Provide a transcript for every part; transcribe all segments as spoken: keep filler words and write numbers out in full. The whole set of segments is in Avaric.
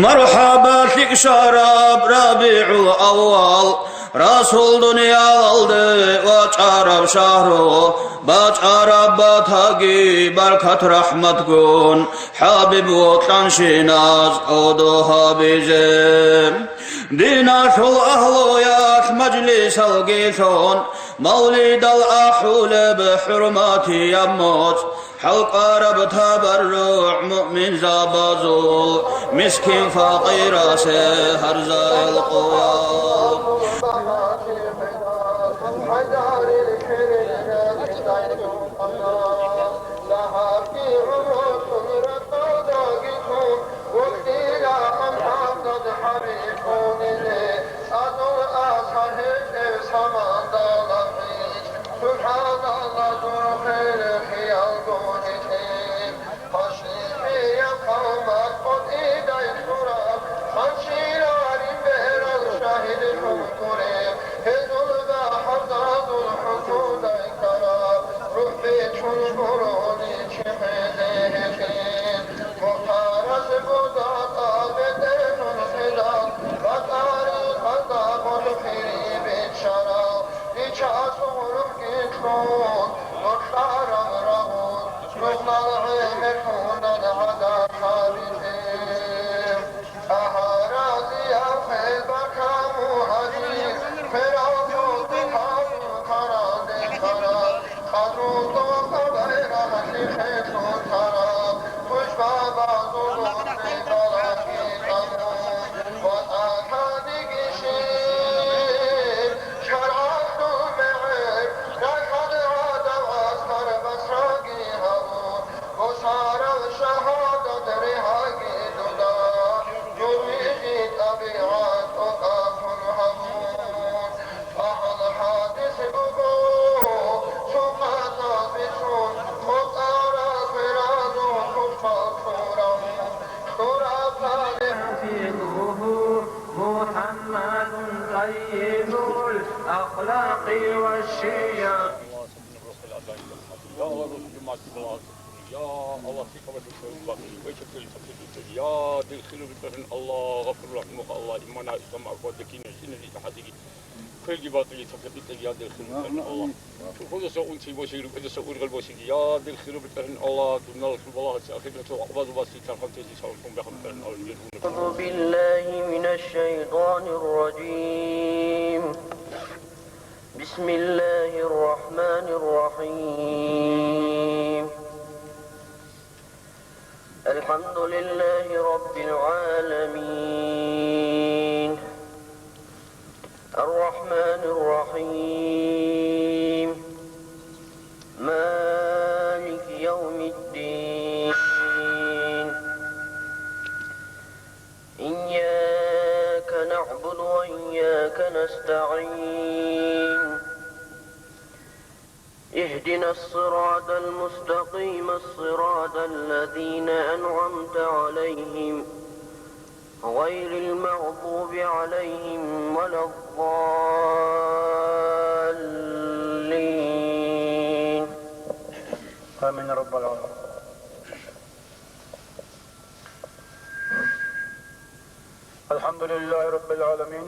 МархӀаба, лъикӀ шараб РабигӀул аввал, Расул дуниялалде вачӀараб шагьру, бачӀараб батаги баркат-рахӀматгун, ХӀабиб вокьанщиназ кӀодо гьабизе. Диналъул агьлуялъ мажлисалги лъун, мавлидал ахӀулеб хӀурматияб моцӀ, хӀалкӀвараб табарругӀ муъминзабазул, мискин-факъирасе гьарзаялъ къоялъ. СубхӀаналлагь, дур хӀерихъиялго гьитӀин. Пашмихъияб хъалмакъ къотӀидай лъураб, хъанчирарин берал шагьидлъун гуреб, гьезул бахӀарзазул хӀусудай ккараб, рухӀ бичун гурони чи хвезе гьитӀин. Мухтарас бузатӀа бетӀерун хилал, батӀари къадагъун хири биччарал, Бичасул рухӀги лъун, нур кьараб рагъун, нугьмал гӀемер гьунан гӀадат гьабизе. ТӀагьаразияб хвел бакаму гьадин, хверал мутӀигӀ гьабун каранде карал, къадру тӀокӀаб байрагьалъе херлъун тарал, тушбабазул гъоркье балагьи тӀамун. ВатӀа кадиги щиб, шаргӀалъул мегӀер, рахӀат гӀадав аскар басраги гьабун, босарав шагьадат ригьаги дуда, журиги тӀабигӀат тӀокӀаб гьабун. АхӀал хӀадис буго, цо къатӀа бицун, хутӀарал хверазул хутӀбал кьурав. حفظه محمد طيب الأخلاق والشيم. Я Аллагь, дир хирург бетӀерин Аллагь, гъафуру рахӀимухъ Аллагь, имана, ислам, гӀафу, декин, гьесинали тахӀадиги. Квелги батӀиги цакабитӀеги, я дир хирург бетӀерин Аллагь. Чурхудаса унти босиги, рукӀудаса ургъел босиги, я дир хирург бетӀерин Аллагь, дунялалъул балагьасе, ахираталъул гӀакъубазул баси тархъан тезе савлъун бахъун бетӀерин Аллагь, дир хирург. أعوذ بالله من الشيطان الرجيم. بسم الله الرحمن الرحيم. الحمد لله رب العالمين. الرحمن الرحيم. مالك يوم الدين. إياك نعبد وإياك نستعين. اهدنا الصراط المستقيم، صراط الذين أنعمت عليهم، غير المغضوب عليهم ولا الضالين. آمين رب العالمين. الحمد لله رب العالمين.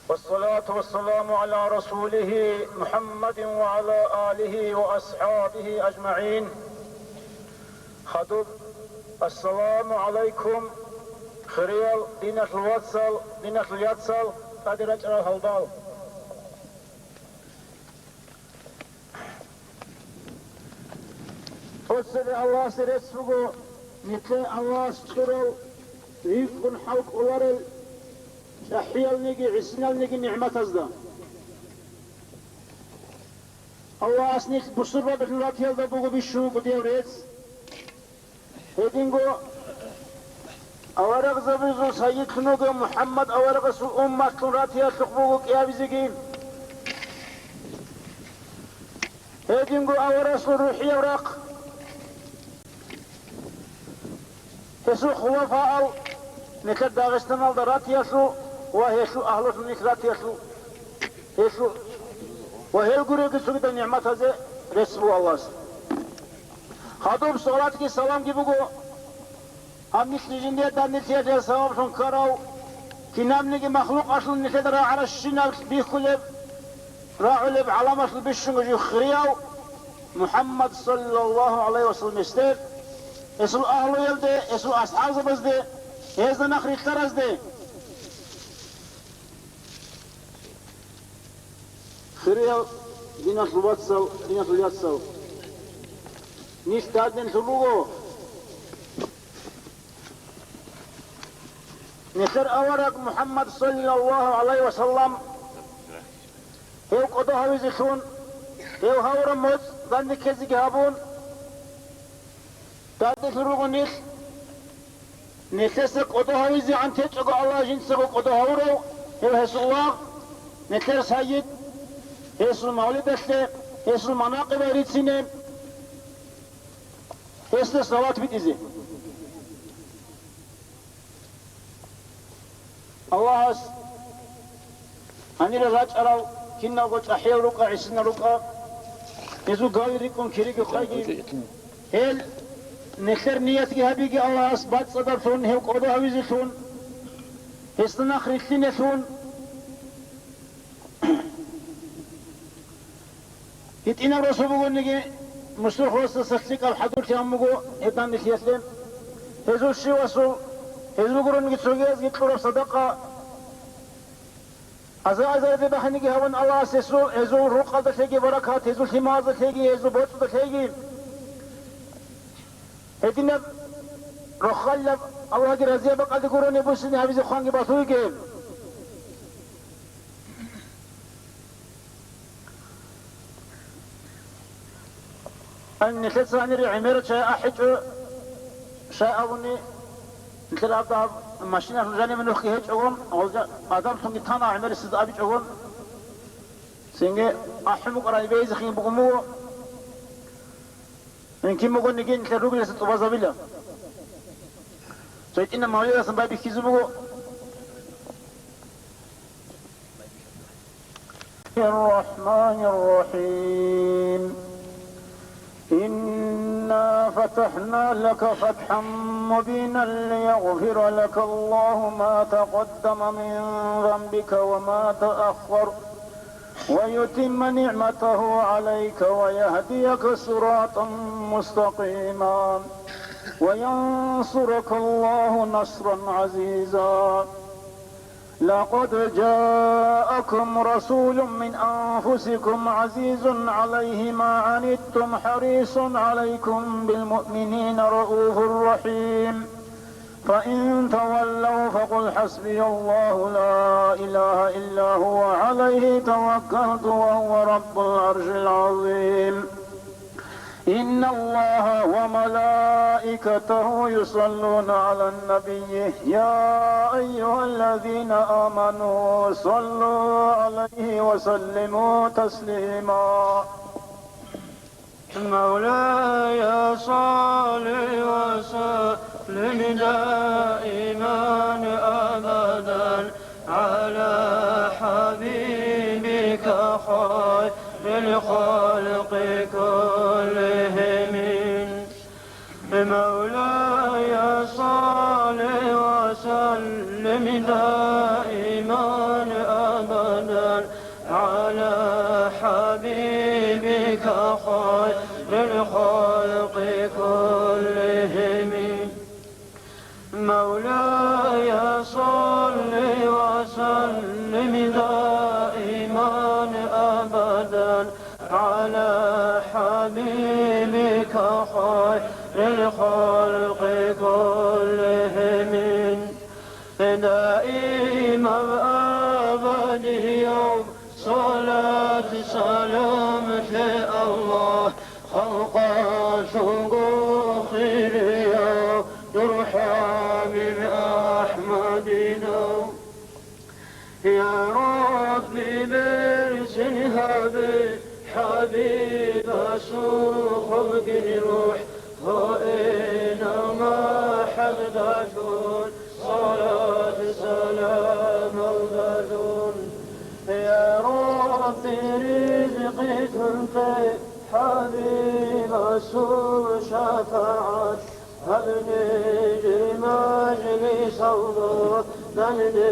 والصلاة والسلام على رسوله محمد وعلى آله وأصحابه أجمعين. Хадуб, ассаламу гӀалайкум, хириял диналъул вацал, диналъул яцал, тӀаде рачӀарал гьалдал. Тосабе Аллагьасе рецц буго, нилъее Аллагьас кьурал ризкъун хӀал кӀоларел чӀахӀиялниги гӀисиналниги нигӀматазда. Аллагьас нилъ бусурбабилъун ратиялда буго бищун буго дияв рецц. Гьединго аварагзабазул сайидлъун вугев МухӀаммад аварагасул умматлъун ратиялъухъ буго кӀиабизеги. Гьединго аварасул рухӀияв рахъ, гьесул хулафаал нилъер Дагъистаналда ратиялъул ва гьелъул агьлулъун нилъ ратиялъул, гьелъул ва гьел гурелги цогидал нигӀматазе рецц буго Аллагьас. Гьадуб салатги саламги буго Гьаб нилъ жиндие данделъиялъе сабаблъун ккарав, кинабниги махлукъалъул нилъеда рагӀаращинаб бихьулеб, рагӀулеб гӀаламалъул бищунго жив хирияв МухӀаммад саллаллагьу гӀалайгьи вассалламасде, гьесул агьлуялде, гьесул асхӀабзабазде, гьезда нахъ рилълъаразде. Хириял диналъул вацал, диналъул яцал, нилъ дадинлъун руго. Нилъер авараг МухӀаммад саллаллагьу гӀалайгьи вассаллам, гьев кӀодо гьавизелъун, гьев гьавураб моцӀ данде ккезеги гьабун, дадинлъун руго нилъ. Нилъеца кӀодо гьавизегӀан течӀого Аллагь жинцаго кӀодо гьавурав, гьев гьесул лагъ, нилъер сайид, гьесул мавлидалъе, гьесул манакъибал рицине, гьесда салават битӀизе. Аллагьас гьанира рачӀарал киналго чӀахӀиял рукӀа, гӀисинал рукӀа, гьезул гали рикӀкӀун кириги хъайги. Гьел нилъер ниятги гьабиги Аллагьас бацӀцӀадаблъун, гьев кӀодо гьавизелъун, гьесда нахъ рилълъинелъун. ГьитӀинаб росу бугониги, мусул хвасдаса лъикӀаб хӀадурлъи гьабун буго гьеб данделъиялъе. Гьезул щивасул, гьезул гурониги цогиязги кьураб садакъа, аза-азарде бахиниги гьавун Аллагьас гьесул, гьезул рукъалдалъеги баракат, гьезул лъималазалъеги, гьезул боцӀудалъеги. Гьединаб рохалилаб Аллагьги разияб бакӀалде гурони буссине гьабизе хъванги балъуйги. Ан нилъеца гьанире гӀемерал чагӀи ахӀичӀо, щай абуни, нилъер абда гьаб машиналъун жанибе нухги гьечӀогун, гъолда адамлъунги тана гӀемерисез абичӀогун, цинги ахӀун букӀарай бейзехин бугун буго. Гьенкин бугониги нилъер ругеласа тӀубазабила. Цо гьитӀинаб мавлидасан байбихьизе буго. الرحمن الرحيم. إنا فتحنا لك فتحا مبينا ليغفر لك الله ما تقدم من ذنبك وما تأخر ويتم نعمته عليك ويهديك صراطا مستقيما وينصرك الله نصرا عزيزا. لقد جاءكم رسول من أنفسكم عزيز عليه ما عنتم حريص عليكم بالمؤمنين رءوف رحيم. فإن تولوا فقل حسبي الله لا إله إلا هو عليه توكلت وهو رب العرش العظيم. إن الله وملائكته يصلون على النبي، يا أيها الذين آمنوا صلوا عليه وسلموا تسليما. مولاي صل وسلم دائما أبدا على حبيبك خير الخلق كلهم. مولاي صل وسلم دائما أبدا على حبيبك خير الخلق كلهم. مولاي صل وسلم دائما أبدا على حبيبك خير الخلق كلهم. دائما أبدا يوم صلاة سلام الله خلقا شوق خير يا درحام أحمدنا. يا ربي برسنها بحبيب سوخ الجروح، وإنما حدث صلاة سلام البدون. يا ربي رزقي تنقي حبيب سوء شفاعة Гьаб нижер мажлисалда данде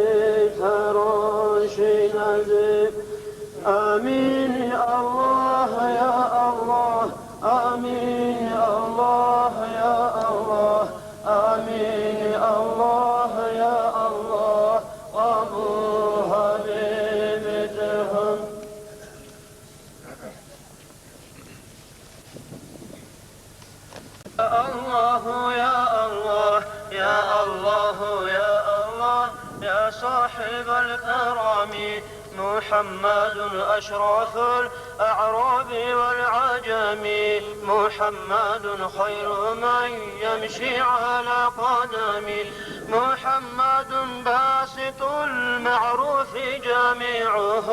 таронщиназе. Амин, я Аллагь, я Аллагь, амин, я Аллагь, я Аллагь, амин, я Аллагь, я Аллагь, къабул гьабе бетӀергьан. يا الله، يا الله، يا الله، يا الله، يا صاحب الكرم. محمد أشرف الأعراب والعجم، محمد خير من يمشي على قدم، محمد باسط المعروف جامعه،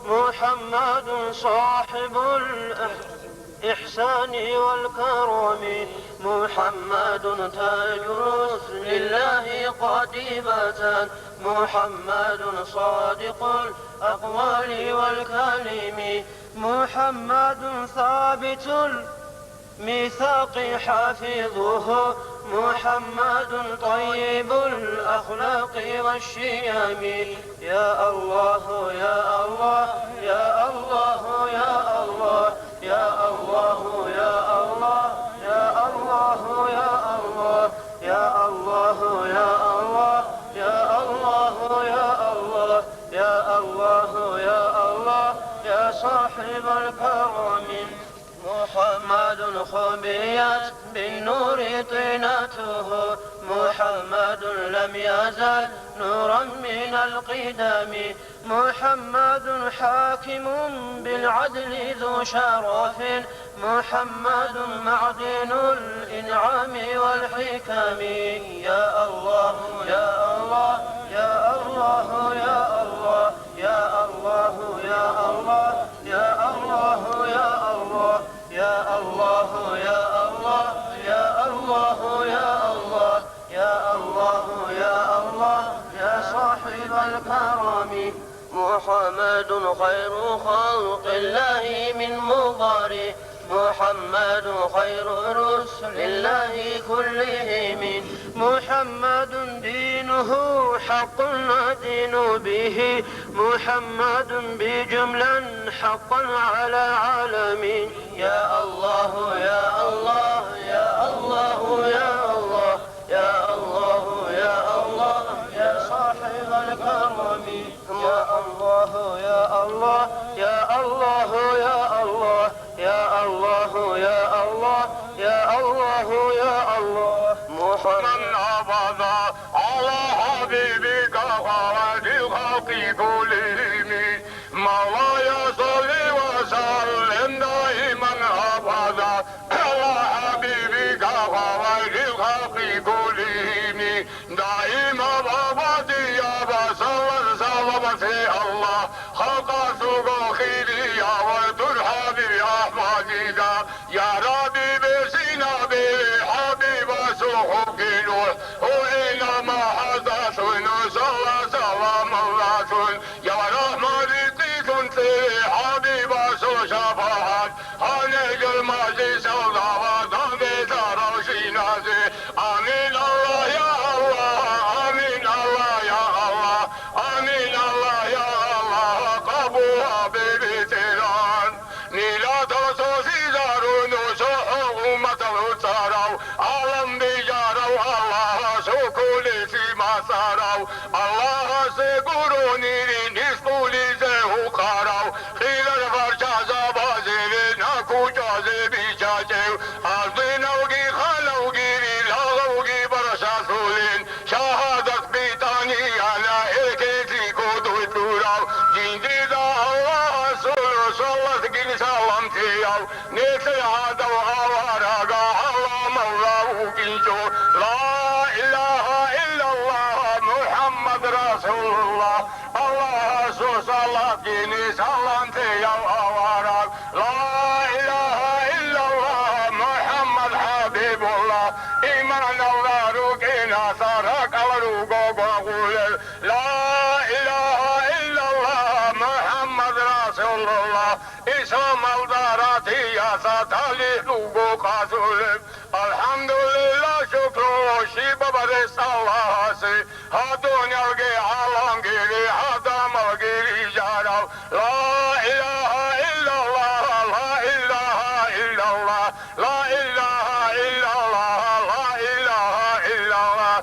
محمد صاحب الإحسان الإحسان والكرم، محمد تاج رسل الله قاطبة، محمد صادق الأقوال والكلم، محمد ثابت الميثاق حافظه، محمد طيب الأخلاق والشيم. يا الله، يا الله، يا الله، يا الله، يا الله، يا الله، يا الله، يا الله، يا الله، يا الله، يا الله، يا الله، يا الله، يا الله، يا صاحب الكرم. محمد خبيت بالنور طينته، محمد لم يزل نورا من القدم، محمد حاكم بالعدل ذو شرف، محمد معدن الإنعام والحكم. يا الله، يا الله، يا الله، يا الله، يا الله، يا الله، يا الله، يا الله، يا الله، يا الله، يا الله، يا الله، يا الله، يا الله، يا صاحب الكرم. محمد خير خلق الله من مضر، محمد خير رسل الله كلهم، محمد دينه حق ندين به، محمد بجملا حقا على علم. يا الله، يا الله، يا الله، يا الله، يا الله، يا الله، يا صاحب الكرم. يا الله، يا الله، يا الله، يا الله، يا الله، يا الله، يا الله، يا الله. محمد أبدا على حبيبك خير الخلق كلهم. مولاي صل وسلم دائما أبدا على حبيبك خير الخلق كلهم. دائما أبديا بسلام سلامة الله خلق سوق خيريا وترحب بأحمدك. يا ربي بسنا بحبيب سحب نوح وإنما حدث نزل سلام الله. يا رحمة رزقكم في حبيب شفاعة. Гьанигел мажлисалда ва данде таравщиназе. Амин, Аллагь, я Аллагь, амин, Аллагь, я Аллагь, амин, Аллагь, я Аллагь, къабул гьабе, БетӀергьан. Миллатал сосизарун, цохӀо умматал цӀарав, гӀалам бижарав, Аллагьас хьукулелъи мацӀарав, Аллагьасе гурони ризкъулизе гьукъарав, хирал парчазабазе рена кучӀазе бичӀчӀичӀев, аздиналги ханавги рилагъавги барсалъулин, шагьадат битӀани яна эркенлъи кодой кьурав, жиндирда Аллагьасул салатгин саламтияв, нилъер гӀадав аварага гӀаламалда вукӀинчӀо. Ла илагьа иллаллагь, МухӀаммад расулуллагь. Аллагьасул салатгин саламтияв авараг. Ла илагьа иллаллагь, МухӀаммад хӀабибуллагь. Иманалда рукӀинаса ракӀал руго гвагъулел. Ла илагьа иллаллагь, МухӀаммад расулуллагь. Исламалда ратияса талихӀ руго къасулеб. АлхӀам- الحمد لله, шукру щибаб рес Аллагьасе, гьаб дуниялги гӀаламгири, гьаб замалги рижарав. لا إله إلا الله, لا إله إلا الله, لا إله إلا الله, لا إله إلا الله.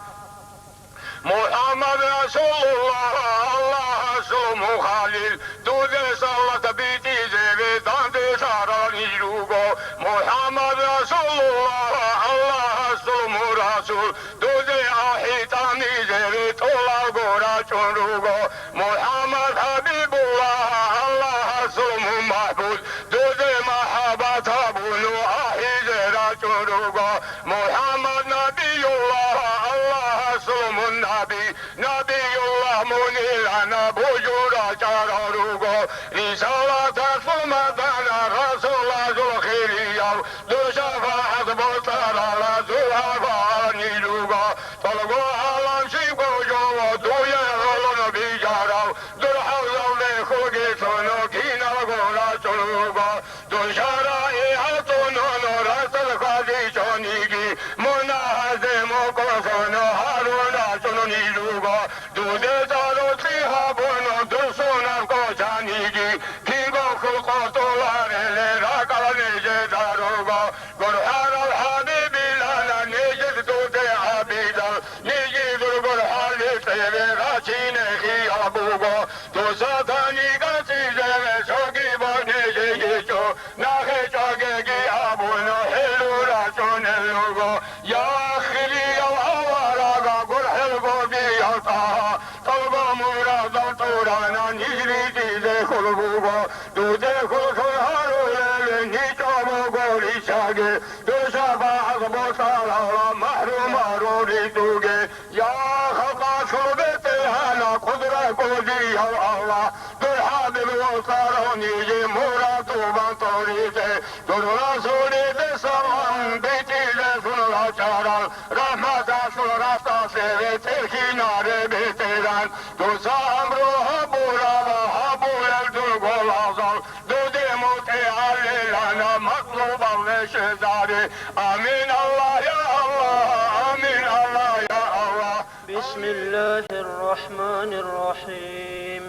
محمد رسول الله, Аллагьасул мухалил, дуде салат битӀизере данде лъарал ниж руго. محمد رسول الله, Аллагьасул мурасул, дуде ахӀи тӀамизере тӀолалго рачӀун руго. محمد حبيب الله, Аллагьасул мун махӀбуб, дуде махӀаббат гьабун ахӀизе рачӀун руго. محمد نبي الله, Аллагьасул мун наби, نبي الله мунилан бужун рачӀарал руго. Рисалаталъул мадана расулазул хирияв, дур шафагӀат босаралазул гьаваани руго. ТӀолго гӀалам щибго жо дуе гӀоло бижарав, дур хӀавзалде хурги лъуно киналго рачӀун руго. Дур шаригӀатун нур рацал хьвадичӀониги, мунагьазде мукӀурлъун гьарун рачӀунни руго. Дуде цӀарулъи гьабун дур сунат кӀочаниги, кинго хьул къотӀуларел ракӀал нижеда руго. ГурхӀарав хӀабибилан нижер дуде гьабидал, нижер гурхӀали цеве рачине хиял буго. Дуца тани гацӀизере цоги бани жегичӀо, нахъе чӀвагеги абуна, хӀелу рачӀунел руго. Я хириял аварага, гурхӀелго дияв ТӀагьа, тӀолго мурадал тӀурана, ниж ритӀизе хьул буго. Дуде хьул гьарулел ничӀо буго риччаги, дур шафагӀат босарала махӀрумарун ритӀуге. Я халкъалъул БетӀергьан, къудра кӀудияв Аллагь, дур хӀабиб вокьарав ниж мурад тӀубан тӀоритӀе, дур расулиде салам битӀизелъун рачӀарал, рахӀматалъул рахӀталъе ветерхинаре бетӀеран, дуца амру гьабураб гьабулел дурго лагъзал, дуде мутӀигӀлъилан макълубал нешезари. Амин, Аллагь, я Аллагь, амин, Аллагь, я Аллагь. بسم الله الرحمن الرحيم.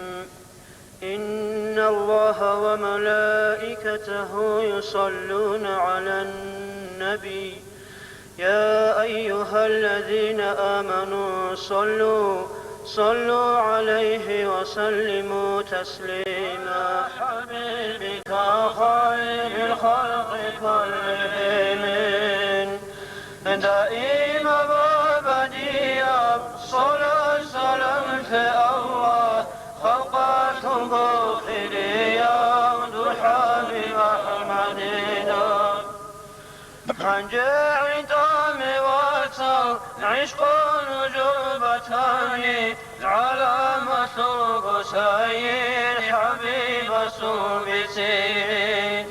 إن الله وملائكته يصلون على النبي. يا أيها الذين آمنوا صلوا، صلوا عليه وسلموا تسليما. حبيبك خير الخلق كلهم، دائما وأبديا صلاة سلام في الله، خلقته خيريا ضحى بأحمدنا. Гьанже гӀинтӀаме вацал гӀишкъун журбатани, гӀаламалъулго сайил хӀабибасул бицин.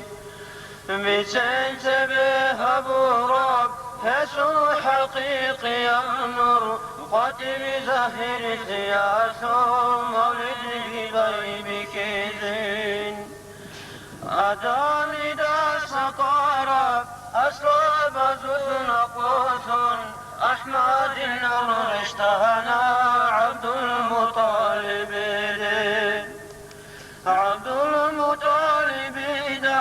Бицен цебе гьабураб гьесул хӀакъикъиял нур, къватӀиб загьирлъиялъул мавлид гьибай бикизин. Адамидаса къвараб аслабазул накълулъун АхӀмадил нур рещтӀана ГӀабдулмутӀалибиде. ГӀабдулмутӀалибида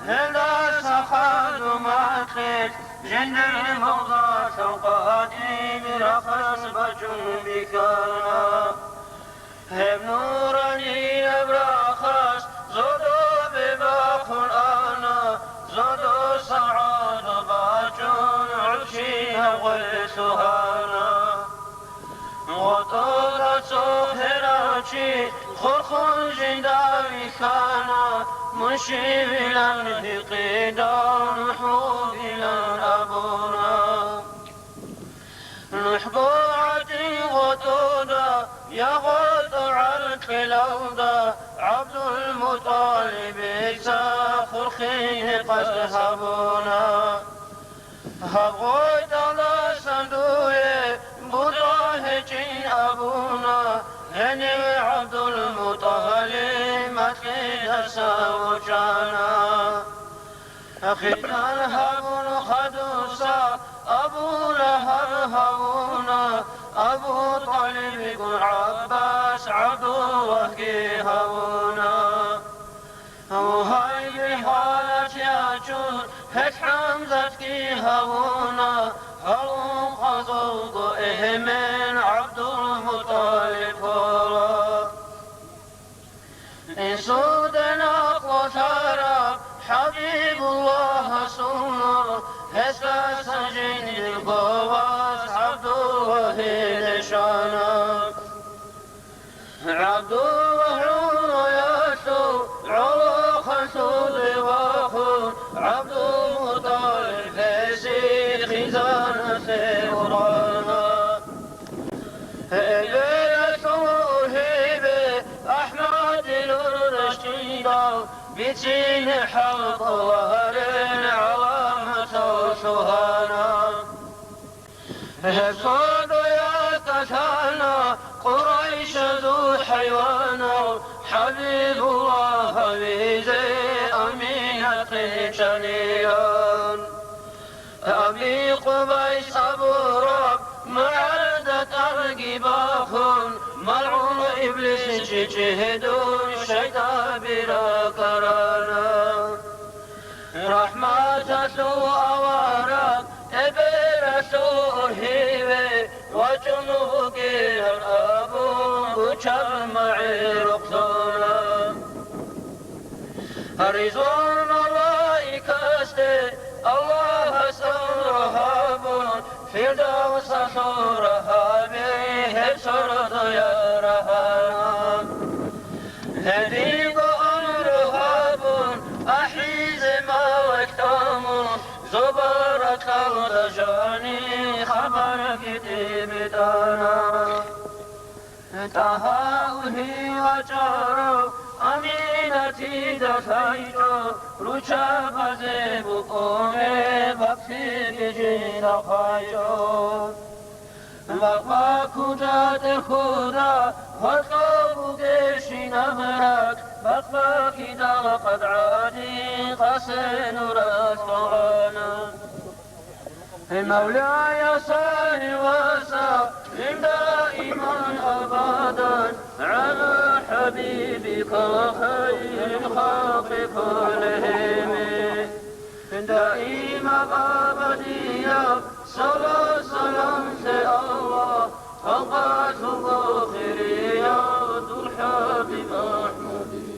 гьелдаса хадуб макьилъ жиндир мурдалъул къватӀиб рахъалъ бачӀун бихьана. Гьеб нуранияб рахъалъ зодобе бахъун ана, зодоса гӀодо бачӀун гӀурччинаб гъой лъугьана. ГъотӀода цо херав чи хурхун жинда вихьана, мун щивилан гьикъидал нухӀ вугилан абуна. НухӀго гӀадин гъотӀода, я гъотӀо гӀаркьилалда, ГӀабдулмутӀалибица хурхине къасд гьабуна. Гьаб гъотӀалдасан дуе бутӀа гьечӀин абуна, гьенив ГӀабдулмутӀалиб макьидаса вучӀана. Хитар гьабун хадуса, Абу Лагьаб гьавуна, Абу ТӀалибгун ГӀаббас, ГӀабдуллагьги гьавуна. Гьайби гьалачи ячун, гьел ХӀамзатги гьавуна, гьалун къазулго эмен ГӀабдулмутӀалиб ккола. Инсуда накълулъараб ХӀабибуллагьасул нур, гьесдасан жиндирго вас ГӀабдуллагьиде щвана. ГӀабдуллагь гӀумруялъул гӀолохъанлъулев вахун, ГӀабдулмутӀалиб гьесие хизаналъе ургъана. Эбелалъул ургьибе АхӀмадил нур рещтӀиндал, бицине хӀалкӀоларел гӀаламаталъул гьана. Гьеб сордоялда лъана Къурайшазул хӀайванал, ХӀабибуллагь гьавизе Аминат хъинчӀанилан. Аби Къубайс абураб магӀарда тӀарги бахун, малгӀун иблис чӀичӀи гьедун шайтӀаби ракӀарана. РахӀматалъул авараг, эбелалъул ургьиве, вачӀун вугилан абун, гучаб магӀарухълъуна. Ризван малаикасде Аллагьас амру гьабун, Фирдавсалъул рагьаби гьеб сордоялъ рагьана. Гьединго амру гьабун, ахӀизе малаик тӀамун, зобал ракьалда жаниб хабар кӀиго битӀана. ТӀагьа ургьи вачӀарав Аминатида лъайчӀо, руччабазе букӀуне бакълъиги жинда хъвайчӀо. Бакъбаккун ратӀехуда гьоркьоб бугебщинаб ракь, бакъбаккидал къад гӀадин къасе нуралъ къвана. Мавлая, салли ва саллим даиман абадан гӀала хӀабибика хайрил халкъи куллигьими. Даимаб абадияб салат-саламлъе Аллагь, халкъалъулго хирияв дур ХӀабиб АхӀмадида.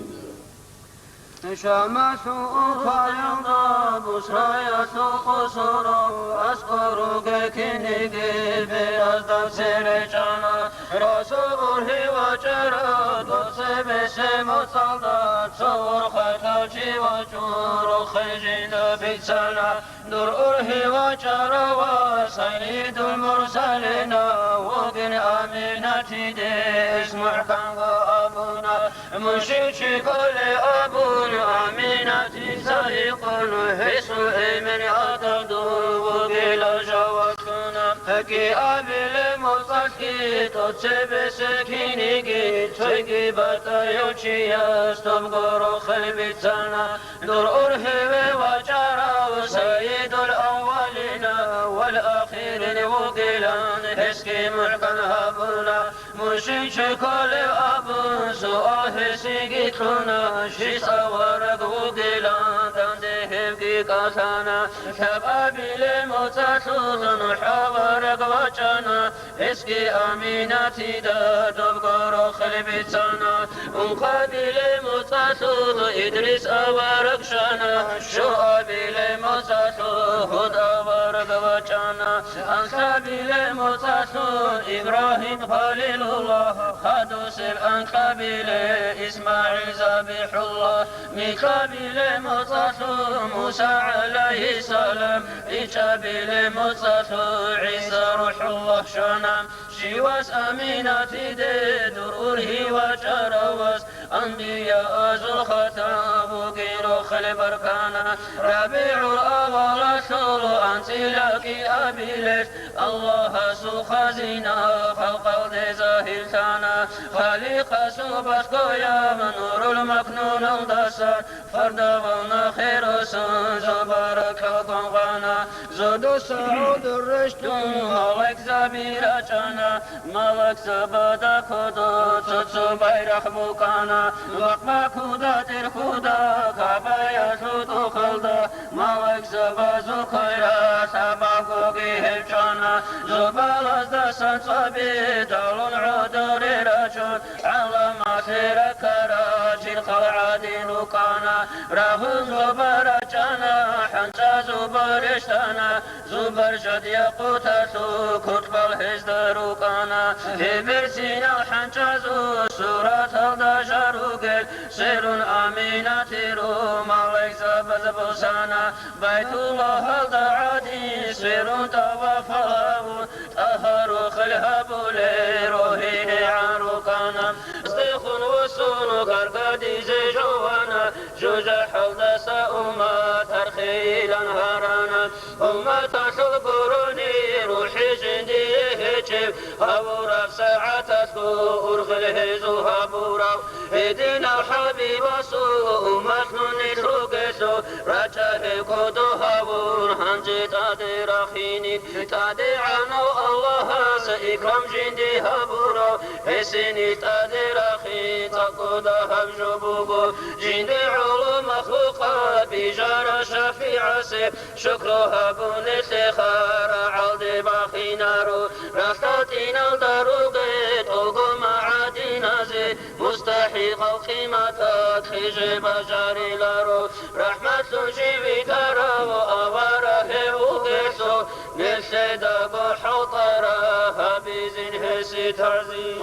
Шамалъул ухаялда Бусраялъул къосорав аскӀор ругел кинниги беразда цере чӀана. Расул ургьи вачӀарав тӀоцебесеб моцӀалда цо урхъатав чи вачӀун рохел жинда бицана. Дур ургьи вачӀарав ва Сайидул Мурсалина вугин Аминатиде ис мухӀканго абуна. Мушрик чи кколей абун, Аминатица гьикъун, гьесул эмен атаду вугила жаваблъуна. ГьикӀ абилеб моцӀалъги тӀоцебесеб кинниги, цойги батӀаяв чияс доб гурохъе бицана. Дур ургьиве вачӀарав Сайидул аввалина вал ахирин вугилан гьесги мухӀкан гьабуна. Мушрик чи кколев абун суал гьесиги кьуна, щис авараг вугилан данде гьевги кӀалъана. Лъабабилеб моцӀалъуз НухӀ авараг вачӀана, гьесги Аминатида доб гурохъе бицана. Ункъабилеб моцӀалъуз Идрис авараг щвана, щуабилеб моцӀалъуз Гьуд авараг вачӀана. Анлъабилеб моцӀалъуз Ибрагьим Халилуллагь, хадусеб анкьабилеб ИсмагӀил ЗабихӀуллагь, микьабилеб моцӀалъуз Муса гӀалайгьиссалам, ичӀабилеб моцӀалъуз ГӀиса РухӀуллагь щвана. Щивас Аминатиде дур ургьи вачӀарав вас, анбияазул хатӀаб бугин рохел баркана. РабигӀул аввалалъул анцӀила кӀиабилелъ Аллагьасул хазина халкъалде загьир Лъана, Халикъасул балъгояб нурул макнуналдаса, фардавал нахирасан зобара калгун гъана. Зодоса гӀодор рещтӀун малаикзаби рачӀана, малаикзабада кодо цо-цо байрахъ букӀана, бакъбакуда тӀерхьуда Кабаялъул тӀухалда. Малаикзабазул квайра лъабабгоги гьеб чӀвана, зобалаздасан цӀаби далун гӀодоре рачун, гӀаламалъе раккарал чирхъал гӀадин рукӀана. Рагьун зоба рачӀана, хӀанчӀа зоба рещтӀана, зубар жидер якъуталъул кутӀбал гьезда рукӀана. Гьеб берцинал хӀанчӀазул сураталда жал ругел, сверун Аминатиру малаикзабаз босана, Байтуллагьалда гӀадин сверун таваф гьабун, ТӀагьарухъе гьабулел рогьинегӀан рукӀана. Стехун вуссун гаргадизе жавана, жужахӀалдаса уммат тархейилан гьарана. Умматалъул гурони рухӀи жиндие гьечӀеб, гьавураб сагӀаталъул ургъел гьезул гьабурав. Гьединав ХӀабибасул уммат нунилъ ругелъул, рачӀа гьеб кодо гьавур гьанже тӀаде рахине. ТӀадегӀанав Аллагьас икрам жинди гьабурав, гьесие тӀаде рахин цӀакъ кодо гьаб жо буго. Жинде гӀоло махлукъат бижараб шафигӀасе, шукру гьабун нилъеха рагӀалде бахинаро, ралъдал тӀиналда ругел тӀолго магӀадиназе, мустахӀикъал къиматалъе жиб бажариларо. РахӀматлъун живитарав авараг гьев вугелъул, нилъедаго хӀалтӀараб гьабизин гьесие тагӀзим.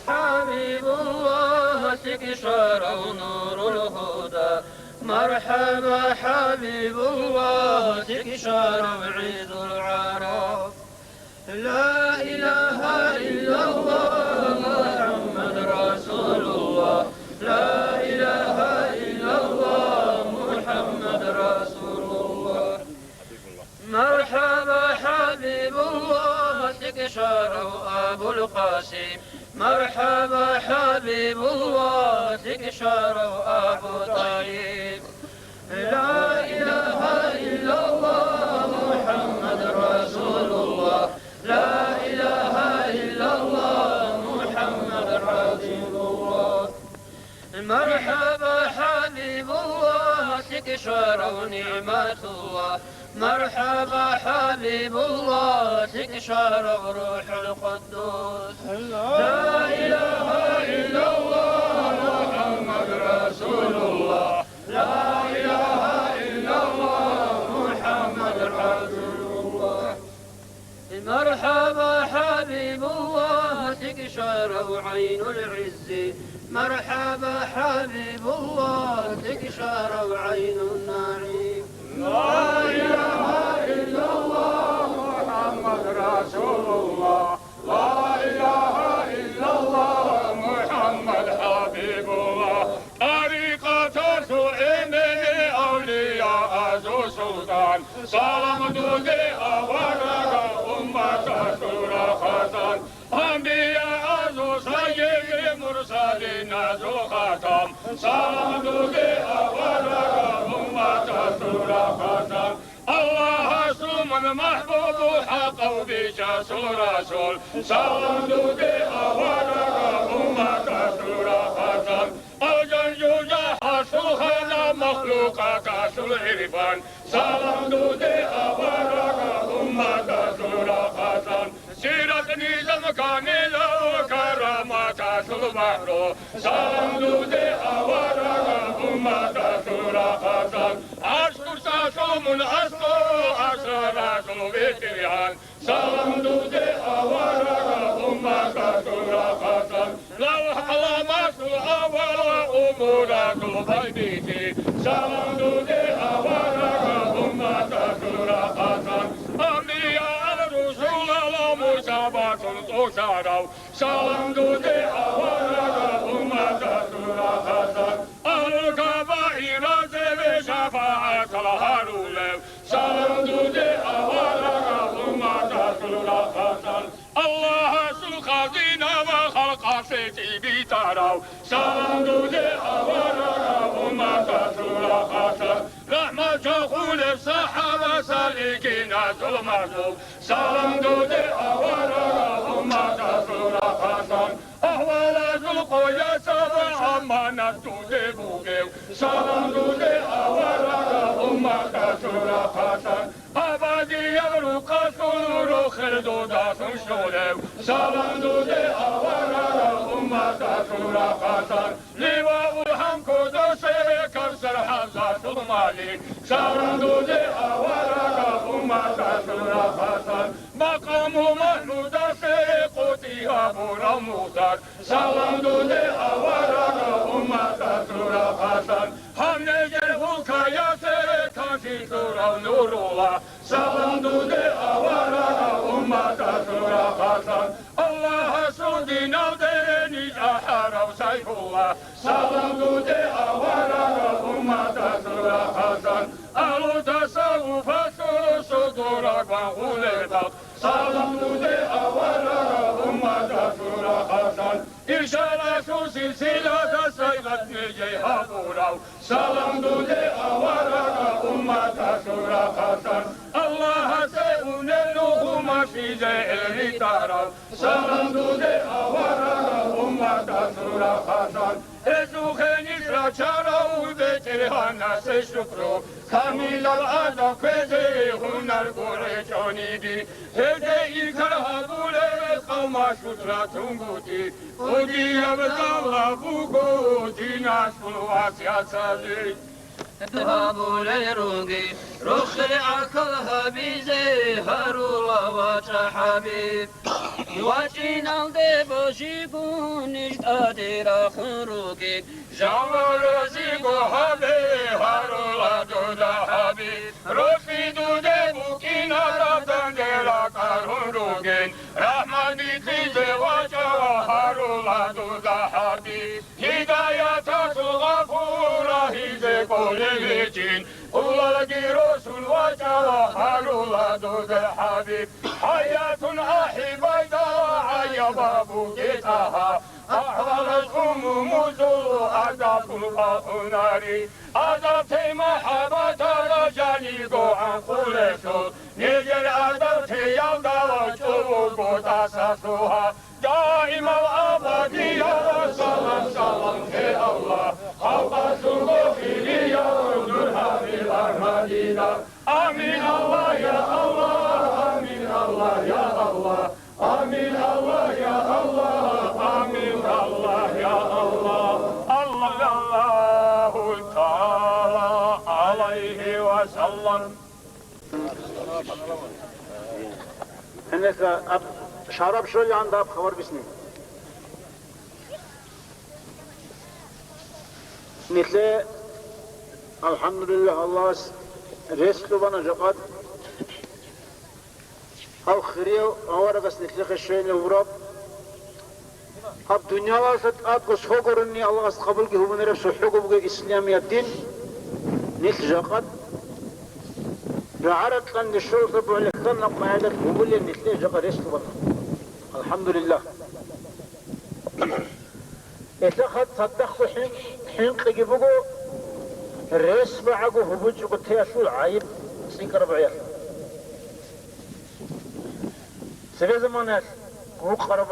ХӀабибуллагь, лъикӀ щварав нурул гьуда, мархӀаба, ХӀабибуллагь, лъикӀ щварав гӀизул гӀараб. لا إله إلا الله محمد رسول الله. لا إله إلا الله محمد رسول الله. مرحبا حبيب الله, лъикӀ щварав Абул Къасим. مرحبا حبيب الله, лъикӀ щварав Абу ТӀалиб. لا إله إلا الله محمد رسول الله. لا إله إلا الله محمد رسول الله. مرحبا حبيب الله, лъикӀ щварав نعمة الله. مرحبا حبيب الله, лъикӀ щварав روح القدوس. لا إله إلا الله محمد رسول الله. لا إله إلا الله محمد رسول الله. مرحبا حبيب الله, лъикӀ щварав عين العز. مرحبا حبيب الله, лъикӀ щварав عين النعيم. لا إله إلا الله محمد رسول الله. لا إله إلا الله محمد حبيب الله. ТӀарикъаталъул имам, авлияазул султан, салам дуде, авараг, умматалъул рахасан. Анбияазул сайид, мурсалиназул хатам, салам дуде, авараг, умматалъул рахасан. Аллагьасул мун махӀбуб, хӀакъав бичасул расул, салам дуде, авараг, умматалъул рахасан. Алжан-жужахӀалъул хана, махлукъаталъул гӀирфан, салам дуде, авараг, умматалъул рахасан. Сират-низам камилав, караматалъул багьру, салам дуде, авараг, умматалъул рахасан. ГӀарш курсалъул мун аслу, асаразул витӀигӀан, салам дуде, авараг, умматалъул рахасан. ЛавхӀ-къаламалъул авал, умуразул байбихьи, салам дуде, авараг, умматалъул рахасан. Анбиял-русулал мусабалъун цӀолъарав, салам дуде, авараг, умматалъул рахасан. Агьлул кабаиразде шафагӀатал гьарулев, салам дуде, авараг, умматалъул рахасан. Аллагьасул хазина Салам дуде, аварагасул рахъалъан, рахӀмат чӀахъулеб сахӀаба салигиназул мазлум. Салам дуде, аварагасул рахъалъан, ахӀвалазул къоясаб аманат дуде бугев. Салам дуде, аварагасул рахъалъан, абадияб рукъалъул рохел додалъун щолев. Салам дуде, аварагасул рахъалъан, ливаул хӀамд кодосе Кавсар ХӀамзатул малик. Салам дуде, аварагасул рахъалъан, Макъаму МахӀмудасе къотӀи гьабурав Мухтар. Салам дуде, аварагасул рахъалъан, гьанжегӀер улкаясе канлъи кьурав Нурулла. Салам дуде, аварагасул рахъалъан, Аллагьасул диналде ниж ахӀарав Сайфулла. Салам дуде, аварагасул рахъалъан, агьлу тасаввуфалъул содора гвангъулеб халкъ. Салам дуде, аварагасул рахъалъан, иршадалъул силсилада сайгъат нижее гьабурав. Салам дуде, аварагасул рахъалъан, Аллагьасе унел нух машгьизе гӀел ритӀарав. Салам дуде, аварагасул рахъалъан, гьезухъе ниж рачарав БетӀергьанасе шукру, камилаб адаб кквезе гьунар гуречӀониги. Гьезде инкар гьабулел къавмалъул ратунгутӀи, кӀудияб залал буго диналъул васияталде гьабулел ругел, рохел гӀахьал гьабизе гьарула вачӀа ХӀабиб. ВачӀиналде божигун ниж тӀаде рахун ругел, жаваб разиго гьабе гьарула дуда ХӀабиб. Рокъи дуде букӀина ратанде ракӀарун ругел, рахӀмат бихьизе вачӀа гьарула дуда ХӀабиб. Гьидаяталъул гъафур рагьизе кӀолеб гьечӀин, къулалги росун вачӀа гьарула дуда ХӀабиб. ХӀаятун ахӀи байдала гӀайиб бугеб ТӀагьа, ахӀвалаз умумузул адаб бахъунари. Адаб тей махӀаббаталда жанибго гӀанкъулелъул, нижер адаб теялда чӀуго тӀаса лъугьа. Даимал абадиял салам, салам, гье Аллагь, халкъалъулго хириял нур гьаби Агьмадида. Амин, Аллагь, я Аллагь, амин, Аллагь, я Аллагь, амин, Аллагь, я Аллагь, амин, Аллагь, я Аллагь. Аллагь, Аллагьу тагӀала гӀалайгьи ва саллам. Гьенекка аб-, шараб щолилан даб хабар бицни. Нилъе, алхӀамдулиллагь, Аллагьас рес лъубана жакъа. Гьав хирияв аварагас нилъехъе щвейилан гьураб. Гьаб дуниялалъа тӀадго согоруни Аллагьас къабулги гьабунареб сухӀого бугеб исламияб дин, нилъ жакъа рагӀа-ракьанде щоллъа бугӀилан хьана къагӀидат гьабулел нилъее жакъа рес лъубана. АлхӀамдулиллагь. Гьелъа хъат цадахъго хӀин-, хӀинкъиги буго, рес багӀаго гьубучӀого теялъул гӀайиб цӀикӀкӀараб гӀаялъ. Цебе заманаялъ гьукъараб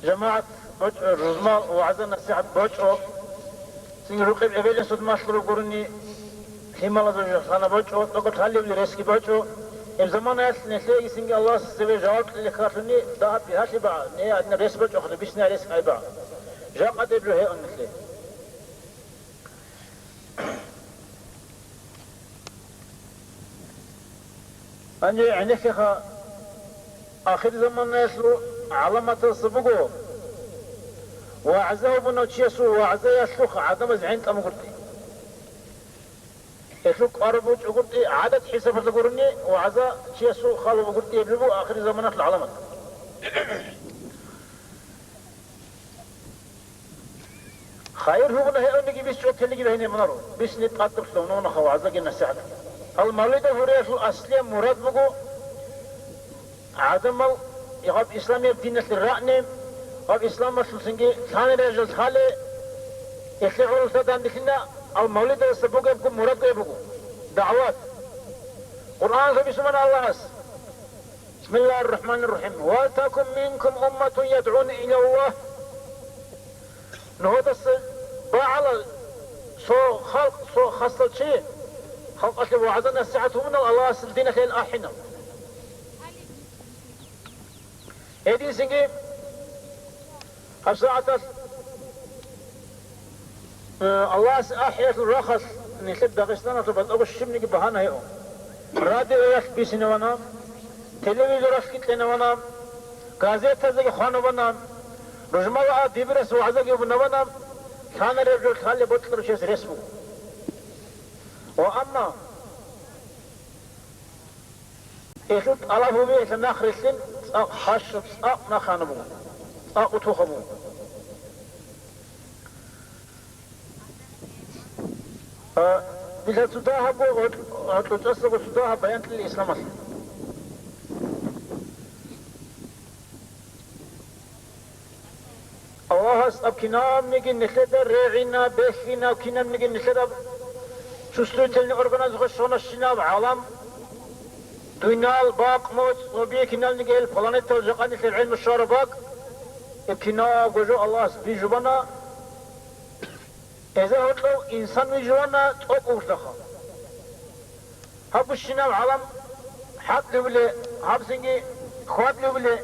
жамагӀат бачӀо, рузмал вагӀза-насихӀат бачӀо, цин рукъеб эбел-инсуда малъураб гурони, лъималазул жахъана бачӀо, тӀокӀаб лъалебли ресги бачӀо. Гьеб заманаялъ нилъеецинги Аллагьас цебе жаваб кьезе кколъуни, дагьаб бигьалъи багӀа, не гьадинаб рес бачӀо, хадуб бицни гьарес гӀай багӀа. Жакъа деб жо гьеун нилъее. Гьанже гӀенеккеха, ахирзаманаялъул гӀаламаталса буго, вагӀза гьабунав чиясул вагӀзаялъухъ гӀадамаз гӀен тӀамугуртӀи. Гьелъул кӀвараб бучӀугуртӀи, гӀадат хӀисабалда гурони, вагӀза чиясул хал бугуртӀи, гьеб жо буго ахирзаманалъул гӀаламат. Хайир гьугьуна гьеониги бис чӀотелиги бегьине мунаро, бисни тӀадаб лъугьунунаха вагӀзаги насихӀат. Гьал мавлидал гьуриялъул аслияб мурад буго, гӀадамал гьаб исламияб диналъе рагӀни, Гьаб исламалъул цинги лъанарел жал лъале, гьелъие гӀололъа данделъина, ал мавлидалъа бугеб мурад гьеб буго, дагӀват. Къуръаналъ бицунеб буго Аллагьас: «Бисмиллагьир рахӀманир рахӀим. Валтакун минкум умматун ядгӀуна илаллагь». Нужедаса багӀала цо халкъ, цо хасал чи, халкъалъе вагӀза-насихӀат гьабунал, Аллагьасул диналъе ахӀинал. Гьединлъидал гьабсагӀаталъ, э, Аллагьасе ахӀиялъул рахъалъ нилъер Дагъистаналъул батӀаго щибниги багьана гьечӀо. Радиоялъ бицинабана, телевизоралъги кьенабана, газетазеги хванабана, ружмала дибирас вагӀзаги гьабунабана, лъанареб жо лъалеб бокьарав чияс рес буго. Ва амма гьелъул тӀалаб гьабиялъа нахърилълъин цӀакъ хӀарщу, цӀакъ нахъана буго, цӀакъ утуха буго. А, дида цо дагьабго гьоркь-, гьоркьочӀасаго цо дагьаб баян кьела исламалъул. Аллагьас аб кинабниги нилъеда регӀина, бехьина, кинабниги нилъеда чувствительный органазухъе щванащинаб гӀалам, дунял, бакъ, моцӀ, цӀоби, кинабниги гьел планетал жакъа нилъер гӀелму щвараб бакӀ, гьеб кинабго жо Аллагьас бижубана, гьезда гьоркьов инсан вижувана тӀокӀулъаха. Гьаб бищунаб гӀалам хӀакълъи бугеб, гьаб цинги хьвадлъи бугеб,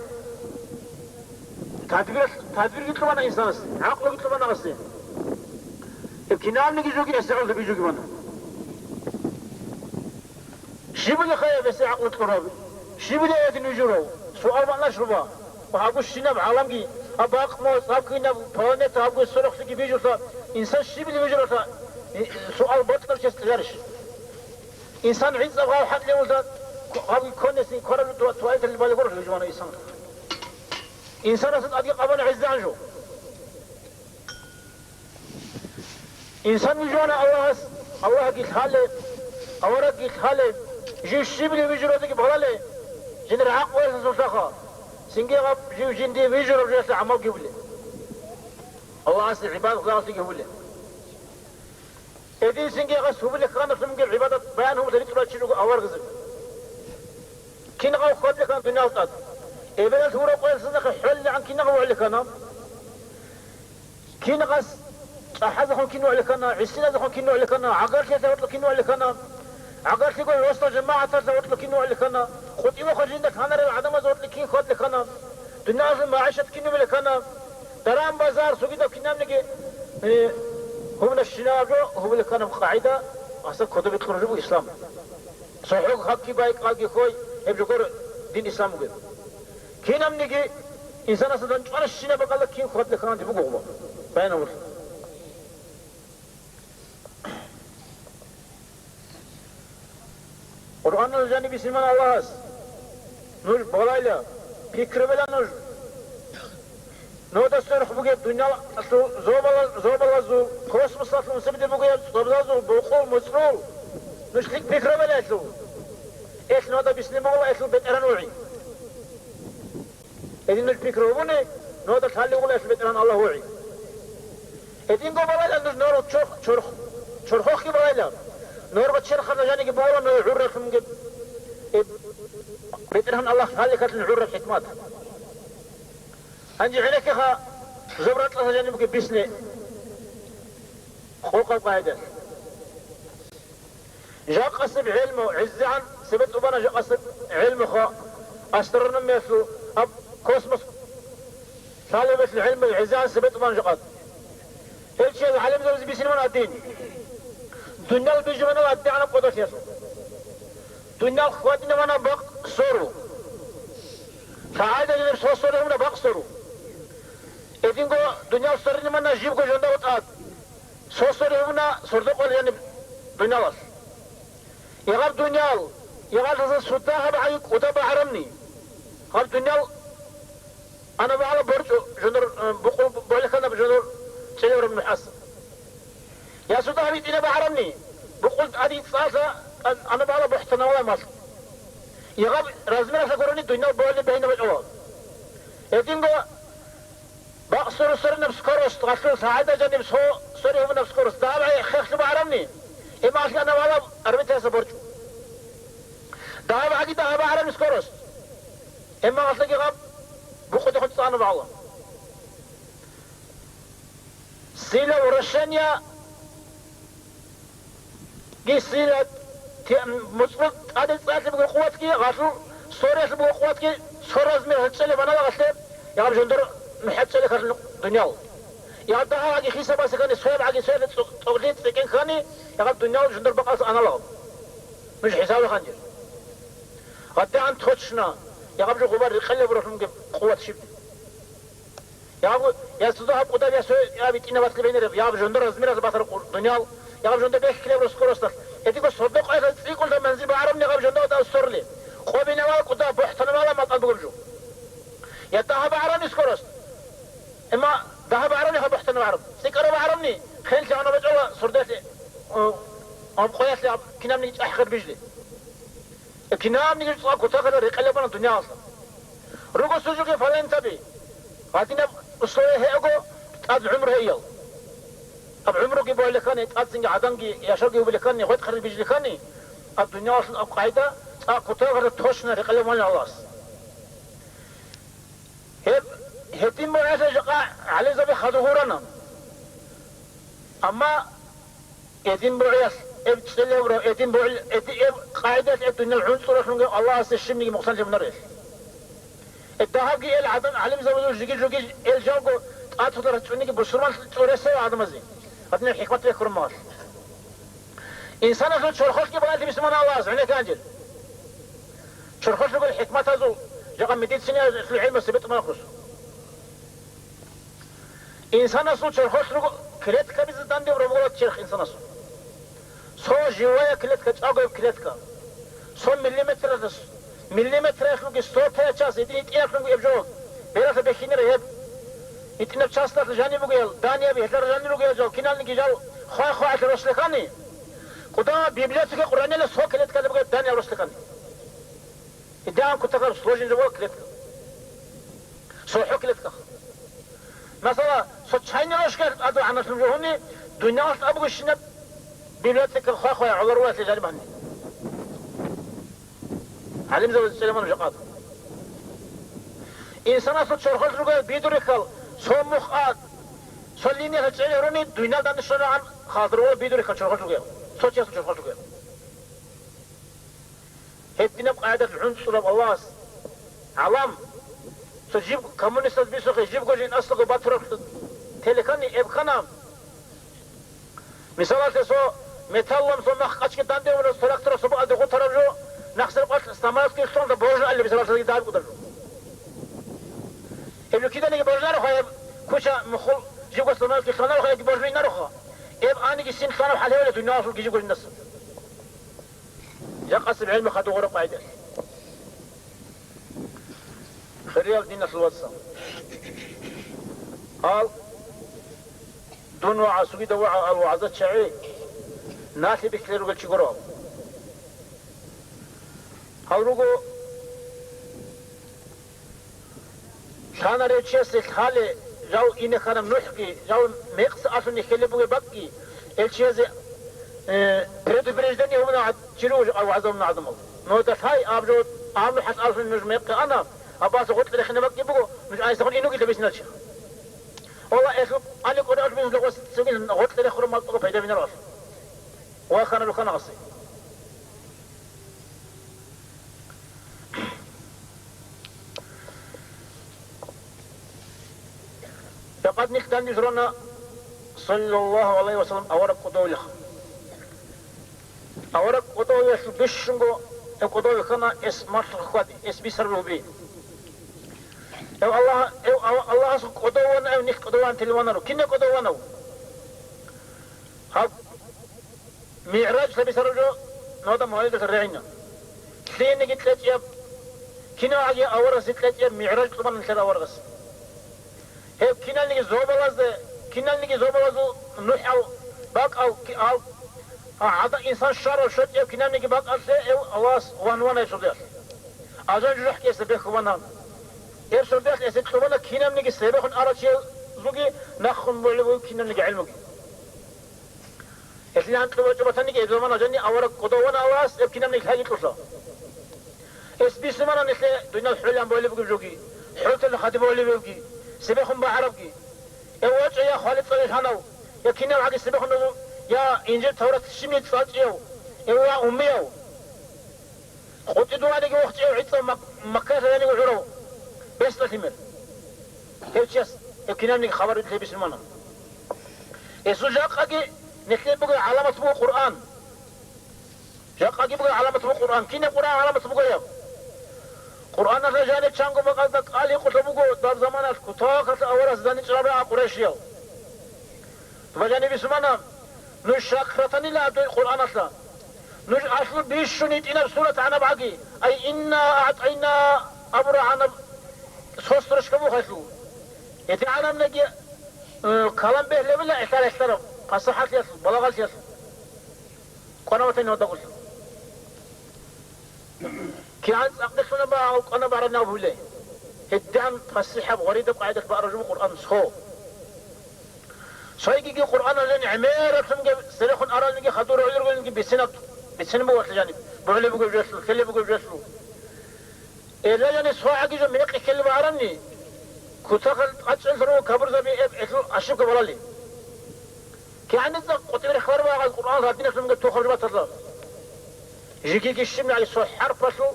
тадбир, тадбирги кьабана инсанас, гӀакълуги кьабана гьесде. Гьеб кинабниги жоги гьесда гӀоло бижуги бана. Щиб бугеб гьеб гьесда гӀакълу кьураб? Щиб бугеб гьедин вижурав? Суал бакӀалда щуба? Ва гьаб бищунаб гӀаламги, гьаб бакъ, моцӀ, гьаб кинаб планета, гьаб гьесул рахълъиги бижулъа, инсан щиб бугеб вижуралъа, суал бокьарав чияс кьеларищ? Инсан гӀицӀаб гьав хӀакълъи гьавулда, гьав кколесин квараби туа-, туалеталде балеб гурелъул вижувана инсан. Инсанасда тӀадги къабана гӀезегӀан жо. Инсан вижувана Аллагьас, Аллагьги лъалеб, аварагги лъалеб, жив щибли вижуразеги балалеб, жиндир гӀакълуялъул сахаха, цинги гьаб жив жиндие вижураб жоялъе гӀамалги гьабулеб. Аллагьасе гӀибадат лагълъиги гьабулеб. Гьединлъидал гьес гьабулеб кканалъунги гӀибадат баян гьабулеб ритӀурав чи руго аварагзаби. Кинаб хьвадлъи ккана дуниял тӀад? Эбелалъ гьураб къоялъ цадахъ хӀолеб кин вугӀулеб ккана? Кинаб чӀахӀазехун кин вугӀулеб ккана? ГӀисиназехун кин вугӀулеб ккана? ГӀагарлъиялъе гьоркьоб кин вугӀулеб ккана? ГӀагарлъиго росдал жамагӀаталъе гьоркьоб кин вугӀулеб ккана? КъутӀивахъа жинда лъанарел гӀадамазда гьоркьоб кин хьвадлъи ккана? Дуниялалъул магӀишат кин вугилан ккана, даран-базар, цогидаб кинабниги, э, гьабунщинаб жо гьабулеб кканаб къагӀида, гьесда кодобе кьураб жо буго ислам. ЦохӀого хабги бай, кӀалги хой, гьеб жо гуро дин ислам бугеб. Кинабниги инсанасда данчӀварабщинаб бакӀалда кин хьвадлъи кканаб буго гьеб. Баян гьабулеб. Къуръаналда жаниб бицинабуна Аллагьас: нуж балайла, пикру бала нуж. Нужеда сверухъ бугеб дуниялалъул зобала-, зобалазул, космосалъул нусибде бугеб цӀобзазул, букъул, муцӀрул нуж лъикӀ пикру бала гьелъул. Гьелъ нужеда бицинеб бугила гьелъул БетӀергьан вугӀин. Гьедин нуж пикру гьабуни, нужеда лъалеб бугила гьелъул БетӀергьан Аллагь вугӀин. Гьединго балайла нуж нур чорх-, чорх-, чорхолъги балайла. Нурго черхалда жаниги бугила нуж гӀурралъунги, э, БетӀергьан Аллагь лъалелъул гӀурраб хӀикмат. Гьанже гӀенеккеха, зоб ракьалда жаниб бугеб бицни къокъаб къагӀидалъ. Жакъасеб гӀелму, гӀезегӀан цебе тӀубана жакъасеб гӀелмуха, астрономиялъул, аб-, космос лъалеб гӀелму гӀезегӀан цебе тӀубана жакъа. Гьел чияз гӀалимзабазе бицинабуна дин. Дуниял бижубанила гӀадегӀанаб къодолъиялъул. Дуниял хьвадинабуна бакъ сору. ЛъагӀайда гьеб сору гьабуна бакъ сору. Гьединго дуниял соринабуна жибго жонда тӀад. Сору-сору гьабуна сордо къваригӀанаб дуниялалъ. Гьаб дуниял, гьаб сордо гьаб гӀай кӀуда багӀарамни. Гьаб дуниял ана багӀала борчӀо жонор, э, букъул бо-, болехана жонор цӀелевраб нухӀас. Я сордо гьаб гьитӀина багӀарамни, букъул тӀаде цӀалъа, а-, ана багӀала бухӀтанавала малъ. Гьаб размералъа гурони дуниял боялде бегьинаб бачӀала. Гьединго Соринаб скорость, гъалъул сагӀада жаниб соригьабунаб скорость, дагьаб хехлъи багӀарамни, гьеб махалъ ана валаб арбитаса борчӀу. ДагьабгӀаги дагьаб багӀарамни скорость, гьеб махалъги гъаб букъудехун цӀана багӀала. Сила вращения Гьесила те-, муцӀрул тӀаде цӀалъи буго къуватги, гъалъул сорелъи буго къуватги, соразмер гьечӀелеб банала гъалъе, ягъаб жундур нухӀецӀелехъан дуниял. Ягъаб дагьабгӀаги хисабасехъани, соябгӀаги соялъе цӀу-, цӀугълин цӀикӀкӀинхъани, ягъаб дуниял жундур бакъалъ аналаро. Нуж хӀисабалехъанчӀел. ГъадегӀан точно, ягъаб жо гъубал рекъелеб бугеб къуват щиб? Ягъаб, я цо гьаб кӀудаб, я сой, я битӀинаб батлеб гьениреб, ягъаб жундур размералъ батараб къу-, дуниял, ягъаб жундур беххилеб рос скоросталъ. Гьединго сордо къоялъ цӀикӀкӀулда манзил багӀарамни гьаб жундур дав сорли. Къобинавал кӀуда, бухӀтанавала макьал бугеб жо. Я дагьаб багӀарамни скорость. Амма дагьаб багӀарамни гьаб бухӀтанаб багӀараб. ЦӀикӀкӀараб багӀарамни хенлъи гьанаб бачӀала сордоялъе, о, гьаб къоялъе гьаб кинабниги чӀахӀ гъербижли. Кинабниги цӀа кутакалда рекъелеб бана дуниялалъа. Руго сужуги фалентаби. Гьадинаб условие гьеого тӀад гӀумру гьейал. Аб гӀумруги бугьилехъани, тӀадцинги гӀаданги яшавги вугилехъани, гъветӀ хъарил бижилехъани, аб дуниялалъул аб къагӀида цӀа кутакалда точно рекъелеб бана Аллагьас. Гьеб, гьедин бугӀелъа жакъа гӀалимзаби хадур гьурана. Амма Эдин бугӀиялъ эб цӀелевра, эдин бугӀил-, эди-, эб къагӀидалъ эб дуниял гӀунцӀуралъунги Аллагьасе щибниги мукъсанлъи мунарел. Эд дагьабги эл гӀадан гӀалимзабазул жиги-жуги эл жалго тӀатулар гьачӀониги бусурман цӀоресел гӀадамазе. Гьадинаб хӀикмат бехьурмагъалъ. Инсанасул чорхолъги балагьи бисмана Аллагьас, гӀенекке гьанжел. Чорхолъ ругел хӀикматазул, жакъа медицинаялъул гӀелмасе бетӀ махус. Инсанасул чорхолъ руго клеткабизе данде роболат черх инсанасул. Цо живая клетка, чӀагояб клетка. Цо миллиметралъ, миллиметраялъулги сотая часть, гьедин гьитӀиялъунги эб жо. Бералъа бехьинира гьеб. ГьитӀинаб часталъ жаниб бугел, данияби гьелъара жанир ругел жал, киналниги жал хвай-хваялъе рослъехъани. КӀудама библиотека Къуръанила цо клеткалъ бугеб даниял рослъехъани. Идеан кутакаб сложен жо клетка. СорхӀо клетках. Масала, со чайни ложка тӀаде гӀаналъун жо гьуни, дуниялалъ абугощинаб библиотека хвай-хвай гӀоларуялъе жаниб гьанни. ГӀалимзабаз цӀеламан жакъад. Инсанасул чорхолъ ругел бидурихьал, со мухъ а, со линиялъ чӀезе гьуруни, дуниялда нишарагӀан хадур бидурихьал чорхолъ ругел. Со чиясул чорхолъ ругел. Гьединаб къагӀидалъ гӀунцӀураб Аллагьас гӀалам, цо жиб коммунистаз бисухъе, жибго жин аслуго батураб телекани эбкана. Мисалалъе, цо металлалъ цо мах къачги данде унеб тракторалъ цо бакӀалде гъутараб жо, нахсер къвалъ самолётги лъун, божун али, мисалалъе, дагьаб кӀудараб жо. Гьеб жо киданиги божунароха, гьеб куча мухул жибго самолётги лъунароха, гьебги божун инароха. Эб аниги син лъанаб хӀал гьевали дуниялалъул жибго жиндаса. Жакъасеб гӀелму хадугъураб къайдалъ. Хириял диналъул вацал. Ал дун ва гӀасугида вагӀа ал вагӀза чагӀи налъи бихьулел ругел чи гуро. Гьал руго Лъана реччасе лъале, жав ине хьана НухӀги, жав мекъса алъуни хьелеб бугеб бакӀги, эл чиязе, э, предупреждение гьабуна гьад-, чи руго вагӀза гьабуна гӀадамал. Нужда лъай, аб жо, аб НухӀалъ алъуни нуж мекъи ана, аб баса гъоркье рехине бакӀги буго, нуж айсагъун инуги лъабисиначи. Валла, элъул къани кӀури алъ бин гъос цогил гъоркье рехураб мал тӀокӀаб пайда бинарал. Ва хана рухана гъаси. Жакъад нилъ данде журана, саллаллагьу гӀалайгьи ва саллам, авараг кӀодовилаха. Авараг кӀодовиялъул бищунго гьев кӀодов вихьана, эс малъухъ хьвади, эс бисараб гьуби. Гьев Аллагь-, гьев Аллагьасул кӀодов вана, гьев нилъ кӀодов ван тилванаро. Кинав кӀодов ванав? Гьав МигӀраж лъабисараб жо, нуда мугьалидаса регӀина. Лъиениги кьечӀеб, кинавгӀаги аварагасе кьечӀеб МигӀраж тӀубана нилъер аварагас. Гьеб киналниги зобалазда, киналниги зобалазул нухӀал, бакӀал, ки-, ал, а, гӀада-, инсан щварал щочӀеб кинабниги бакӀалъе гьев Аллагьас ван вана гьеб сордоялъ. Азан жужахӀги гьесда бехьулеб бана. Гьеб сордоялъ гьесие кьубана кинабниги цебехун арав чиял Зуги нахъун бугӀулеб буго кинабниги гӀилмуги. Гьелъие анкьго бачӀун батаниги, гьеб замана жаниб авараг кӀодов вана Аллагьас, гьеб кинабниги лъаги кьолъа. Гьес бицунмана нилъее дуниял хӀолан бугӀулеб бугеб жоги, хӀолталда хадуб бугӀулеб бугебги, цебехун багӀарабги. Гьев вачӀа я хвалил цӀалил гьанав, я кинабгӀаги цебехун, я инжир таврат щибниги цӀалчӀияв, гьев ва уммияв. КъотӀи дуваниги вохчӀев гӀицӀав Мак-, Маккаялъ гьаниги гӀурав бесдалъимер. Гьев чияс гьеб кинабниги хабар лъеб бицунмана. Гьесул жакъаги нилъее бугеб гӀаламат буго Къуръан. Жакъаги буго гӀаламат буго Къуръан. Кинаб Къуръан гӀаламат бугеб? Къуръаналъ жаниб чанго бакӀалда кӀал гьикъулъа буго даб заманалъ кутакалъ аварагас данде чӀараб рагӀа къурайшиял. Доба жаниб бицунмана, нуж шак ратанила дой Къуръаналъа. Нуж алъул бищун гьитӀинаб сурат гьанаб гӀаги, ай, «Инна аътӀайна» абураб гьанаб сосрочка буго гьелъул. ГьедигӀанабниги, э, калам бегьлебила гӀелъар-гӀелъараб, пасахӀатлъиялъул, балагъалъиялъул. Къвана ватани гьадагулъ. КигӀан цӀакъдилъунаб багьа къвана бараб наб гьуле. ГьедигӀан пасихӀаб гъваридаб къагӀидалъ баара жо буго Къуръан цо. Цойгиги Къуръаналъул гӀемералъунги церехун аралниги хадур гӀолоргониги бицинаб, бицин буго гьелъул жаниб, бугӀулеб бугеб жолъул, ккелеб бугеб жолъул. Эла, яни, согӀаги жо мекъи ккелеб арани, кутакалъ тӀачӀелъ руго кабурзаби эб гьелъул ошибка балали. КигӀанница къотӀи рехлар багъаз Къуръан гьадиналъунги тохаб жо баталла. Жигиги щибниги цо хӀарпалъул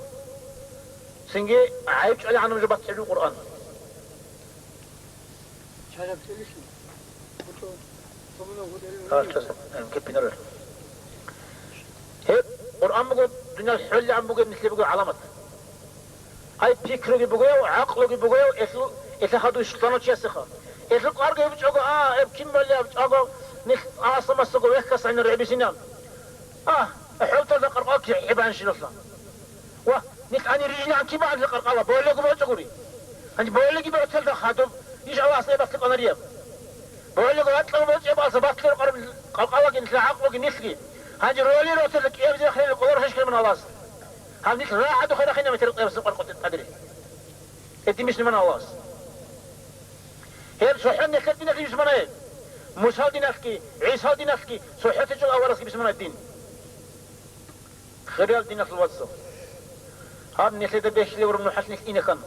цинги гӀайиб чӀвалегӀанаб жо батичӀеб жо Къуръан. ГьалчӀваз, эм, кепинарал. Гьеб Къуръан буго дуниял хӀоллигӀан бугеб нилъее бугеб гӀаламат. Ай, пикруги бугев, гӀакълуги бугев, элъу-, элъа хадуй султанав чиясеха. Элъу къарги гьеб чӀого, а, эб кин балли аб чӀого, нилъ асамасаго вехьас гӀенир гӀебисинан. А, хӀолталда къаркъа кигӀебанщиналъа. Ва, нилъ гьанир рижинегӀан киб гьанже къаркъала, бойлего бочӀогури. Гьанже бойлеги бегӀтелда хадуб, иш Аллагьас эбалъе кӀванарияб. Бойлего ракьалда бочӀеб алса батлъи рукъараб къаркъалаги нилъ гӀакълуги нилъги. Гьанже роли ротелда кӀиябизе хирел къолор хӀещкъеман Аллагьас. Гьаб нилъ рагӀаду хирахъина метер кьебсин къваркъутӀи къадри. Гьедин бицунмана Аллагьас. Гьеб цохӀо нилъер диналъе бицунмана гьеб. Мусал диналъги, ГӀисал диналъги, цохӀо течӀел аварасги бицунмана дин. Хириял диналъул вацал, гьаб нилъеда бехьулев гуро НухӀалъ нилъ ине хьана.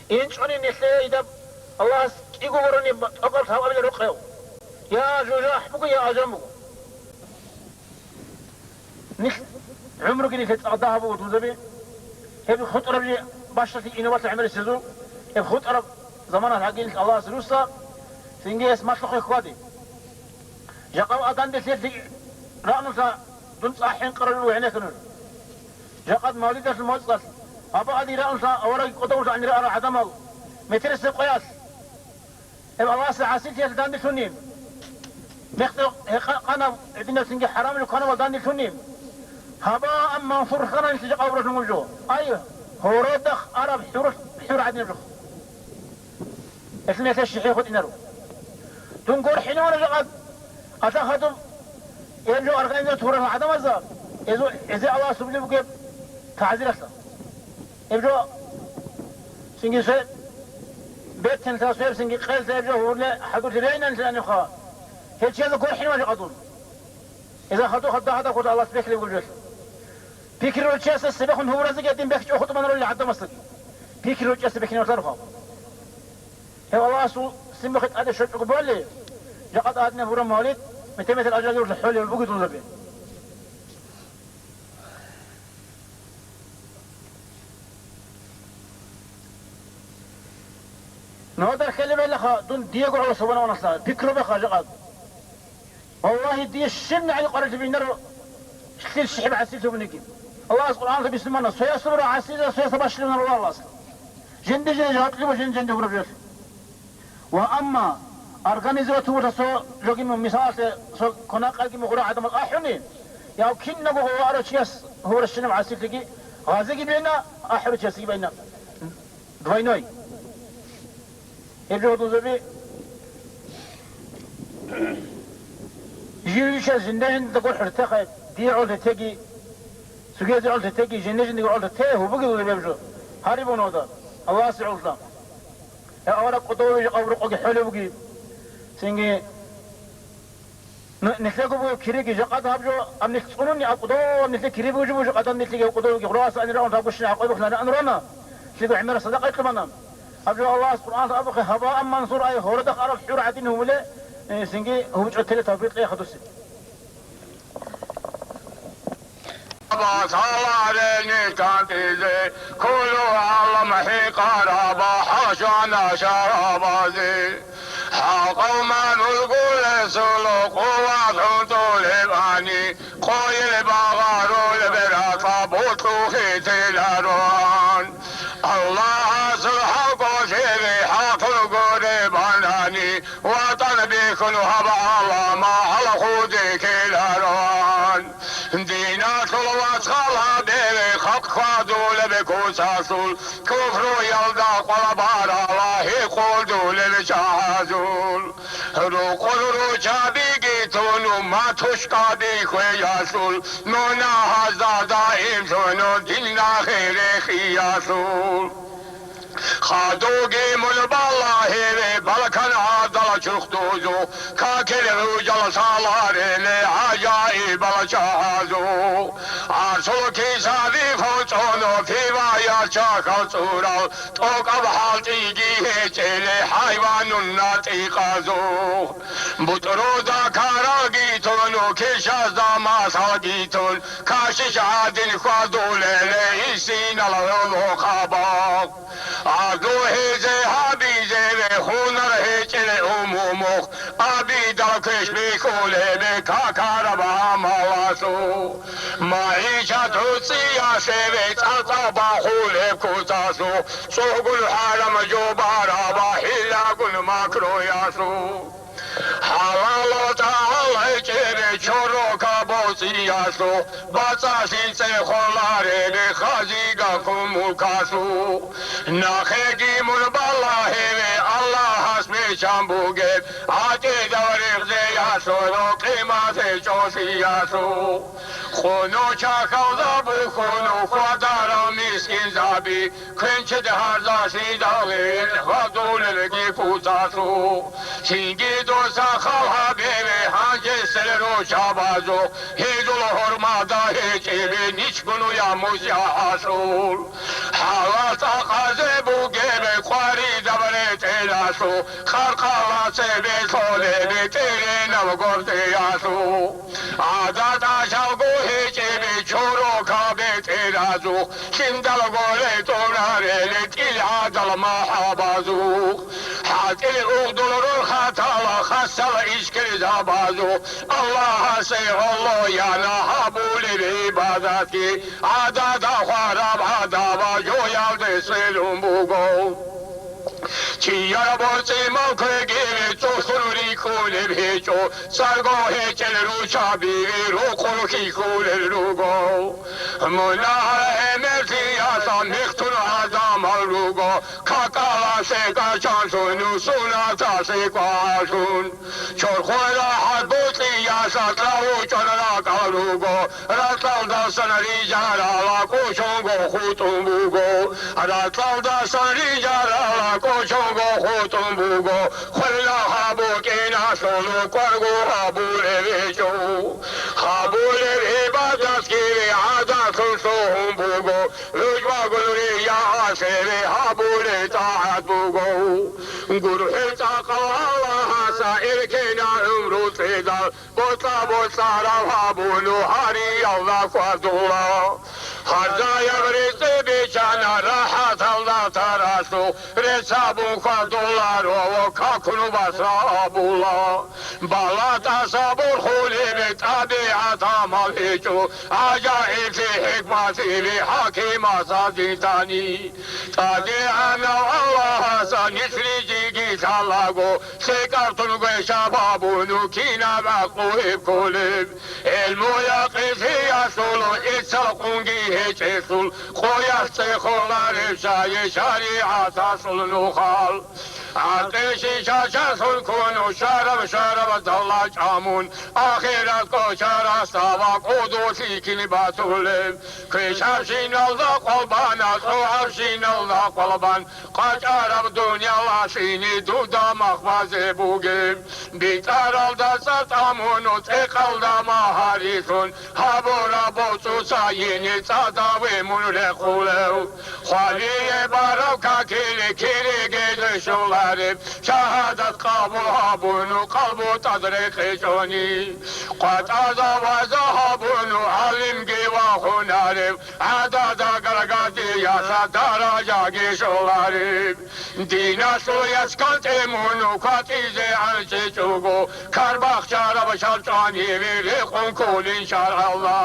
ИнчӀони нилъее идаб Аллагьас кӀиго гурони тӀокӀаб лъабабилеб рукъ гьев. Я жужахӀ буго, я алжан буго. Нилъ гӀумруги нилъее цӀакъ дагьаб буго, дузаби. Гьеб хутӀараб жи бащдалъи инабалъа гӀемерисезул, гьеб хутӀараб заманалъ гьагил Аллагьас руса, цинги гьес малъухъе хьвади. Жакъа Аданде лъелъи раънулъа дун цӀа хӀинкъарав вугӀинехъе нуж. Жакъад мавлидалъул моцӀалъ, Абу-Ади раънулъа авараг кӀодовлъани раара гӀадамал метерисеб къоялъ. Гьеб Аллагьасе гӀасилъиялъ данделъуни, мехтӀе гьекъа-, къанаб гӀединабцинги хӀарамулев кванавал данделъуни, гьабаан мансур хананилъ жакъа образ жо. Ай, гьоредахъ араб хӀур-, хӀур гӀадинаб жо. Гьелъ нилъер щихӀи хутӀинаро. Дун горхӀинавана жакъа, гьалъа хадуб, гьеб жо организатор гьарал гӀадамазда, гьезул гӀезе Аллагьас рублеб бугеб тагӀзиралъа. Гьеб жо цинги све-, бертенлъа свебсинги къеллъа гьеб жо гьурле хӀадурлъи рейнанлъи анихъа. Гьел чиязе горхӀинавана жакъа дун. Гьезда хадуб хадда гьадаб хутӀа Аллагьас бехьулеб гуржелъ. Пикри руччасе цебехун гьуразеги гьедин бехчӀо хутӀбанарулел гӀадамасдаги. Пикри руччасе бехьинавлъарха. Гьев Аллагьасул симбухъе тӀаде щочӀого боли, жакъа тӀадне гьураб мавлид, метер-метер ажалирлъи хӀолеб бугидулаби. Нагьадар хелеб гьелаха, дун диего гӀоло сабана ваналъа, пикру беха жакъа. Валлагьи, дие щиб нагӀил къварилъи бинар лъил щихӀиб гӀасилъи бугониги. Аллагьас Къуръаналда бицунмана, соясул гӀасилза соясда бащулеб гьунар Аллагьас. Жинди-жинди жаваблъи ва жинди-жинди гьураб жолъи. Ва амма организовать гьугьула цо жоги мун, мисалалъе, цо кванакъайги мугъура гӀадамал ахӀуни, яв кинаго гъова арав чияс гьуращинаб гӀасилъиги, гъазиги бина, ахӀурав чиясги байна. Двойной. Гьеб жо гьудулзаби жив-жив чияс жинда-жинда гурхӀулъ техай, дие гӀолъи теги, цогиязе гӀолъи теги, жинда-жиндаги гӀолъи те, гьубуги гьеб жо. Гьариб унуда, Аллагьасе гӀолда. Авараг кӀодове жакъа рукъаги хӀолеб буги. Цинги ну-, нилъего буго кириги жакъа гьаб жо, ам нилъ цӀунуни аб кӀодо, нилъе кири буго жо, жакъа нилъеги кӀодовеги гъураса анира ун рагушин гӀакъуй бухлана анрона. Лъиго гӀемера садакъа ихъимана. Гьаб жо Аллагьас Къуръан абухъе гьаба амман сур ай гьородах араб хӀур гӀадин гьумуле, э, цинги гьубчӀо теле тавфикъ лехадуси. Саларени кантизе, кулу гӀалам хӀинкъараба, хӀалчана шарабазе. Гьал къавман ургулесуло къуват гьунтулебани, къойил багъарулеб ракьа бутӀрухъе телароан. Аллагьасул хӀакъалъе хӀакъ гуребанани, ВатӀан бихьун гьаб гӀалама гьалхуде ккелароан. Диналъул вацал гьабе халкъ хьвадулеб куцалъул, куфруялда къвалабарала гьекъолдулел чагӀазул. Рукъур руччабиги тун, уммат тушкаби хвеялъул, мунагьазда даимлъун динда херехиялъул. Хадуги мун балагьеве, Балкан гӀадал чурхдузу, какил гӀужал салареле гӀажаибал чагӀазу. Арсул кисаби фоцӀоно фиваял чахал цӀурал, тӀокӀаб хӀалтӀиги гьечӀеле хӀайванун натӀикъазу. БутӀрузда каралги тун, кишазда масалги тун, кашиш гӀадин хьвадулеле гьисинал гӀолохъабал. Адлу гьезе гьабизеве хунар гьечӀел умумухъ, абидал квеш бихьулебе какараб гӀамалалъу. МагӀишат гӀуцӀиялъеве цӀацӀал бахулеб куцалъу, цӀугун хӀарам жо бараба хӀиллагун макруялъу. ХӀалалал тӀагӀал гьечӀебе чорока боцӀиялъу, бацӀцӀалъи цӀехоларебе хазига кумукалъу. Нахъеги мун балагьеве Аллагьас биччан бугеб, гӀатӀидал ригъзеялъул къимат гьечӀолъиялъу. Хунучахъалда бухьун хвадарал мискинзаби, квенчед гьарзалъидал гьел гьадулелги куцалъу. Цинги дуца хал гьабеве гьанжесел руччабазухъ, гьезул гьурмада гьечӀебе ничгун уя мусягӀалъул. ХӀалал цӀакъазе бугебе къваридаб ретӀелалъу, къаркъала цебе лъолебе тӀеренаб гортӀиялъу. ГӀадатӀалъалго гьечӀебе чорока бетӀеразухъ, лъимдалго ретӀунареле тӀил гӀадал махӀабазухъ. ХӀатӀил угъдул рорхатала хасал ишкилзабазухъ, Аллагьасе гӀоло яна гьабулеб гӀибадатги, гӀадада хвараб гӀадаб жоялде сверун буго. Чияр боцӀи-мал квегиве цӀухьун рикӀкӀунеб гьечӀо, цӀарго гьечӀел руччабиги рукъун хьихьулел руго. Мунагьал гӀемерлъиялъа михтун гӀадамал руго, какалалъе кӀачанлъун, сунаталъе кӀвалъун. Чорхол рахӀат бокьиялъа кьавучӀун ракӀал руго, ракьалдасан рижарала кӀочонго хутӀун буго. Ракьалдасан рижарала кӀочонго хутӀун буго. Хвела гьабу кӀиналъул кӀваргу гьабулев гьечӀо. Гьабулеб гӀибадатги гӀадатлъун лъугьун буго. ГӀужбагун риясебе гьабулеб тӀагӀат буго. ГурхӀел цӀакъал Аллагьас эркенал гӀумру цӀидал, бокьа-бокьараб гьабуну гьариялда хьвадула. Гьарзаяб ризкъи биччана рахӀаталда таралъу, рецц гьабун хьвадуларо ва какун басра абула. Балатаса борхулеб тӀабигӀат гьамал гьечӀо, гӀажаиблъи хӀикмалъи хӀакимаса дидани. ТӀадегӀанав Аллагьаса нилъ рижиги лъалаго, лъикӀаб тун гвешаб гьабуну кинаб гӀакълу гьеб кколеб. ГӀелмуялъ къилъиялъул иццал къунги гьечӀелъул, къоялъ цӀехолареб шайи шаригӀаталъул нухал. ГӀакъил шишаялъун ккун щвараб-щвараб далла чӀамун, ахират кӀочарасда ва кӀудулъи кин батулеб? Квешабщиналда къвалбана, лъугӀабщиналда къвалбан, къачӀараб дуниялалъини дуда махбазе бугеб. БитӀаралда цӀар тӀамун, цӀекъалда магьарилъун, гьабураб боцӀуца йине цӀадаве мун рехулев. Хвалие барав какиле кириге дешулареб, шагьадат къабул гьабуну, къалбу тӀад рекъечӀони. КъватӀазаваза гьабуну, гӀалимги вахунарев, гӀадада гаргадиялъа даражаги щолареб. Диналъул яцгал тӀемуну кватӀизе гӀанчӀичӀого, карбахчараб шалчӀваниве рекъон кколин шаргӀалда.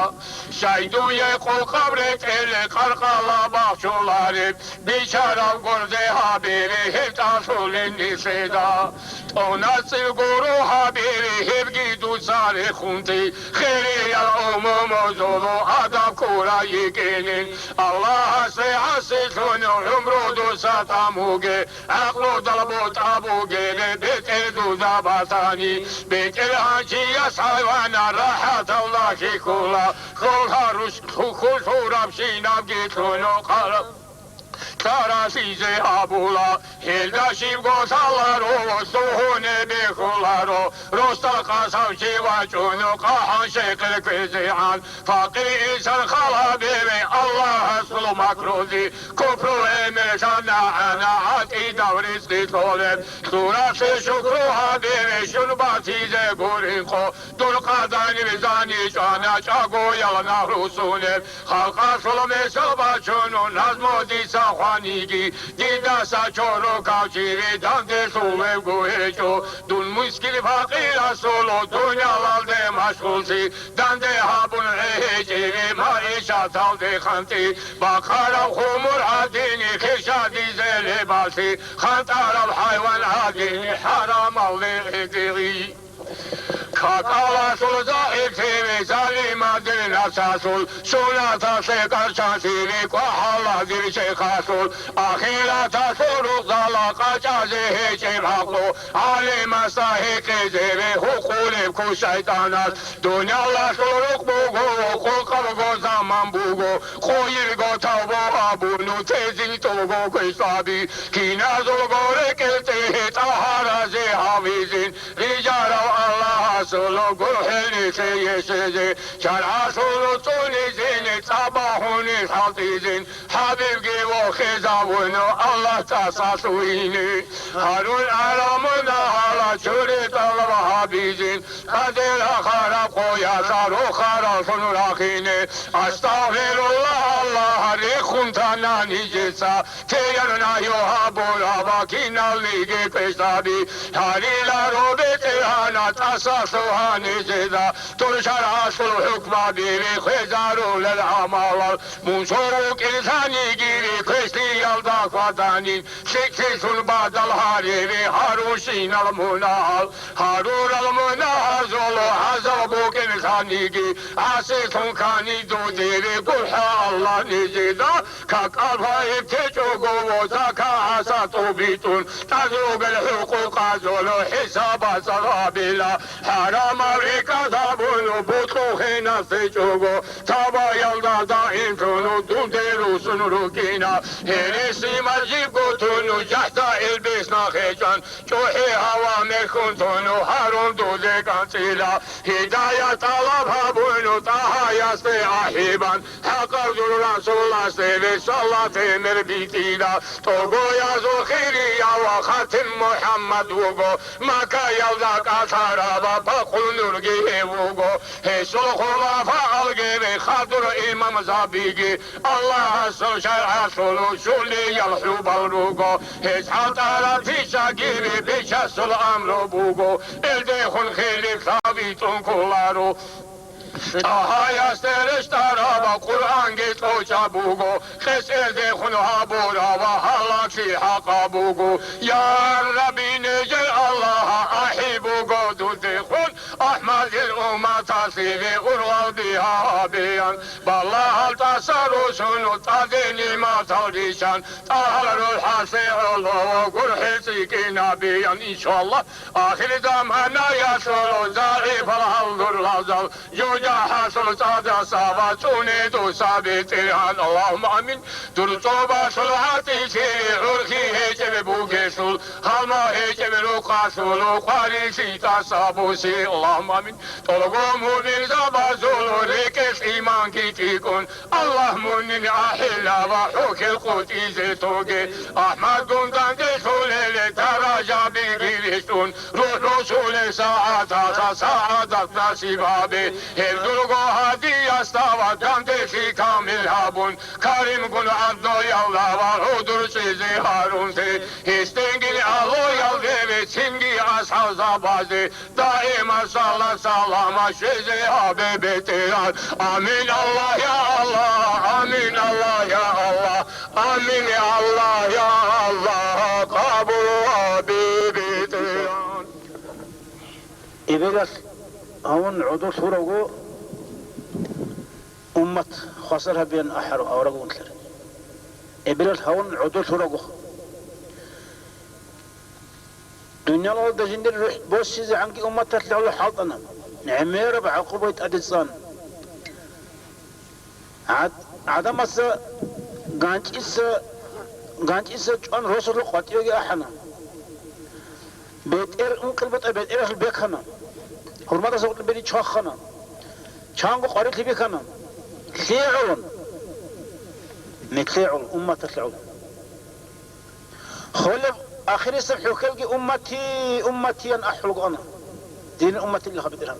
Щай дуе къокъаб ретӀеле къаркъала бахчулареб, бичараб гурде гьабире гьеб тӀалъулин нилъеда. ТӀонацӀил гуро гьабире гьебги дуца рехунти, хириял умумузулу адаб ккура йикӀинин. Аллагьасе гӀасилъун гӀумру дуца тӀамуге, гӀакълудал бутӀа бугебе бетӀер дуда батани, бетӀергьанчияс хӀайванал рахӀаталда хьихьула, хьул гьарус хьухьул лъурабщинабги лъуно къараб. Кьаралъизе абула, гьелда щибго лъаларо, лъугьуне бехуларо, росдал къасав чи вачӀун, къахӀан щекъер кквезегӀан, факъир инсан хал гьабиве Аллагьасул макрузи, купру гӀемерлъана гӀана гӀатӀидав ризкъи лъолеб, лъуралъе шукру гьабиве щун батизе гурин къо, дур къаданир зани чӀвана чӀагоял нагьрусунеб, халкъалъул месал бачун назму дица хваниги, дидаса чорокав чири данделъулевго гьечӀо. Дун мискин-факъирасул дуниялалде машгъуллъи, данде гьабун гӀе гьечӀеви маишаталде хъантӀи, бахъараб хумур гӀадини хиша дизе лебаллъи, хантӀараб хӀайван гӀадини хӀарамалде гӀедегӀи. Какалалъул загӀиплъири залимадир напсалъул, сунаталъе къарчалъири кӀвахӀаладир чехалъул, ахираталъул рукъзала къачӀазе гьечӀеб гӀакълу, гӀалимасда гьекъезере гьукъулеб ккун шайтӀаналъ. Дуниялалъул рукъ буго, къокъабго заман буго, къойирго тавбу абуну тезин тӀого квешлъаби, киназулго рекӀелде гьетӀа гьаразе гьавизин, Рижарав Аллагьасул гурхӀел нилъее щвезе, шаргӀалъул цӀунизин, цӀа багьуни хӀалтӀизин, ХӀабибги вохизавуну Аллагь тӀасалъугьине. Гьарун арал мунагьала чури тӀалаб гьабизин, къадир ахараб къоялъа рохараллъун рахине. Астагъфируллагь, Аллагь, рехун тана нижеца, Тейарнаю гьабураб киналниги квешлъаби, гьариларо БетӀергьана тӀасалъугьани жеда, дур шаргӀалъул хӀукмабири хвезарулел гӀамалал, мун цо вукӀин лъаниги квешлъиялда хваданин, лъикӀлъилъун бадал гьарири гьарунщинал мунагьал, гьарурал мунагьазул гӀазаб букӀин лъаниги, гӀасилъун ккани дудири гурхӀа Аллагь нижеда, Какал гьаиб течӀого ва закагӀаса тӀубитӀун, тӀад ругел хӀукъукъазул хӀисабаца гьабила. ХӀарамал рикӀкӀад гьабун, бутӀрул хинас течӀого, тавбаялда даимлъун, дунде руссун рукӀина. Гьереси мажибго тун, жахӀда илбис нахъе чӀван, чӀухӀи гьава мехун тун, гьарун дуде кӀанцӀила. Гьидаят тӀалаб гьабун, ТӀагьаясде ахӀибан, ХӀакъав дур Расуласде ресалат гӀемер битӀила. ТӀогоязул хирияв ва хатим МухӀаммад вуго, Маккаялда кӀалъараб бакъул нурги гьев вуго. Гьесул хулафаалги хадур имамзабиги Аллагьасул шаргӀалъул щулиял хӀубал руго. Гьез хӀалтӀараб пишаги бичасул амру буго, элдехун хилиплъа витӀун кколаро. ТӀагьаясде рещтӀараб Къуръанги кьоча буго, къесердехун гьабураб гьалаклъи хӀакъа буго. Я Рабби, нижер Аллагь ахӀи буго дудехун, АхӀмадил умматалъе ургъал бигьа гьабеян, балагьал тӀаса росун тӀаде нигӀматал риччан, ТӀагьар РухӀалъе гӀоло гурхӀел цӀикӀкӀинабеян, иншаллагь. Ахирзаманаялъул загӀипал гьалдурлазал, жужахӀалъул цӀадаса вачӀуней дуца, БетӀергьан, Аллагьумма амин. Дур цӀобалъул гӀатӀилъи гӀурхьи гьечӀеб бугелъул, гьалмагъ гьечӀеб рукъалъул къварилъи тӀаса бусе, Аллагьумма амин. ТӀолго муъминзабазул рекӀелъ иманги тӀикӀкӀун, Аллагь мунин ахӀилла ва хӀухьел къотӀизе тоге. АхӀмадгун данделъулел даражабиги рещтӀун, рухӀ росулел сагӀаталда сагӀадат насиб гьабе. Гьеб дурго гьадиясда ва данделъи камил гьабун, Каримгун гӀадноялда ва гӀодор чӀезе гьарунзе, гьесденгин агьлуялде ва цинги асхӀабзабазе даиман салат-салам щвезе гьабе, БетӀергьан. Амин, Аллагь, я Аллагь! Амин, Аллагь, я Аллагь! Амин, я Аллагь, я Аллагь! Къабул гьабе, БетӀергьан! Эбелалъ гьавун гӀодор лъуравго, уммат хвасар гьабеян ахӀарав аварагунлъар. Эбелалъ гьавун гӀодор лъуравго. Дуниялалда жиндир рухӀ босизегӀанги умматалъе гӀоло хӀалтӀана, гӀемераб гӀакъуба тӀаде цӀан. ГӀад-, гӀадамаца ганчӀица, ганчӀица чӀван росулъул къватӀивеги ахӀана. БетӀер ункъил бутӀа бетӀералъул бекана. Гьурмадаса гъоркье бери чвахана. Чанго къварилъи бихьана. Лъие гӀоло? Нилъее гӀоло, умматалъе гӀоло. Холеб ахирисеб хӀухьелги уммати, умматиян ахӀулгоана. Динил умматилла хабидиргьан.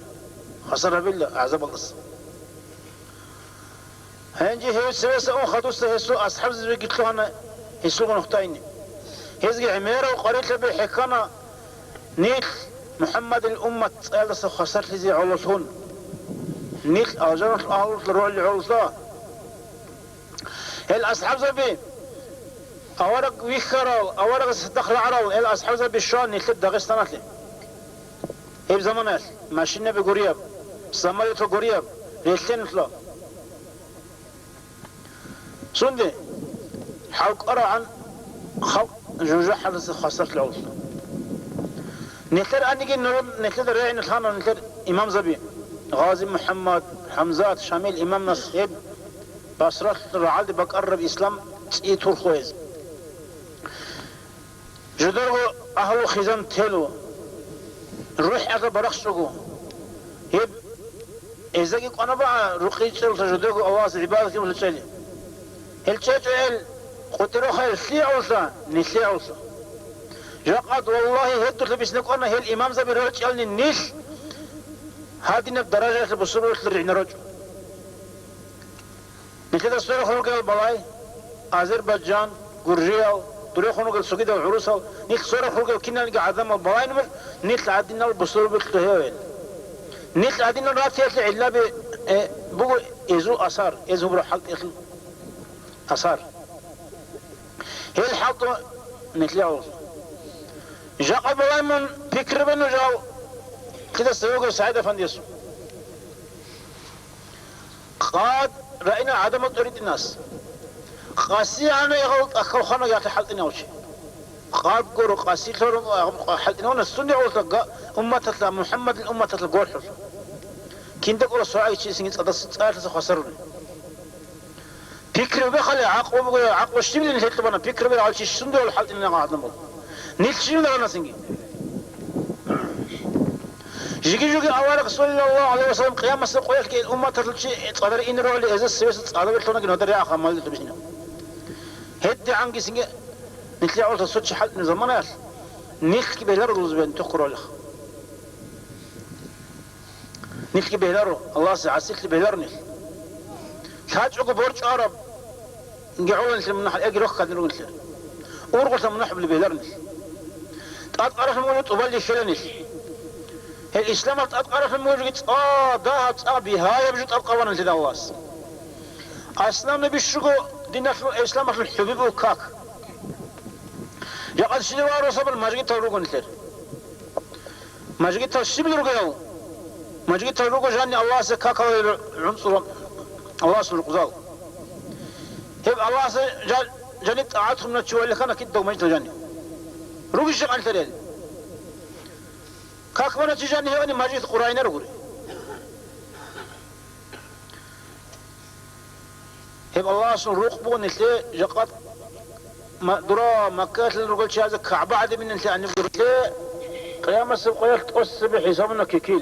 Хвасар гьабилла гӀазабалдаса. Гьанже гьев цевеса ун хадуса гьесул асхӀабзабиги лъугьана гьесул гунухъ тайни. Гьезги гӀемерал къварилъаби хӀехьана нилъ МухӀаммадил уммат цӀаялдаса хвасарлъизе гӀололъун. Нилъ алжаналъул агьлулъ рогӀли гӀололъа. Гьел асхӀабзаби авараг вихьарал, аварагас цадахъ рагӀарал гьел асхӀабзаби щван нилъер Дагъистаналъе. Гьеб заманаялъ машинаби гурияб, самолетал гурияб, релълъеналъ. Сунде? ХӀалкӀварагӀан халкъ жужахӀалдаса хвасарлъи гӀололъа. Нилъер аниги нурун нилъеда регӀиналъ гьанав нилъер имамзаби, Гъази МухӀаммад, ХӀамзат, Шамил имамнас гьеб Басралъ рагӀалде бакӀарараб ислам цӀи турхуэз. Жидерго агьлу хизан телу, рухӀ гӀазаб барахщого. Гьеб гӀезеги кӀванабагӀа рукъи чӀеллъа жидерго Аллагьасе гӀибадат гьабулел чӀели. Гьел чӀечӀо гьел къутӀирохъа гьел лъигӀуллъа, нилъигӀуллъа. Жакъад, валлагьи, гьедулъа бицна кӀвана гьел имамзаби рорчӀални нилъ гьадинаб даражаялъе бусурбабилъ ригӀнарачӀо. Нилъеда сверухъ ругел балай, Азербайджан, гуржиял, дурехун ругел цогидал гӀурусал, нилъ сверухъ ругел киналги гӀадамал балай нур, нилъ гӀадинал бусурбабилъ гьевел. Нилъ гӀадинал ратиялъе гӀиллаби, э, буго эзул асар, эз гьубра хӀалтӀиялъул асар. Гьел хӀалтӀу нилъеялъул. Жакъа балай мун пикру бе нужал, кидаса вуго СагӀид-афандиясул. Къад раина гӀадамал тӀоритӀинас. Къаси гьана ягъал тӀахьал хана ятла хӀалтӀинав чи. Къад гуро, къаси лъурун хӀалтӀинавна сунни гӀолта га-, умматалъа, МухӀаммадил умматалъа горхӀулъа. Кинда кӀура согӀай чи синги цӀадас цӀаялъаса хвасаруни. Пикру бе хали, гӀакълу буго, гӀакълу щибилин гьелъубана, пикру бе гьалчи сунди гьал хӀалтӀинав гӀадамал. Нилъ щибин гьанасинги. Жиги-жуги авараг, саллаллагьу гӀалайгьи ва саллам, къиямасеб къоялъги умматалъул чи цӀадар инарали гьезда севеса цӀадаб лъунаги нодар рагӀаха малдулъ бихьина. ГьедигӀанги синги нилъер гӀолта сочи хӀалтӀина заманаялъ нилъги беларулзабе тухъуралихъ. Нилъги беларо, Аллагьасе гӀасилъи беларо нилъ. ЛъачӀого борчӀараб Инги гӀоланилъер мунагьал яги рохьалъин ругелъер. Ургъулъа мунагьабли беларнилъ. ТӀадкъаралъун мугӀжу тӀубалде хьеланилъ. Гьел исламал тӀадкъаралъун мугӀжуги цӀа дагьаб, цӀа бигьаяб жо тӀадкъабаналъе Аллагьас. Аслан набищуго диналъул, исламалъул хӀуби буго как. Якъад щиле ва росабал мажгитал ругонилъер. Мажгитал щибил ругел? Мажгитал руго жанни Аллагьасе какал гӀунцӀурал, Аллагьасул рукъзал. Гьеб Аллагьасе жа-, жаниб тӀагӀат гьабуна чи валихана кидаго мажгитал жанни. Ругищ жакъанлъарел? Как бана чи жанни гьевани мажгит къурайна ругури. Гьеб Аллагьасул рукъ буго нилъее жакъа ма-, дура Маккаялъул ругел чиязе КагӀба гӀадин нилъее гьаниб гурелъе, къиямасеб къоялъ тӀоцебе хӀисабуна кикил.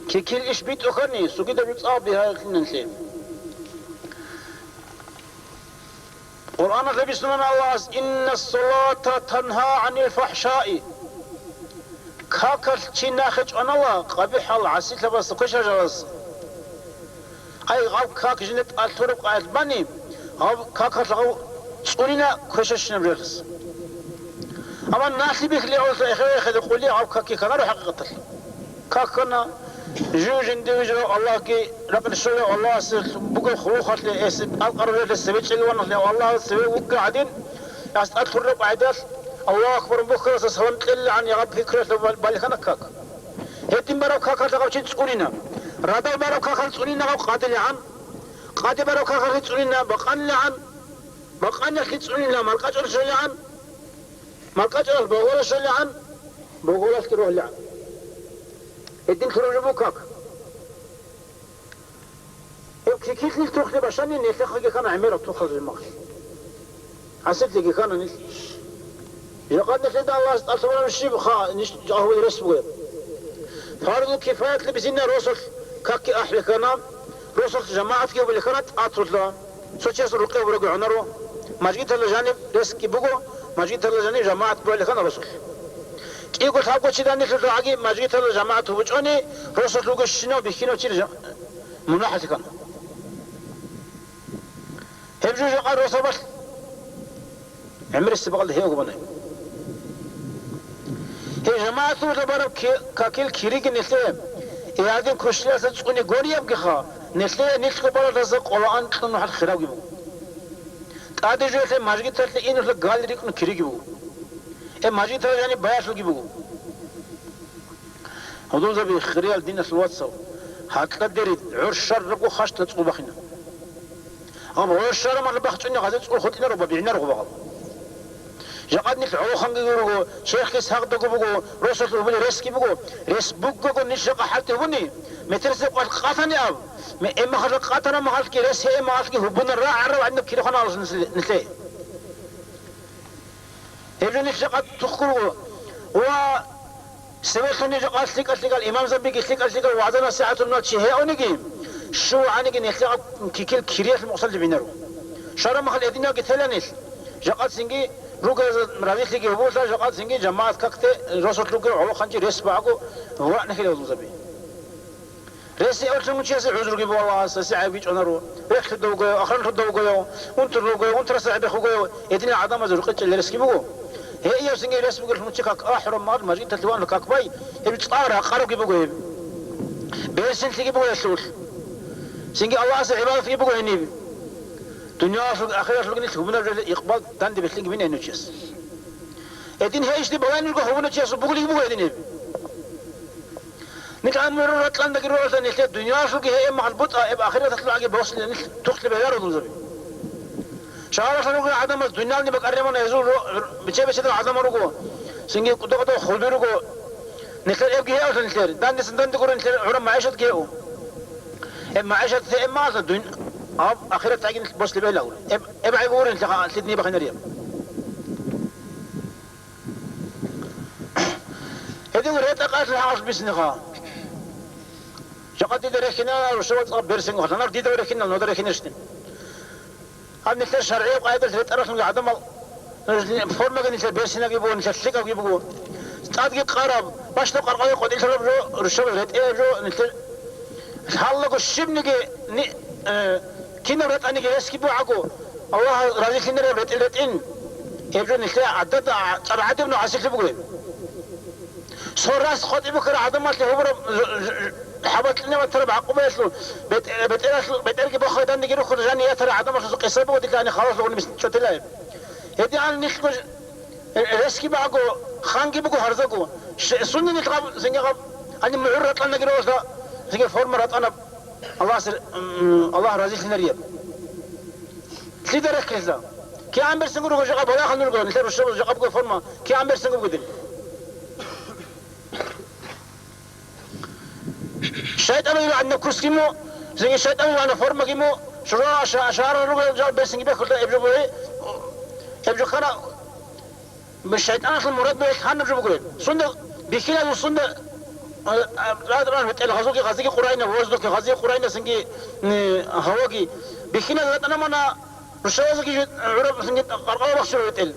Кикил иш битӀухъани, сугидаб жуцӀа бигьаялъин нилъее. Къуръаналъ бицунана Аллагьас: «Инна салата танха гӀанил фахӀшаи». Какалъ чи нахъе чӀванала къабихӀал гӀасилъабаз, квешал жалаз. Ай, гъаб как жинда тӀалъураб къайд бани, гъаб какалъ гъав цӀунина квешащинаб жалаз. Амма налъи бихьулев гӀоло эхе-эхеде къулей гъаб какги кканаро хӀакъикъаталъ. Как ккана, жив жинди вижарав Аллагьги ракӀалде щолев Аллагьасе бугеб хулухалъе, гьесие алкъараб жолдаса цеве чӀезе ваналъе Аллагьас цеве вугев гӀадин, гьас тӀад лъураб къайдалъ Аллагьу акбар бухьараса салам кьелилегӀан ягъаб пикралъе бал-, балихана как. Гьедин бараб какалъ гъав чи цӀунина. Радал бараб какалъ цӀунина гъав къадилегӀан. Къаде бараб какалъ цӀунина бакъанилегӀан. Бакъаниялъе цӀунина маркӀачӀал щолегӀан. МаркӀачӀаралъ боголалъ щолегӀан, боголалъги рогьлегӀан. Гьедин лъураб жо буго как. Гьеб кикилъ нилъ тухлъи башани, нилъехъаги хана гӀемераб тухал жимахъ. ГӀасилъиги хана нилъ. Жакъа нилъеда Аллагьас тӀалъугӀараб щиб ха нилъ агьлу рес бугеб? Фарзу кифаялъе бицина росулъ какги ахӀулел хана, росулъ жамагӀатги гьабулел хана тӀатулъа. Цо чиясул рукъи гьабурабги гӀунаро, мажгиталда жаниб ресги буго, мажгиталда жаниб жамагӀат бугелехана росулъ. КӀиго лъабго чи данделъулъагӀаги мажгиталда жамагӀат гьабичӀони, росулъ вугев щинав бихьинав чи жа-, мунагьалъе ккана. Гьеб жо жакъа росабалъ гӀемерисеб бакӀалда гьев гьабуна. Гьеб жамагӀаталда бараб ки-, какил кириги нилъее, гьадин квешлъиялъа цӀуни гуриябгиха, нилъее нилъго балагьалдаса къоло анкьго нухалъ хирабги буго. ТӀаде жоялъе мажгиталъе инулъа гал рикӀкӀун кириги буго. Гьеб мажгиталда жаниб баялъулги буго. Гьудулзаби, хириял диналъул вацал, гьаркьа дери гӀур щварабго хъащтӀа цӀул бахъина. Амма гӀур щвараб мехалъ бахчӀунеб гъазе цӀул хутӀинаро ба бигӀинаро гъубагъаб. Жакъа нилъ гӀолохъанги гурого, черхги сагъдаго буго, росулъ гьубулеб ресги буго, рес бугого нилъ жакъа хӀалтӀи гьабуни, метерисеб къвалъ къатани аб, ме-, эмахалъа къатараб мехалъги рес гьеб мехалъги гьубуна рагӀарав гӀадинаб кирихъан алъ нилъ-, нилъее. Гьеб жо нилъ жакъа тухкурго ва Севелъуни жакъа лъикӀа-лъикӀал имамзабиги, лъикӀа-лъикӀал вагӀза-насихӀатунал чи гьеониги, щувгӀаниги нилъер кикил кириялъ мукъсалде бинаро. Щвараб мехалъ гьединавги тела нилъ. Жакъа цинги ругеза разилъиги гьабула, жакъа цинги жамагӀат какде росулъ ругел гӀолохъанчи рес багӀаго ваънахӀила гьудулзаби. Рес гьеолъун вугев чиясе гӀузруги буго Аллагьас, гьесие гӀайибги чӀванаро. Рехлъуда вугояв, ахранлъуда вугояв, унтула вугояв, унтараса гӀебехъ вугояв, гьединал гӀадамазе рукъечӀел рес буго. Гьей гьев цинги рес бугелъул мунчи как ахӀураб мехалъ мажгиталъе ванлъун как бай, гьеб цӀар ракъаравги буго гьеб. Берсинлъиги буго гьелъулъ. Цинги Аллагьасе гӀибадатги буго гьениб. Дуниялалъулги ахираталъулги нилъ гьубунаб жоялъе икъбал данде бихьинги бина гьенив чияс. Гьедин гьей ишди балайнурго гьабуна чиясул бугулги буго гьедин гьеб. Нилъ гӀамру ракьандаги роралъа нилъер дуниялалъулги гьеб мехалъ бутӀа, гьеб ахираталъул гӀаги босилан нилъ тухлъи бегьаро дузаби. Шагьаралъа ругел гӀадамаз дуниялни бакӀарремана гьезул ро-, ро-, биче-бичедал гӀадамал руго, цинги кӀудо-кӀудо хурби руго. Нилъер эбги гьеалъа нилъер, дандесан данде гуро нилъер гӀураб магӀишатги гьео. Гьеб магӀишат гьеб мехалъа дун-, гьаб ахираталъ гӀаги нилъ босилеб гьеларо. Эб, эб гӀайбу гуро нилъехъа лъидни бахъинариял. Гьедин ретӀа-къалъи гьабулеб бицинеха. Жакъа дида рехинал рушава цӀакъ берсенго, гьанар дида рехинал, нода рехинарищин. Гьаб нилъер шаргӀияб къайдалъ ретӀаралъунги гӀадамал, формаги нилъер берсинабги буго, нилъер лъикӀабги буго. ТӀадги къараб, бащдаб къаркъалде къватӀилъараб жо, рушабаз ретӀеяб жо, нилъер Лъалаго щибниги ни-, э, кинаб ретӀаниги ресги бугӀаго, Аллагь разилъинареб ретӀел ретӀин. Гьеб жо нилъее гӀадада а-, цӀар гӀадиб нугӀасилъи бугеб. Цо рас къватӀибухьараб гӀадамалъе гьабураб, ж-, ж-, ж-, хӀаба кьине батараб гӀакъубаялъул бетӀ-, бетӀералъул, бетӀерги бохъай даниги рухун жанив ятарал гӀадамалъул къиса буго дилъани халалъугъуни мис-, чӀотилаеб. Гьедигьал нилъго ж-, Ресги багӀаго, ханги буго гьарзаго. Ш-, сунени гъаб, зенги гъаб, Гьаниб мугӀур ратӀанаги рогьалда, цинги форма ратӀана Аллагьас, м, Аллагь разилъинарияб. Лъида рехилъа? КигӀан берсинго руго жакъа балагьун руго, нилъер рушабаз жакъа буго форма, кигӀан берсинго бугедин. ШайтӀанал гӀадина курсги му, цинги шайтӀанал гӀадина формаги му, шура аша-, ашарал руго жал берсинги бехулда эб жо бугӀи, эб жо хана. ШайтӀаналъул мурад бугеб гьанаб жо бугеб. Сунда бихьиназул сунда, а, а, а, ретӀел гъазуги, гъазиги къурайна, воздухги, гъазиги къурайна, цинги, м, гьаваги. Бихьиназ ратӀана мана, рушавазги жи-, гӀураб, цинги къаркъала бахчура ретӀел.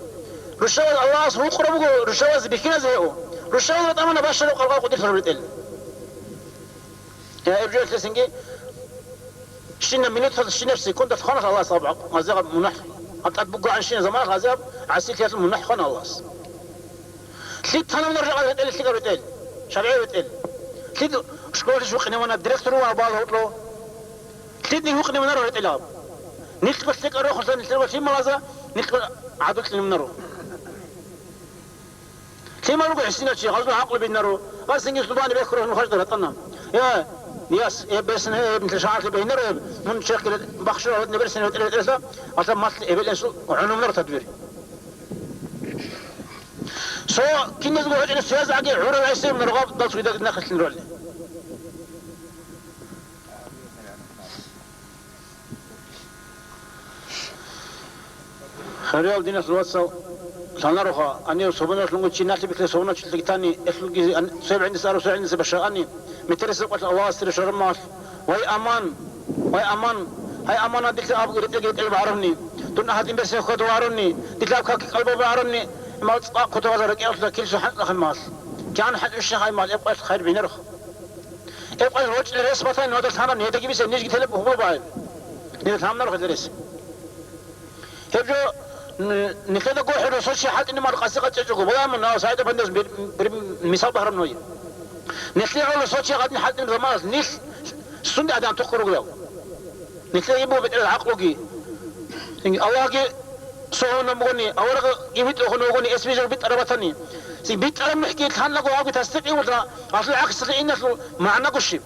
Рушаваз Аллагьас гьукъура буго, рушаваз бихьиназ гьеу. Рушаваз ратӀана мана башараб къаркъала къудир лъураб ретӀел. Я, эб жо лъесинги, щина минуталда, щина секундалда хвана Аллагьас гьаб гӀазаб мунагь. Гьаб тӀад бугогӀан щина заманалъ гьазаб гӀасилъиялъул мунагь хвана Аллагьас. Лъид танаб нар жакъа ретӀел, лъикӀаб ретӀел, шаргӀи ретӀел. Лъид школалъе щукъинавана, директор вугӀа бала гьоркьо. Лъидни гьукъинавунаро ретӀел гьаб. Нилъго лъикӀа рохулъа нилъерго лъималаза, нилъго гӀадулъинавунаро. Лъимал руго гӀисинав чи, гъазул гӀакълу бинаро, ва цинги зубани бехурав нухажда ратӀана. Я, яс, э, берсин, э, э, нилъер шагьарлъи бегьинаро, э, мун чехъги бахшура гьадин берсин, э, тӀеретӀерса, алъа малъ эбел-инсул гӀунумнар тадбир. Цо киназго гьечӀеб соязаги гӀурав гӀисин рогъаб дал цугидаги нахъилъин ролли. Хириял диналъул вацал, лъанароха, гьанив собунаялъунго чи налъи бихьи, собуначилъги тани, элъулги ан-, цеб гӀиндиса арав, цо гӀиндиса башагьани, метерисеб къвалъ Аллагьасде рушараб мал, вай аман, вай аман, гьай аманат, дилъа аб ретӀелги ретӀел багӀаруни, дун гьадин берсин хьвадув гьаруни, дилъа аб каки кӀалбаб багӀаруни, имал цӀакъ хутагъаза ракӀиялъула килсу хӀанкьа хай мал, кигӀан хӀанкӀ ишин хай мал, эб къвалъ хайр бинарха. Эб къвалъ гъоркье рес батани, нода лъанаб недаги бисе, нижги телеб гьугьлу багӀи. Нижа лъамнар хвезерес. Гьеб жо, н-, нилъеда гохӀуро, сочи хӀалтӀине мал къаси къачӀечӀого. Боламун, нав Саид Афандияс бир, бир мисал багьрам ной. Нилъе гӀоло сочи гъадин хӀалтӀин заманалъ нилъ сунде гӀадан тухъ ругел. Нилъеги буго бетӀерал гӀакълуги. Аллагьги согьунаб бугони, аварагги витӀухъун вугони, эс бижараб битӀараб батани. Ци битӀараб мухӀги лъандаго гьавги тасдикъ гьавула, гьалъул гӀаксалъе иналъул магӀнаго щиб?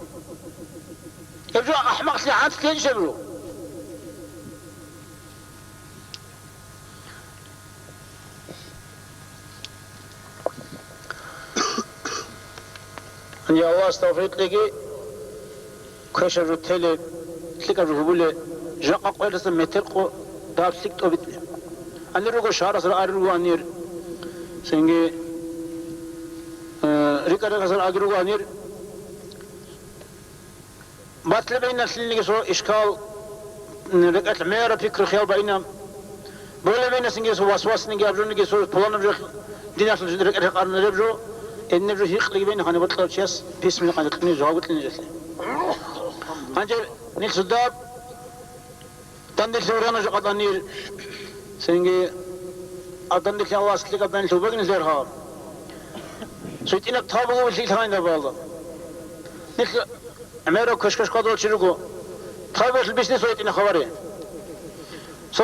Гьеб жо ахӀмакълъи гӀанцӀ ккечӀеб жо. Гьанже Аллагьас тавфикълъиги, квешаб жо теле, лъикӀаб жо гьубуле, жакъа къоялъаса метер къо дагьаб лъикӀ тӀобитӀе. Гьанир руго шагьарасда аги руго гьанир, цинги, э, рикӀа-рекъасда аги руго гьанир. Батлебейналъилниги цо ишкал, м, рекӀелъ гӀемераб пикру-хиял байина. Болебейнасинги цо васвасниги абжониги цо пуланаб жо диналъул рекӀелъ рекъарнареб жо, гьениб жо гьикълиги бейна гьаниб бокьарав чияс письмени къанкъни жаваб букӀинчӀелъи. Гьанже нилъ цо даб Данделъи урана жо къаданир, цинги а данделъи Аллагьас лъикӀаб данделъи убагин лъергьа. Цо гьитӀинаб тавбу буго лъикӀ лъагӀинаб балда. Нилъ гӀемераб квеш-квеш хьвадулев чи руго. Тавбуялъул бицни цо гьитӀина хабаре. Цо,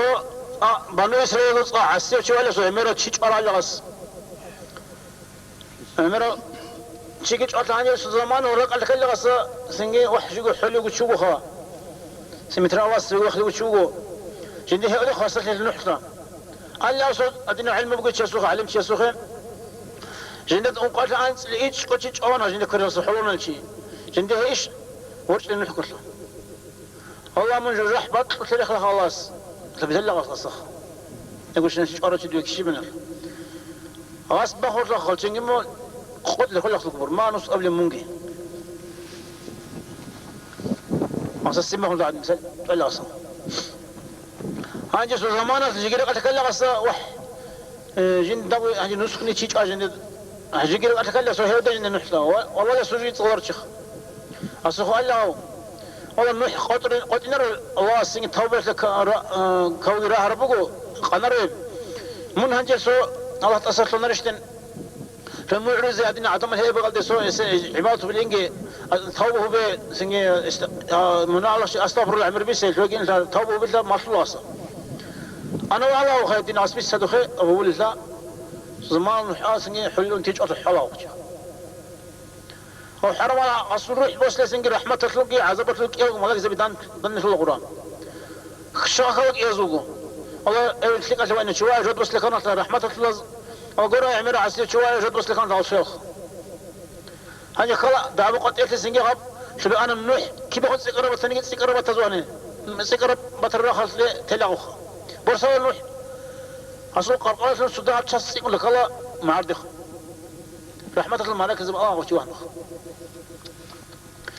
а, Бану Исраилалъул цӀа гӀасияв чи валев цо гӀемерав чи чӀваралъагас. ГӀемерав чиги чӀвалъ гьанивсул замана ракӀалде ккелдагъаса, цинги вахӀ жиго хӀолевго чугоха. Цин метралас вахлиго чуго. Жинди гьев хвасарлъи нухӀла. Аллагьасул гьадинав гӀелму бугев чиясухъе, гӀалимчиясухъе. Жинда ункъоялъ анцӀила ичӀго чи чӀвана, жинда квералъа хӀолонал чи. Жинди гьей иш ворчӀи нухӀкӀолъа. Аллагь, мун жужахӀ бакьулъе рехла халас, лъабизеллагъас лъасах. Эгушинас чӀварав чи дуе кишибинар. Гъас бахурлахъал чинги мун къотӀлъи хъулахълъугбур, ма нус абли мунги. Маса симахун дагӀад мисал чӀвалагъаса. Гьанже цо заманалъ жигира къалъкалагъаса, вахӀ, Э, жинда гьанже нусхни чи чӀвай жинда, жигира кьалъ ккела цо гьевда жинда нухӀла, ва, ва вала сужи цӀаларчиха. Асухъ Аллагьав, вала нухӀ къотӀри-, къотӀинарав Аллагьасинги тавбаялъа ка-, ра-, а, кавги рагьараб буго, къанараб. Мун гьанже цо Аллагь тӀасалъунарищ дин? Гьев мугӀрузе гьадин гӀадамал гьеб бакӀалде цо эсе гӀибадат билинги, а, тавба гьубе, синги, эст-, а, мунагьалъ астагъфируллагь гӀемер бисе, лъогинлъа тавба гьубилла малъуласа. Ана вагьалав хайдин асбис садухъе абулилла. Заман нухӀасинги хӀуллун тичӀалъухъ хӀалавухъчӀа. Гьав хӀарамал гьасул рухӀ босилесинги рахӀматалъулги гӀазабалъул кӀиявго малаикзаби дан-, данделъула Къуран. Щай хӀалакь кӀиязулго. Аллагь, э, лъикӀалъе вайна, чувай жо бослъи каналъа рахӀматалъулаз, ва гуро гӀемер гӀасилев чувай жо бослъи каналъа гьав соялъ. Гьанже хала дагӀба къватӀиялъесинги гьаб, лъугӀана НухӀ, кибехун цӀикӀкӀараб батаниги цӀикӀкӀараб батаз вани, цӀикӀкӀараб батараб рахъалъе телагъуха. Борсала НухӀ. Гьасул къаркъалалъун цо дагьаб час цӀикӀкӀула ккала магӀардехун. РахӀматалъул малаикзаби Аллагь гъоркье вахӀнуха.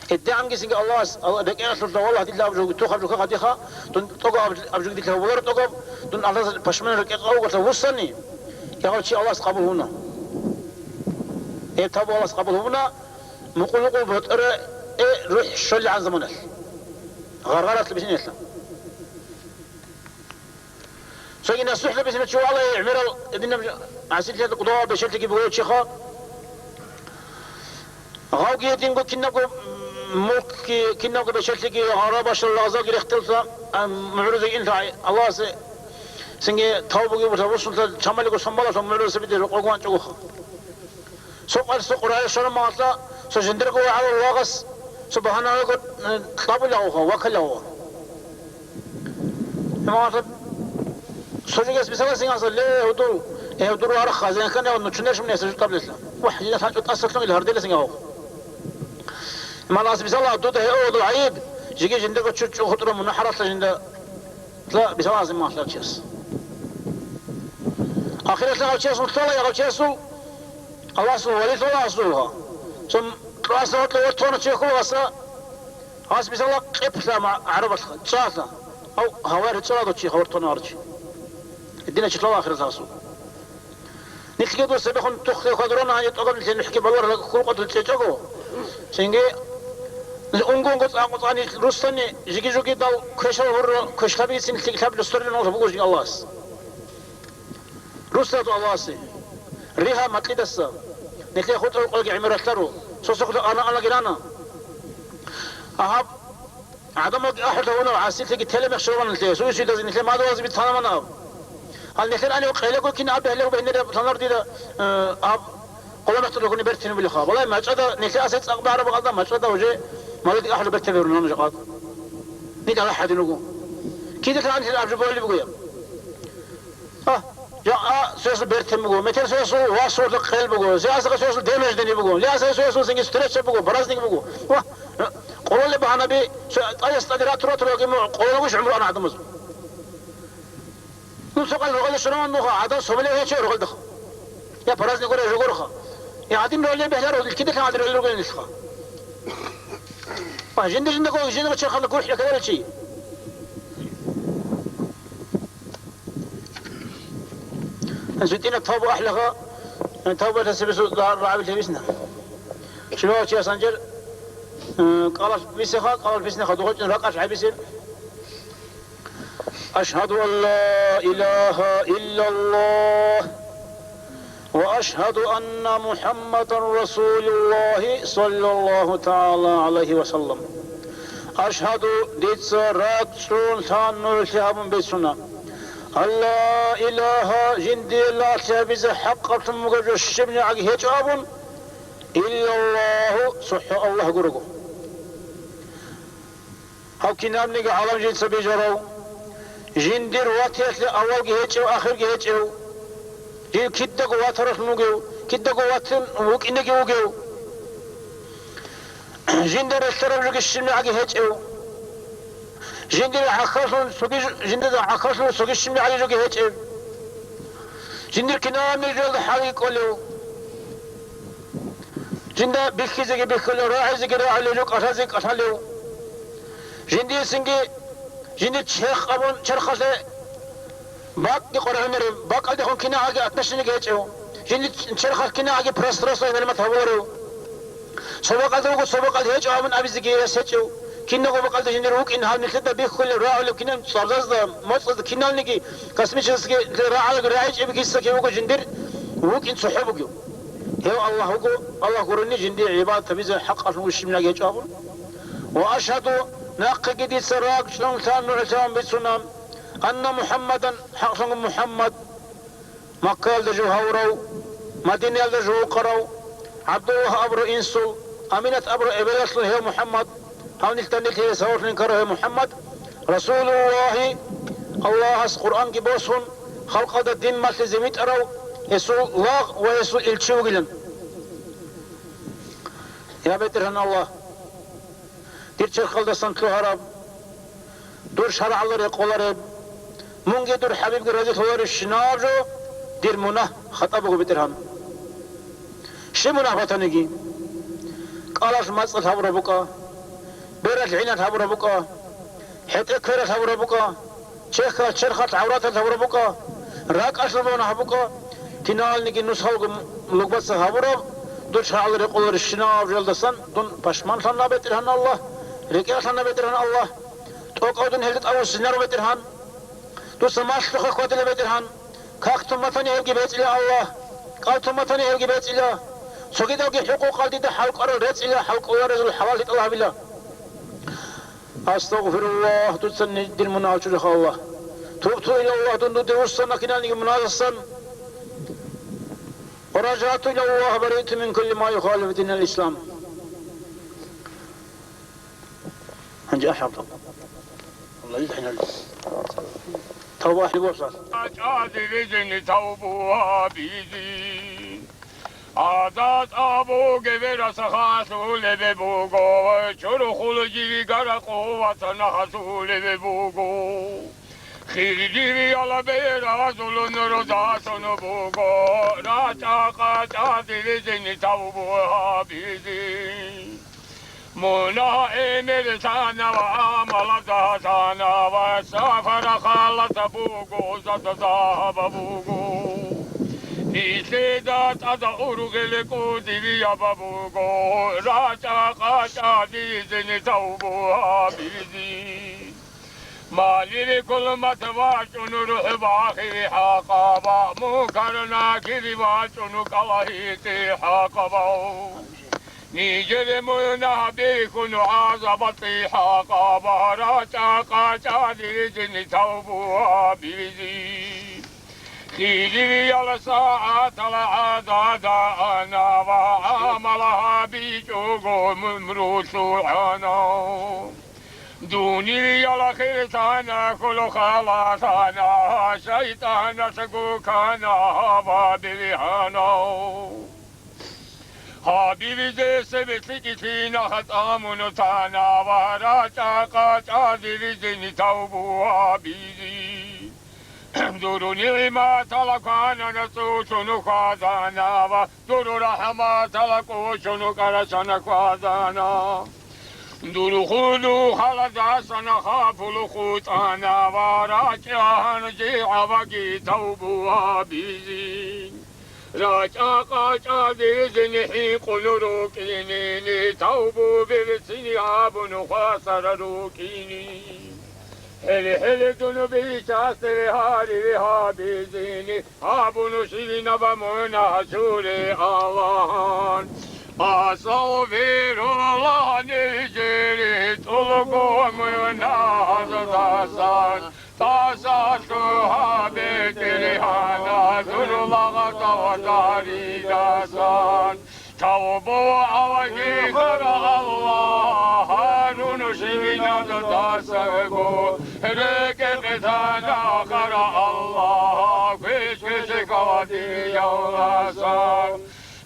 ГьедигӀангисинги Аллагьас, Аллагь, рекӀелъулъа, валлагь, дила аб жо, тухаб жо хадиха, дун тӀогаб аб жо дила гьабуларо тӀогаб, дун Аллагьас пашманаб рекӀекъ авгъалъа вуссани, ягъав чи Аллагьас къабул гьуна. Гьеб тавбу Аллагьас къабул гьуна, мукъулукъул ботӀора, э, рухӀ щолигӀан заманалъ. Гъаргъаралъ бисиналъа. Цоги насухӀ бисина чи вала, гӀемерал гьединаб гӀасилъиялда кӀудиял бечелъиги бугев чиха. Гъавги гьединго кинабго мулкги, кинабго бечелъиги гъарабашал лагъзалги рехтеллъа, а, мугӀрузеги инлъа Аллагьасе цинги тавбуги бугьа бусулъа чамалиго самбалалъа мугӀрузасе биде рокъого ванчӀогоха. Цо къварсо къурай шарамалъа, цо жиндирго вагӀалал вагъас, цо багьанаго, э, кьабулагъуха, вакалагъуха. Имамалъа цо жигас мисаласин гьаса, ле, гьудул, э, гьудул варах, хазяин хъан, я, ну, чунешмун яса жутаблъилъа. Вахь, жинас гьанчӀо тӀасалъун ил гьарделесин гьавух. Имамалъа мисала, дуда гьев гьудул гӀайиб, жиги жиндирго чучӀу хутӀра мунагьаралъа жинда. Ла, бисала азималъав чияс. Ахиралъа гьав чияс вуссала, я гьав чиясул Аллагьасул валилъула асулга. Цо кьваса гьоркье вортона чи хьулгьаса, гьас бисала къепла ма-, гӀарабалъха, цӀалъа. Ав гьавай рецӀала дов чи, гьавар тонарчи. Дина чилъала ахиралъа асул. Нилъги дос цебехун тухлъи хьвадурана гьаниб тӀогаб нилъер нухӀги балугьарал хьул къотӀун чӀечӀого. Цинги унго-унго цӀакъ-цӀакъ нилъ руссани, жиги-жугидал квешал гьурра, квешлъабицин лъикӀлъаб ресторан нугӀлъаб буго жиги Аллагьас. Руссату Аллагьасе. Ригьа макьидаса. Нилъер хутӀа-хутӀаги гӀемералъару. Сосухъла ана-анаги рана. Агьаб. ГӀадамалги ахӀулъа гьунав гӀасилъиги телемех щваланалъе, суюсидазе нилъер мадугьалзаби танамана аб. Гьал нилъер гӀанив къелаго кин аб бегьлего бегьнере танар дида, э, аб къоламехтӀалъугуни бертин билха. Валай, мачӀада нилъер асай цӀакъ багӀараб гьалда мачӀада уже малиди ахӀулеб бертебе гьурнана жакъад. Нилъ Аллагь гьадин руго. Кида лъагӀан нилъер аб жо бугьалли бугояб? А, жа, а, соясул бертен буго, метер соясул васулъа къел буго, соясул, соясул день рождения буго, лиаса соясул синги встреча буго, праздник буго. Ва, къололеб багьанаби, со-, тӀаяс тӀаде ратур-ратур ваги му-, къололгуш гӀумру ана гӀадамазул. Ну, сокъал рогъалде щураман нуха, гӀадан собалев гьечӀо рогъалдеха. Я праздник гуре жогорха. Я гьадин ролен бегьларо, кида лъан гьадин ролен ругел нилъха. Ва жинда-жинда гол, жинда черхалда гурхӀ ракадаричи. ЗутӀина тавба ахӀлагъа, тавба тасибису рагӀаби лъебисна. Щибав чияс гьанжер, э, кӀалалъ бисеха, кӀалалъ бисинеха, дугъочӀин ракӀалъ гӀебисин. أشهد أن لا إله إلا الله وأشهد أن محمدا رسول الله صلى الله تعالى عليه وسلم. Ашгьаду, дица ракӀчӀун лъан нугӀлъи гьабун бицуна. Алла илагьа, жиндиялъе гьабизе хӀакъалъун бугеб жо щибниги гьечӀо абун, иллаллагьу, цохӀо Аллагь гурого. Гьав кинабниги гӀалам жинца бижарав, жиндир ватиялъе авалги гьечӀев, ахирги гьечӀев, жив кидаго ватаралъун вугев, кидаго ватун вукӀинеги вугев. Жинда релълъараб жоги щибниги гьечӀев. Жиндир гӀахьаллъун цоги жо-, жиндазда гӀахьаллъун цоги щибниги жоги гьечӀев. Жиндир кинабниги жоялда хӀалги кӀолев. Жинда бихьизеги бихьулев, рагӀизеги рагӀулев, жо кӀалъазеги кӀалъалев. Жиндиесинги жиндир черх абун черхалъе бакӀги къваригӀунарев, бакӀалдехун кинагӀаги отношениеги гьечӀев, жиндир черхалъ кинагӀаги пространство гьималмат гьабуларев. Цо бакӀалда вуго, цо бакӀалда гьечӀо абун абизеги гьес гьечӀев. Киналго бакӀалда жиндир вукӀин гьав нилъеда бихьулев, рагӀулев кинаб цӀалдазда, моцӀазда киналниги космический рагӀалаго рагӀичӀеб киса кив вуго жиндир вукӀин цохӀо бугев. Гьев Аллагь вуго, Аллагь гурони жиндие гӀибадат гьабизе хӀакъалъун вугев щибниги гьечӀо абун. Ва ашгьаду, нахъеги дица ракӀчӀун лъан нугӀлъи гьабун бицуна, анна МухӀаммадан, хӀакълъун МухӀаммад, Маккаялда жо гьавурав, Мадинаялда жо вукъарав, ГӀабдуллагь абурав инсул, Аминат абураб эбелалъул гьев МухӀаммад, гьав нилъда нилъее савалъун инкарав гьев МухӀаммад, Расулуллагьи, Аллагьас Къуръанги босун, халкъалда дин малъизе витӀарав, гьесул лагъ ва гьесул илчи вугилан. Я БетӀергьан Аллагь, дир черхалдасан лъугьараб, дур шаргӀалда рекъолареб, мунги дур ХӀабибги разилъуларебщинаб жо дир мунагь хатӀа буго, БетӀергьан. Щиб мунагь батаниги, кӀалалъ мацӀалъ гьабураб букӀа, бералъ гӀиналъ гьабураб букӀа, хӀетӀе квералъ гьабураб букӀа, чехьалъ черхалъ гӀавраталъ гьабураб букӀа, ракӀалъул мунагь букӀа, киналниги нусалго лугбаца гьабураб, дур шаргӀалда рекъоларебщинаб жоялдасан дун пашманлъана, БетӀергьан Аллагь, рекӀелъана, БетӀергьан Аллагь. ТӀокӀав дун гьелда тӀавуссинаро, БетӀергьан. Дуца малъухъе хьвадила, БетӀергьан. Как тун батани гьелги бецӀила, Аллагь. КӀал тун батани гьелги бецӀила. Цогидалги хӀукъукъал дида хӀалкӀварал рецӀила, хӀалкӀоларезул хӀалал гьитӀал гьабила. Астагъфируллагь, дуца ни-, дир мунагьал чӀужуха, Аллагь. Тубту илаллагь, дун дуде вуссана киналниги мунагьалдасан. Ва ражагӀту илаллагь, бариъту мин кулли ма юхалифу динал ислам. Гьанже ахӀарда. Тавба ахӀи босас. ЧӀади ризини тавбу гьабизи. Адат абу гебераса халулебе буго, чурухъул жиги гаракъу ватана хасулебе буго. Хирдивияла беразул нурудасан буго, рачӀа-къачӀади ризини тавбу гьабизи. Мунагь гӀемер лъанава, амалазда лъанава, сафар халатаб буго, зада загьабаб буго. Нилъеда тӀада ургъел кӀудияба буго, рачӀа-къачӀади ризини тавбу гьабизи. Малирикул мат вачӀун рухӀ бахъи хӀакъаба, мункар-накири вачӀун кӀалагьитӀи хӀакъаба. Нижер мунагь бихьун гӀазабалъи хӀакъаба, рачӀа-къачӀади ризини тавбу гьабизи. Хириял сагӀатал гӀадада анава, гӀамал гьабичӀого мумру лъугӀана. Дуниял хирсана хьул халалъана, шайтӀаналъ гуккана гьаб биргьана. Гьабиризе цебе лъикӀлъи нахъ тӀамун тана ва рачӀа-къачӀади ризини тавбу гьабизи. Дур нигӀматал кванана цӀуцӀун хьвадана ва дур рахӀматал кӀучун кӀарасана хьвадана. Дур худухъалдасан хапул хутӀана ва рачӀа гьанже гьабаги тавбу гьабизи. РачӀа-къачӀади ризини хӀинкъун рукӀинин, тавбу берцин гьабун хвасар рукӀинин. ХӀел-хӀел дун бичасде гьари гьабизин, гьабун щивинаб мунагь чуре Аллагьан. Астагъфируллагь, нижер тӀулго мунагьаздасан, тӀаса лъугьа, БетӀергьан, дур лагъ тӀагъваридасан. Тавбу гьабиги, хвара Аллагь, гьарун щивинаб дасаго, рекӀекъе тана, хвара Аллагь, квеш-квешалъ диялдасан.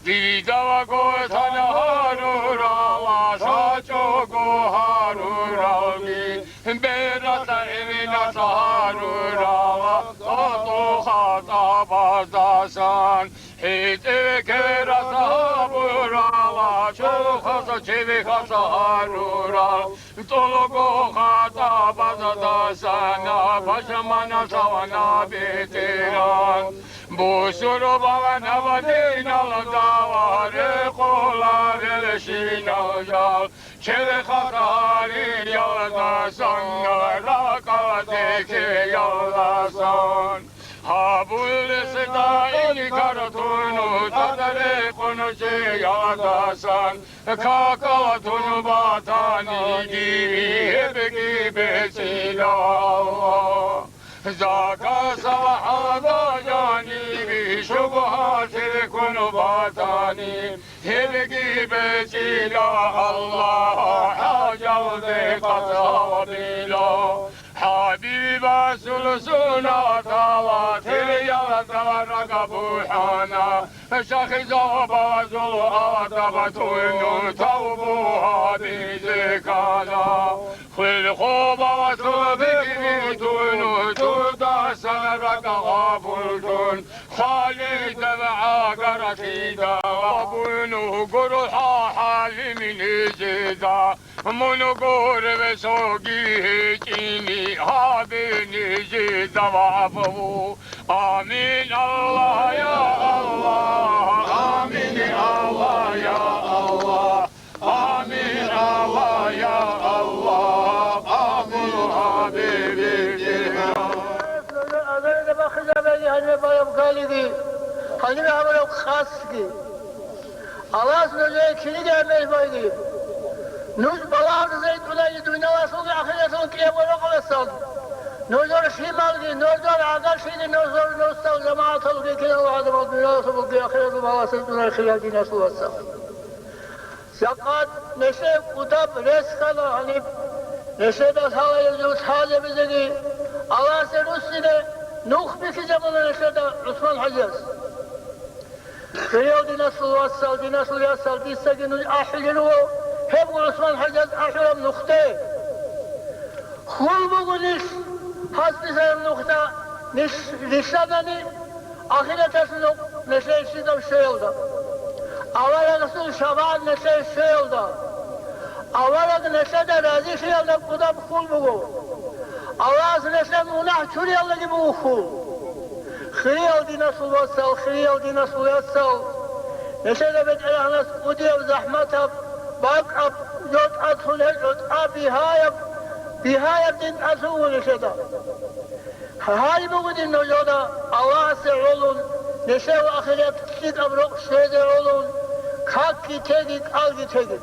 Дида вагосан гьарурала, шачӀого гьаруралги, бералъа гӀемералъа гьарурала, тӀотӀо хатӀабаздасан. ХӀетӀе квералъа гьабурала, чӀухъалъа чевехалъа гьарурал, тӀолго хатӀабаздасан, пашманалъа вана БетӀергьан. Бусурбабазул диналда ва рекъоларел щинал жал, чевехалъа гьариялдасан, ракӀалде ккеялдасан. Гьабулес даим картуну тӀад рекъон чеялдасан, какал тун батаниги гьебги бецӀила Аллагь. Закасал хӀалда жаниги шубгьалъе ккун батани, гьебги бецӀила Аллагь хӀажалде къасд гьабила. ХӀабибасул суннатала тел ялда ракӀ бухӀана, шахизабазул адаб туйнун тавбу гьабизе ккана. Хвел хобалъул бикьни туйнун, тудасан ракӀ гъабултун, хвалидаб гӀагаралъида гъабуну гурхӀа хӀалим нижеда. Мун гуреб цоги гьечӀини гьабе нижеда гъабу. Амин, Аллагь, я Аллагь, амин, Аллагь, я Аллагь. Амин, Аллагь, я Аллагь, къабул гьабе битӀила. Азарда бахъизабали гьаниб балеб галиги, гьаниб гьабураб хасги. Аллагьас нужее киниги гӀемер байги. Нуж балагьаризе ритӀунайги дуниялалъулги ахираталъулги кӀиябго рокъалдасан. Нужер лъималги, нужер гӀагарлъиги, нужер нусал жамагӀаталги кинал гӀадамал дуниялалъулги ахираталъул балагьасе ритӀунай хириял диналъул вацал. Жакъа нилъее кӀудаб рес ккана гьаниб, нилъеда лъаларел жо лъазабизеги, Аллагьасе руссине нух бихьизабуна нилъеда ГӀусман-хӀажияс. Хириял диналъул вацал, диналъул ясал, дицаги нуж ахӀулел руго, гьебго ГӀусман-хӀажияс ахӀулеб нухде. Хьул буго нилъ гьасдисараб нухда, нилъ рилълъанани, ахираталъул нилъее щвезаб щвеялда, аварагасул шабагӀат нилъее щвеялда, авараг нилъеда разилъиялда кӀудаб хьул буго. Аллагьас нилъер мунагь чуриялдаги буго хьул. Хириял диналъул вацал, хириял диналъул ясал, нилъеда БетӀергьанас кӀудияб захӀматаб, бакӀаб жо тӀад лъун гьечӀо, тӀад бигьаяб, бигьаяб дин тӀад лъугьун нилъеда. Гьариб буго дир нужеда Аллагьасе гӀолун, нилъее ахират лъикӀаб рокъ щвезе гӀолун, какги теги, кӀалги теги.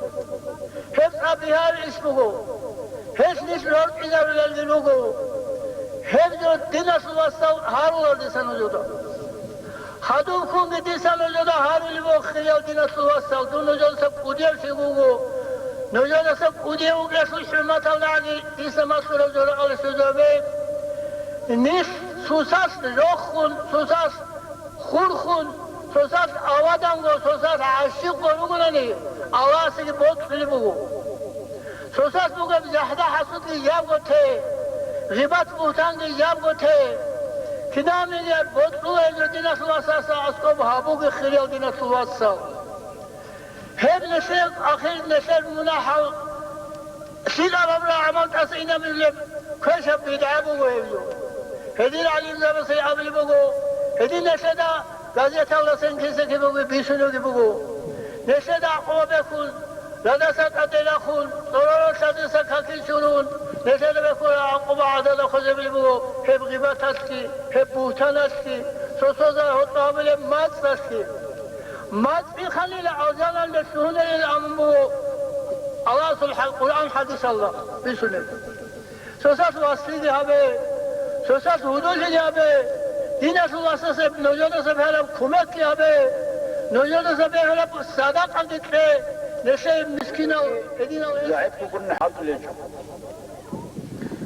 Гьеб цӀа бигьараб иш буго. Гьелъ нилъ роркьизарулелги руго. Гьеб жо диналъул вацал гьарулел дица нужеда. Гьадуб ккунги дица нужеда гьарулеб буго, хириял диналъул вацал, дун нужедаса кӀудиявлъи вуго. Нужедаса кӀудияв вукӀиялъул хӀурматалдагӀаги дица малъураб жо ракӀалде щвезабе. Нилъ цоцалъ рохун, цоцалъ хурхун, цоцалъ аваданго, цоцалъ гӀащикъго ругонани, Аллагьасеги бокьулеб буго. Цоцалъ бугеб жагьда-хӀасудги жабго те, гъибат-бугьтанги жабго те. Кинабниги бокьулеб жо диналъул вацасда аскӀоб гьабуге, хириял диналъул вацал. Гьеб нилъер ахир нилъер мунагьал лъикӀаб гьабураб гӀамал тӀаса инабулеб квешаб бидгӀа буго гьеб жо. Гьедин гӀалимзабазе абулеб буго, гьедин нилъеда газеталдасан киса-кибего бицунебги буго. Нилъеда гӀакъуба бехун, радаса тӀаде рахун, цӀороролъадаса какил чурун, нилъеда бехун гӀакъуба гӀадада хвезабулеб буго, гьеб гъибаталъги, гьеб бугьтаналъги, цо-цояз гьоркьоб гьабулеб мацӀалъги. МацӀихъанила алжаналде лъугьунарил амру буго Аллагьасул хӀа-, Къуръан хӀадисалда бицунеб. Цоцалъ васлиги гьабе, цоцалъ гьудуллъиги гьабе, диналъул васасеб нужедаса бегьараб кумекги гьабе, нужедаса бегьараб садакъаги кье, нилъее мискинал, гьединал. ЗагӀипго гурони хӀалтӀулел жо.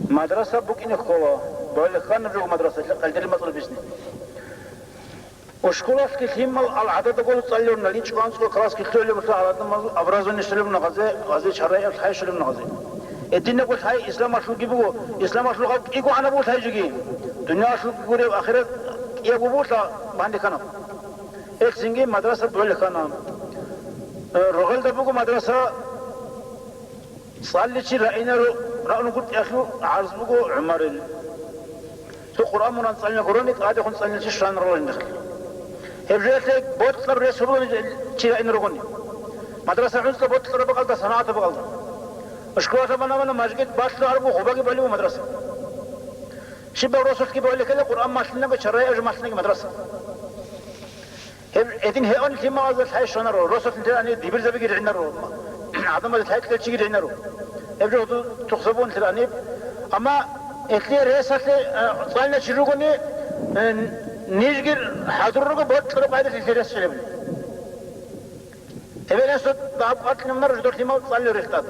Мадраса букӀине ккола, балихъана жо мадрасалъе къайдали мацӀал бисни. Ушкулалъги лъимал ал гӀадада гол цӀалулна, личӀго-анцӀго классги лъугӀулеб буса гьаладамал образование щолеб нагъазе, гъазе чарайаб лъай щолеб нагъазе. Гьединабго лъай исламалъулги буго, исламалъул гъаб кӀиго ана буго лъай жеги. Дуниялалъулги гуреб, ахират кӀиябго буго лъа банде кканаб. Гьелъинги мадраса дугьалихъана. Э, рогъелда буго мадраса. ЦӀаличи раинаро, раунгутӀиялъул гӀарз буго ГӀумарил. Цо Къуръан мунагь цӀалине гурони, тӀадехун цӀалине чи щванаралин рехли. Гьеб жоялъе боцӀлъараб рес гьабулани чи раинарогони. Мадраса гӀунцӀла боцӀлъараб бакӀалда, санагӀатаб бакӀалда. Ушкулалъа мана-мана мажгит балъугьарабу гъубаги балигу мадраса. Щибаб росулъги балихъила Къуръан малъинаго, чарайаб жо малъинаго мадраса. Гьеб гьедин гьеон лъималазда лъай щванаро, росулъ нилъер гьаниб дибирзабиги ригӀинаро, гӀадамазда лъай кьел чиги ригӀинаро. Гьеб жо гьуду тухсабун нилъер гьаниб. Амма Гьелъие ресалъе, э, цӀалине чи ругони, э, нижги хӀадур руго, бокьараб къайдалъ гьелъие рес чӀезабуни. Эбел-инсуда дагьаб къватӀлъи мамар жидер лъимал цӀалулел рехтӀад.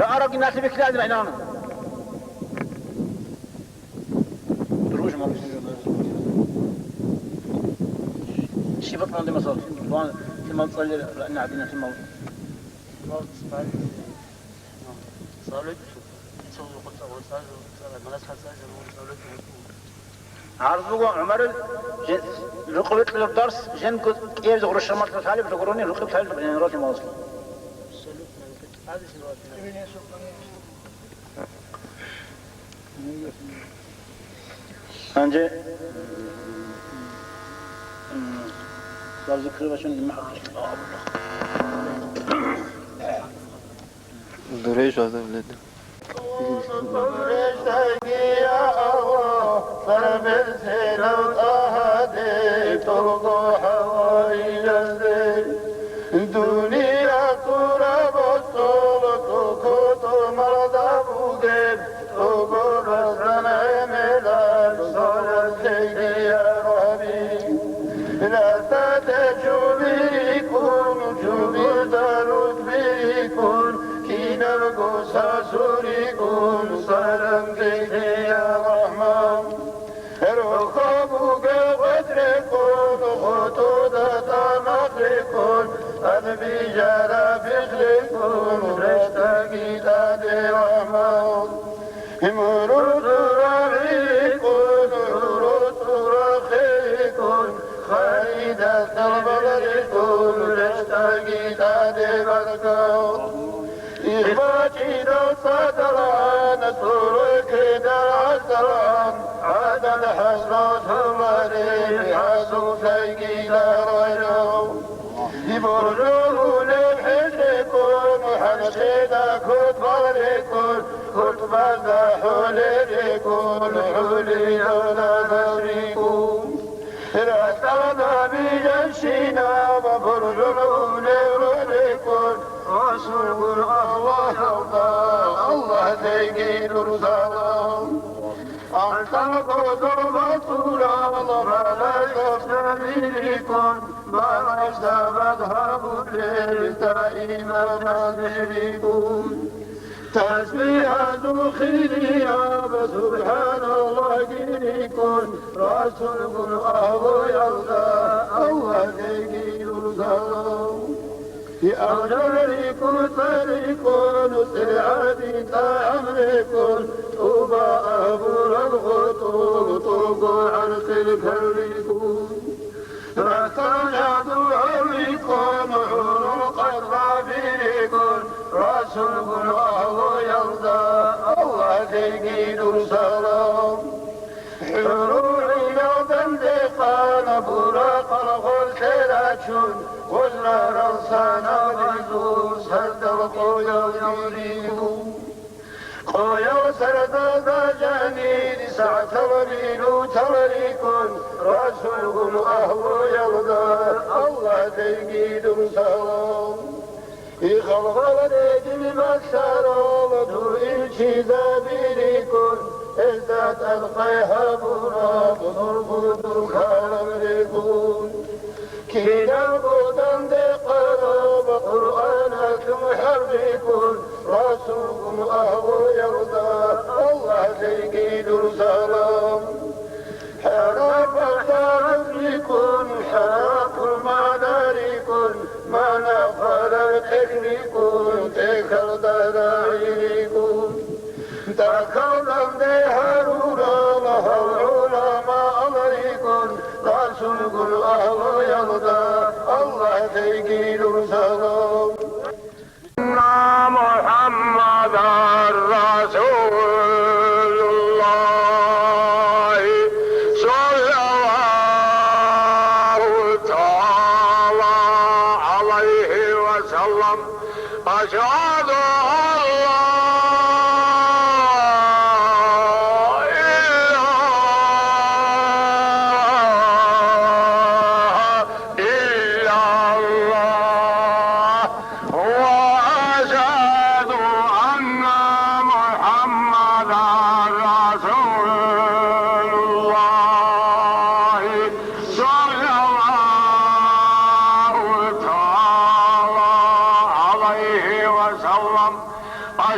Рагъарабги налъи бихьилаанила инагьана. Дургъужа мамар. Щиб батӀан де масал, лъимал цӀалулел рагӀина гӀадина лъимал. ГӀарз буго, ГӀумарил жен-, рукъубе кьолеб дарс, женго кӀиябизе гъурущ шамалъа лъалеб гурони, рукъубе лъалеб гурони малъа. Гьанже, м, суал закрывать. Дурей жо аза, блядь. Дуниял тураб босул тӀокӀ-тӀокӀ марда бугеб, тӀокӀ-тӀокӀ баздан гӀемерал салам лъеги, я Рабби. Ралъдалде чӀуби рикӀкӀун, чӀубилда рутӀби рикӀкӀун, кинабго сасу рикӀкӀун, салам лъеги, я Рахман. Рохо бугеб гъветӀ рекӀкӀун, гъотӀода тӀамах рекӀкӀун, анбижараб бихъ рекӀкӀун, рещтӀаги тӀаде, Рахман. Мурул цӀурал гӀи рекӀкӀун, гӀурул цӀурал хе рекӀкӀун, харидал тӀалабал рекӀкӀун, рещтӀаги тӀаде, баркал. Ихбачидал цадалгӀан, цӀурукедал гӀасалгӀан, гӀадан хӀажрал хӀумари хӀасул лъайги дарайрав. Боржулев хӀеж рекӀкӀун, хӀанчеда кутбал рекӀкӀун, кутбазда хӀулел рекӀкӀун, хӀулиялда баз рекӀкӀун. Ралъдалда бижанщинаб буржун унев рекӀкӀун, Расулгун агьлуялда Аллагьасеги дур салам. Ахтан кодор батурал малаикатаби рекӀкӀун, малаикзабаз гьабулел даимаб тасбихӀ рекӀкӀун. ТасбихӀазул хирияб СубхӀаналлагьги рикӀкӀун, Расулгун агьлуялда Аллагьасеги дур салам. Авжар рикӀкӀун, цӀар рикӀкӀун, цӀиргӀадин тӀагӀам рекӀкӀун, тӀуба абураб гъотӀол тӀого гӀаркъил кар рикӀкӀун. Рахъана дугӀа рикӀкӀун, гӀурул къадлъаби рикӀкӀун, Расулгун агьлуялда Аллагьасеги дур салам. ХӀурул гӀинал дандекъан, буракъал гъорлъе рачун, гъозларал санабазул сардал къоялги рикӀкӀун. Къоял сардазда жанир сагӀатал минутал рикӀкӀун, Расулгун агьлуялда Аллагьасеги дур салам. Ихалгъал дедин малъарал дур илчизаби рикӀкӀун, гьезда тӀадхъай гьабураб нургу дур калам рикӀкӀун. Кинабго дандекъараб Къуръаналъул хӀарп рикӀкӀун, Расулгун агьлуялда Аллагьасеги дур салам. ХӀарапал тӀагӀам рикӀкӀун, хӀарапул магӀна рикӀкӀун, магӀна хвараб тӀехь рикӀкӀун, тӀехьалда рагӀи рикӀкӀун. ТӀахьалда данде гьарурал гьал гӀуламаал рикӀкӀун, Расулгун агьлуялда Аллагьасеги дур салам. أن محمدا رسول الله، صلى الله تعالى عليه وسلم. أشهد أن لا إله إلا الله، وأشهد أن محمدا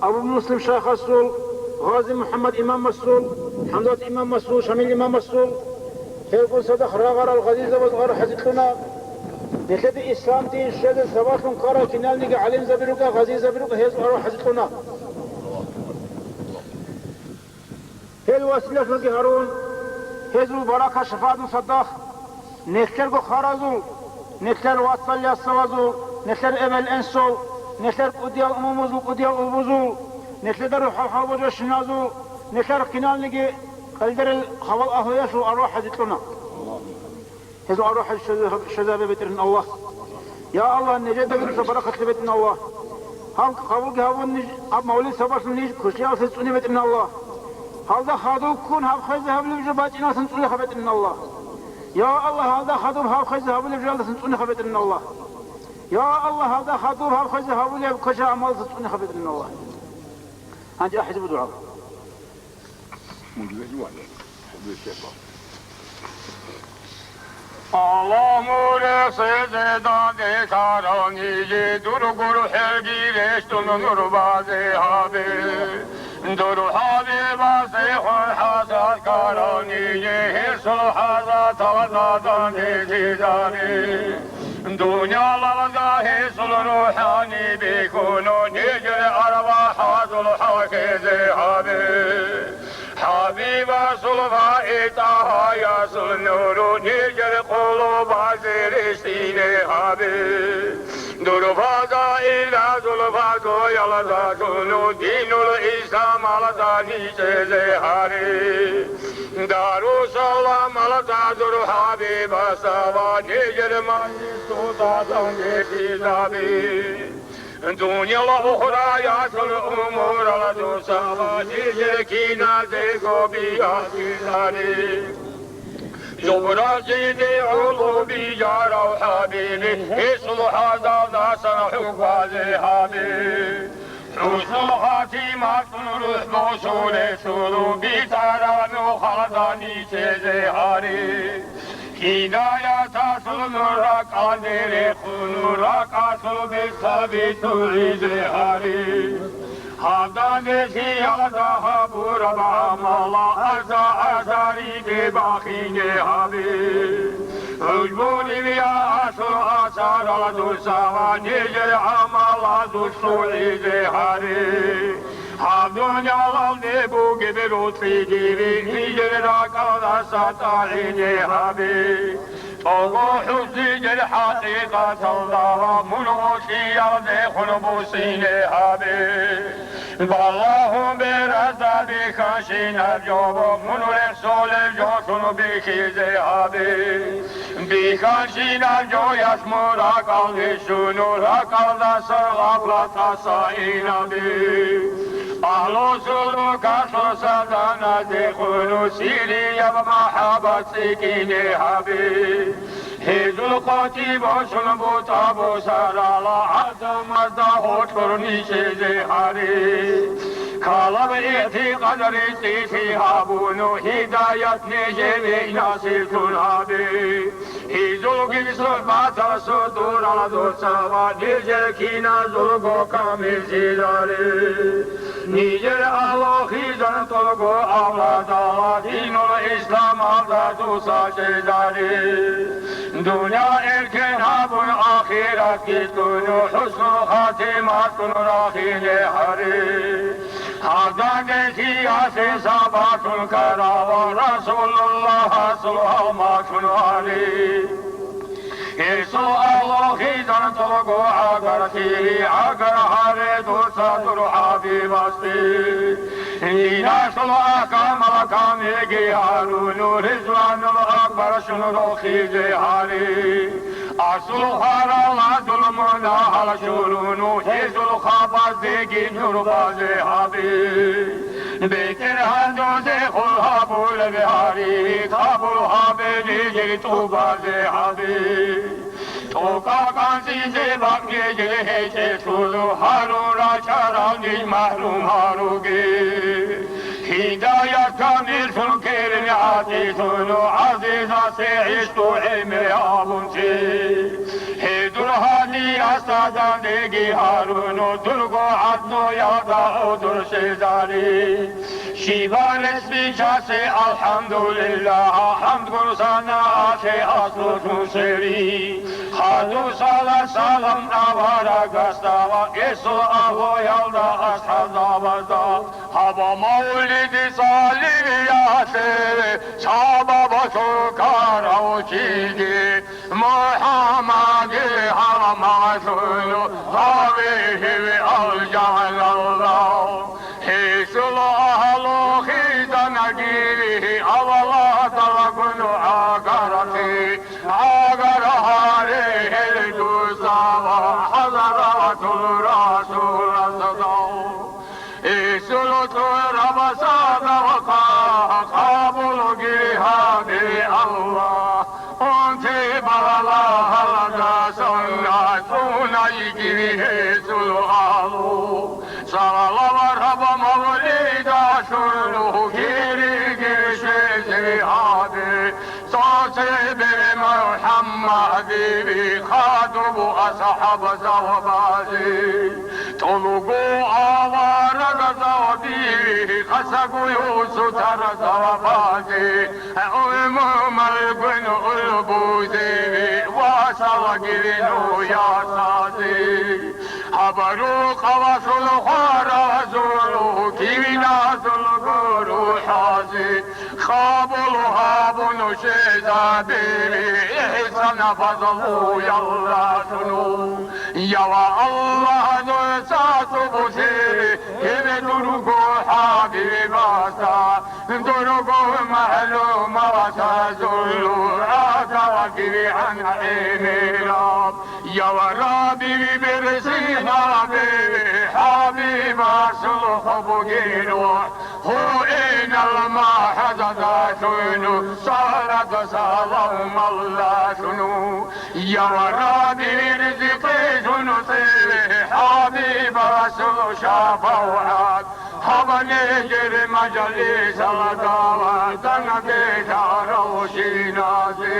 Абу Муслим шайхасул, Гъази МухӀаммад имамасул, ХӀамзат имамасул, Шамил имамасул, гьелгун цадахъ рагъарал гъазизабаз гъаро хӀази кьуна. Нилъеда ислам дин щвезе сабаблъун ккарал киналниги гӀалимзаби рукӀа, гъазизаби рукӀа, гьез гъаро хӀази кьуна. Гьел василалъулги гьарун, гьезул баракат-шапагӀатун цадахъ, нилъерго хваразул, нилъер вацал-ясалазул, нилъер эбел-инсул, нилъер кӀудиял умумузул, кӀудиял улбузул, нилъеда рухӀал хӀалбожащиназул, нилъер киналниги къелдерил хабал агьлуялъул арвахӀ хӀази кьуна. Гьезул арвахӀ щвезабе, БетӀергьан Аллагь. Я Аллагь, нижеда дуца баракат лъе, БетӀергьан Аллагь. Гьаб къабулги гьабун ниж, гьаб мавлид сабаблъун ниж кушлиялъе цӀуне, БетӀергьан Аллагь. Гьалда хадуб ккун гьаб хвезе гьабулеб жо бачӀиналъун цӀунеха, БетӀергьан Аллагь. Я Аллагь, гьалда хадуб гьаб хвезе гьабулеб жалдасан цӀунеха, БетӀергьан Аллагь. Я Аллагь, гьалда хадуб гьаб хвезе гьабулеб квеша гӀамалдасан цӀунеха, БетӀергьан Аллагь. Гьанже ахӀизабу дугӀа. Аллагь муресезеда дехарав нижи, дур гурхӀелги рещтӀун нур базе гьабе. Дур гьабе басе хван хӀасад карав нижи, гьесул хӀазаталдадан гьезизаре. Дуниялалда гьесул рухӀани бихьуну, нижер арвахӀазул хӀакъизе гьабе. ХӀабибасул ва итӀагьаясул нуру нижер къулубазе рещтӀине гьабе. Дур фазаилазул фазлуялда дуну динул исламалда ничӀезе гьаре. Дарусаламалда дур ХӀабибасда ва нижер мажлисалда данде хизабе. Дунияла ухраялъул умуралдаса ва нижер киназего биахъизаре. Жубражилил гӀоло бижарав ХӀабиби, гьесул хӀазалдасан хӀукмазе гьабе. ХӀусул хатиматун рухӀ босулесул, битӀараб нухалда ничӀезе гьаре. Гьидаяталъул нур ракӀалде рехун, ракӀалъул бетаби тӀугӀизе гьаре. Гьаб данделъиялда гьабураб гӀамала аза-азариде бахине гьабе. ХӀужбулев я асул асаралдаса ва нижер гӀамалазул лъугӀизе гьаре. Гьаб дуниялалде бугеб рокьи диби, нижер ракӀалдаса тӀагӀине гьабе. ТӀого хӀусизер хӀакъикъаталда ва мун гъоркьиялдехун бусине гьабе. Балагьун беразда бихьанщинаб жо, мун рехсолеб жолъун бихьизе гьабе. Бихьанщинаб жоялъ мун ракӀалде щун, ракӀалдаса гъафлаталдаса инабе. Агьлу сулукалъул саданазде хун, сирияб махӀаббат цӀикӀкӀине гьабе. Гьезул къотӀи босун бутӀа бусарала гӀадамазда гьоркьор ничӀезе гьаре. Калаб игӀтикъад ритӀилъи гьабун, гьидаят нижее насиблъун гьабе. Гьезулги сухӀбаталъ содоралдаса ва нижер киназулго камизиларе. Нижер агьлу хизанталго авладала динул исламалда дуца чӀезаре. Дуниял эркен гьабун, ахиратги тун, хӀуснул хатиматун рахине гьаре. Гьаб данделъиялъе сабаблъун ккарав Расулуллагьасул гьалмагълъун гьаре. Гьесул агьлу хизанталго гӀагарлъи, гӀагар гьаре дуца дур ХӀабибасде. Диналъул ахӀкамал камилги гьарун, Ризланул Акбар щун рохизе гьаре. Асул хвараладул мунагьал чурун, гьезул хабаздеги нур базе гьабе. БетӀергьан, дозехул гьабулеб гьари, къабул гьабе нижер тӀубазе гьабе. ТӀокӀаб къанцӀизе бакӀ нижер гьечӀелъул, гьарун рачӀарал ниж махӀрум гьаруге. Гьидаят камиллъун керен гӀатӀилъун, гӀазизасе гӀищтӀу гӀемер абун чи. Гьедун Гьадиасда дандеги гьаруно, дурго гӀадноялда гӀодор щвезари. Щибанес бичасе, алхӀамдулиллагь, хӀамдгун санагӀалъе аслу сунсери. Хадусала салам аварагасда ва эсул агьлуялда асхӀабзабазда. Гьаб мавлиди цӀалиялъе сабаблъун ккарав чиги, МухӀаммадил гьалмагълъун гьаве гьев алжаналда. Гьесул агьлу хизанаги аваладалгун гӀагарахъе, гӀагар гьаре гьел дусала хӀазаратул Расуласда. Эсул тӀураб садакъа къабулги гьабе, Аллагь, унти балагьалдасан цӀунайги гьесул агьлу. Салават гьаб мавлидалъун кириги щвезе гьабе. Цо цебе МухӀаммадиби хадуб асхӀабзабазе, тӀолго аварагзабиби хасагую сутарзабазе, умумалгун улбузеби ва салагирину ясазе. Гьаб рукъалъул хваразул кивиназулго рухӀазе, къабул гьабун щвезабири, ихсан фазлуялдалъун. Я Аллагь, дуца тӀубузе гьеб дурго хӀабибасда, дурго магӀлуматазул ракӀалги гӀан гӀемераб. Я Рабби, берцинабе хӀабибасул хӀубги рухӀ, гьуинал махӀазадалъун, салат-саламалдалъун. Я Рабби, ризкъи жунуцӀи хӀабибасул шапавгӀат, гьаб нижер мажлисалда ва данде лъаравщиназе.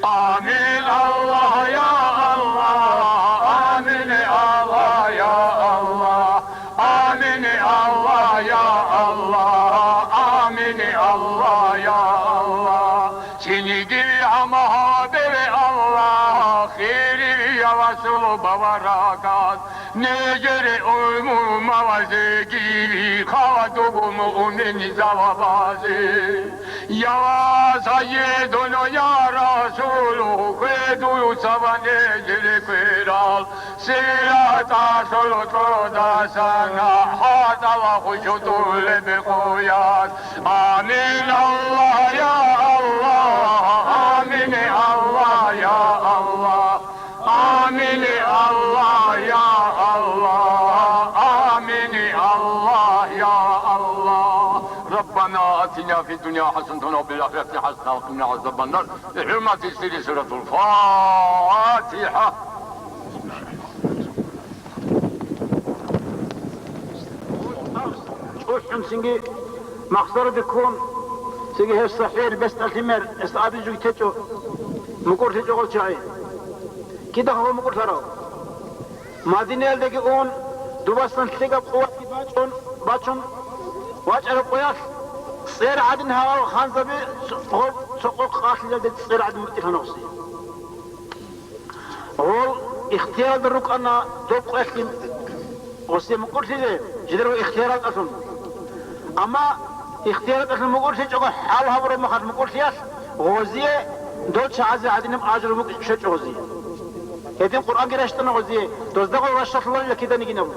Амин, Аллагь, я Аллагь, амин, Аллагь, я Аллагь, амин, Аллагь, я Аллагь, амин, Аллагь, я Аллагь. Цинги гьамагьабе, Аллагь, хирияв Расул баварагас. Нижер умумалазеги хадуб муъминзабазе. Я Сайидуна, я Расул, хведуца ва нижер кверал, сираталъул тӀодасан хӀатӀал хушутӀулеб къоялъ. Амин, Аллагь, я Аллагь, амин, Аллагь, я Аллагь. Амин, Аллагь, я Аллагь. Амин, Аллагь, я Аллагь. ربنا آتنا في الدنيا حسنة وفي الآخرة حسنة وقنا عذاب النار. بحرمة سر سورة الفاتحة. ЧӀухӀун цинги махсараде ккун, цинги гьеб сахӀир бесдалъи мер, гьесда абизе жуги течӀо, мукӀурлъичӀо гъол чагӀи. Кида гьаб мукӀурлъарав? Мадинаялдеги ун, дубасан лъикӀаб къуватги бачӀун, бачун вачӀараб къоялъ, цӀер гӀадин гьавал ханзаби цо-, гъоб цо къо къалъизабизе цӀер гӀадин букӀилъана гъосие. Гъол ихтияралда рукӀана доб къоялъги гъосие мукӀурлъизе, жидерго ихтияр ракӀалъун. Амма ихтияр ракӀалъун мукӀурлъичӀого хӀал гьабураб мехалъ мукӀурлъиялъ, гъозие дол чагӀазе гӀадинаб ажру букӀин щвечӀо гъозие. Гьедин Къуръанги рещтӀана гъозие, доздаго ращалъуларила киданиги абун.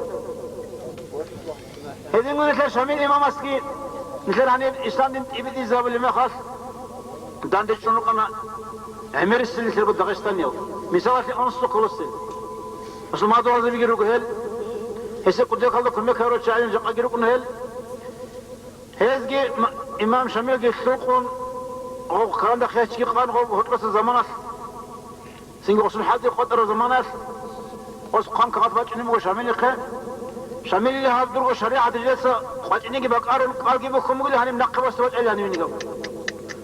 Гьединго нилъер Шамил имамасги, нилъер гьаниб ислам дин тӀибитӀизабулеб мехалъ, данде чӀун рукӀана гӀемерисел нилъерго Дагъистанияв. Мисалалъе, Онсо Колосел. Мусулман дугьазабиги руго гьел. Гьесие кӀудиялда кумек гьабурал чагӀи жакъаги рукӀуна гьел. Гьезги ма-, имам Шамилги лъукъун, гъоб каранда хечги къан гъоб гьоркьоса заманалъ. Цинги гъосул хӀалтӀи къотӀараб заманалъ, гъос хъван кагъат бачӀунеб буго Шамилихъе. Шамилил гьаб дурго шаригӀат жидеца къвачӀинеги бакӀарун, кӀалги бухьун бугила, гьаниб нахъе босизе бачӀайила гьанивниги абун.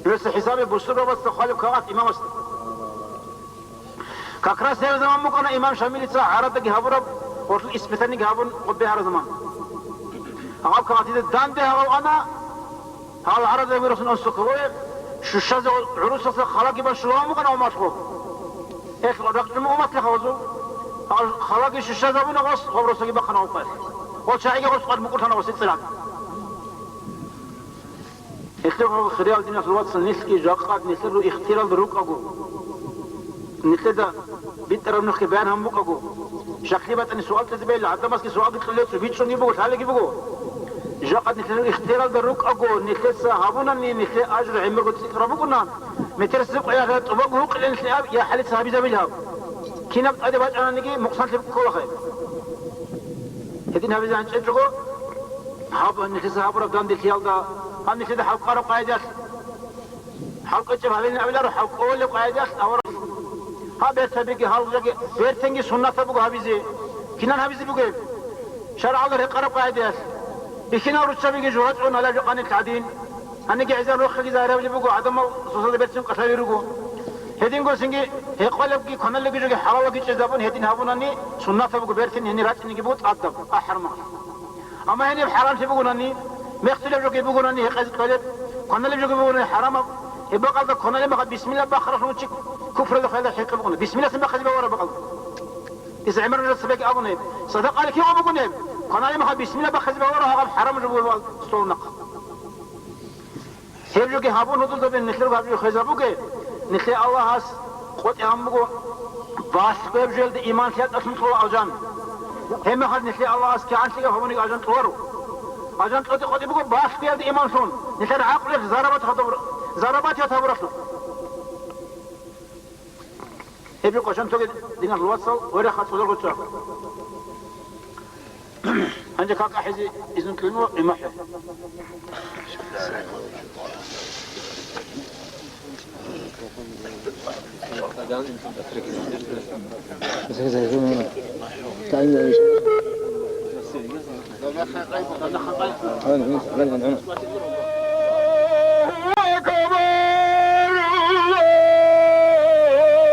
Нужеца хӀисабе бусурбабаца хъвалеб кагъат имамасда. Как раз гьеб заман букӀана имам Шамилица гӀарадаги гьабураб, гъорлъ испытаниеги гьабун, гъоб бегьараб заман. Гьаб кагъатида данде гьавал ана, гьал гӀарадаги росун онсухъе, щущазе гӀурусалъа халаги бан щулагьун букӀана уматлъу. Гьелъ ракьчӀун уматлъи хавазул. Гьал халаги щущазабуна гъос, гъоб росаги бахъана гъоб къоялъ. Гъол чагӀиги гъос къваригӀун букӀурлъана гъосие цӀиран. Гьелъухъ, хириял диналъул вацал, нилъги жакъа нилъер ихтияралда рукӀаго, нилъеда битӀараб нухги баян гьабун букӀаго, щаклъи батани суал кьезе бегьила, гӀадамазги суалги кьолеб цо бичӀчӀунги буго, лъалеги буго. Жакъа нилъер ихтияралда рукӀаго, нилъеца гьабунани, нилъее ажру гӀемерго цӀикӀкӀараб букӀуна, метер сукъ я тӀубаго гьукъилел нилъее аб, я хӀалица гьабизабилеб гьаб. Кинаб тӀаде бачӀананани мукъсанлъи кколахъе. Гьедин гьабизе гьанчӀеб жого, гьаб нилъеца гьабураб данделъиялда, гьаб нилъеда хӀалкӀвараб къайдалъ, хӀалкӀвечӀеб гьабилин абиларо, хӀалкӀолеб къайдалъ авараг. Гьаб бертабиги гьалжаги, бертенги суннатаб буго гьабизе. Кинан гьабизе бугеб? ШаргӀалда рекъараб къайдалъ. Бихьинал руччабиги жугьа чӀун гьалаб жакъа нилъ гӀадин. Гьаниги гӀезан рохиги загьиравилеб буго, гӀадамал сусалда берцин кӀалъаби руго. Гьединго цинги гьекъолебги кваналебги жоги хӀалалаги чӀезабун гьедин гьабунани суннатаб буго, бертин гьенир рачӀинеги буго тӀадаб, ахӀармагъ. Амма гьениб хӀарамлъи бугонани, мехтулеб жоги бугонани гьекъезе кколеб, кваналеб жоги бугонани хӀарамаб, гьеб бакӀалда кваналеб мехалъ бисмилла бахъаралъун чи куфралда хвела хӀинкъи букӀуна. Бисмилла цин бахъизе бегьулареб бакӀалда. Дица гӀемерал нужеца цебеги абуна гьеб. Садакъали кигъун бугун гьеб? Кваналеб мехалъ бисмилла бахъизе бегьуларо гьаб хӀарам жо бугеб стол нахъ. Гьеб жоги гьабун гьудулзабе нилъерго гьаб жо хвезабуге, нилъее Аллагьас къотӀи гьабун буго, балъго гьеб жоялда иман лъикӀалъун кьола алжан. Гьеб мехалъ нилъее Аллагьас кигӀанлъиги гьабуниги алжан кьоларо. Алжан кьоде-къотӀи буго балъгоялда иманлъун, нилъер гӀакълуялъ зарабат гьабур-, зарабатият гьабуралъухъ. Гьеб жо кӀочон тоге, диналъул вацал, верахъа цӀолорго чӀа. Гьанже кака хӀезе изну кьуну имахӀе.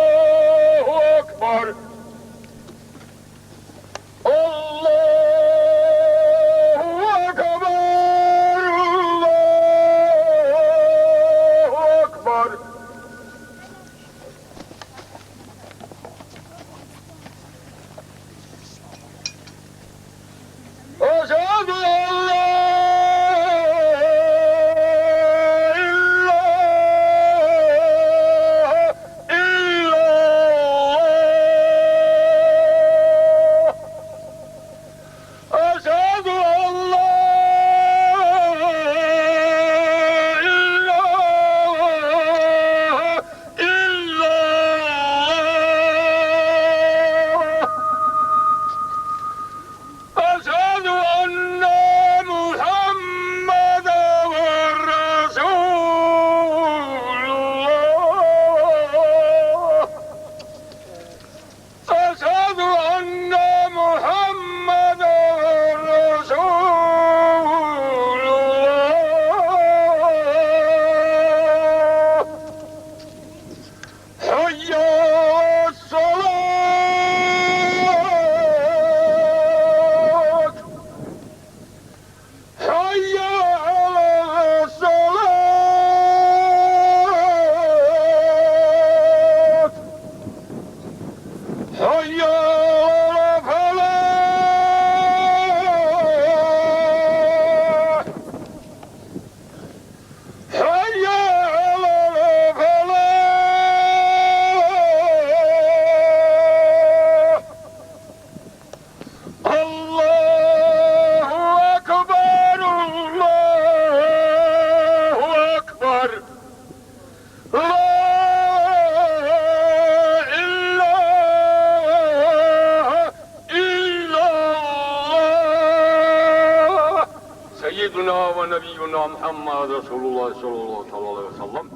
الله أكبر، الله أكبر، الله أكبر، الله أكبر. أشهد أن لا إله إلا الله. أشهد أن لا إله إلا الله. أشهد أن محمدا رسول الله. أشهد أن محمدا رسول الله. حي على الصلاة. حي على الصلاة. حي على الفلاح. حي على الفلاح. الله أكبر، الله أكبر. لا إله إلا الله. سيدنا ونبينا محمد رسول الله صلى الله تعالى عليه وسلم.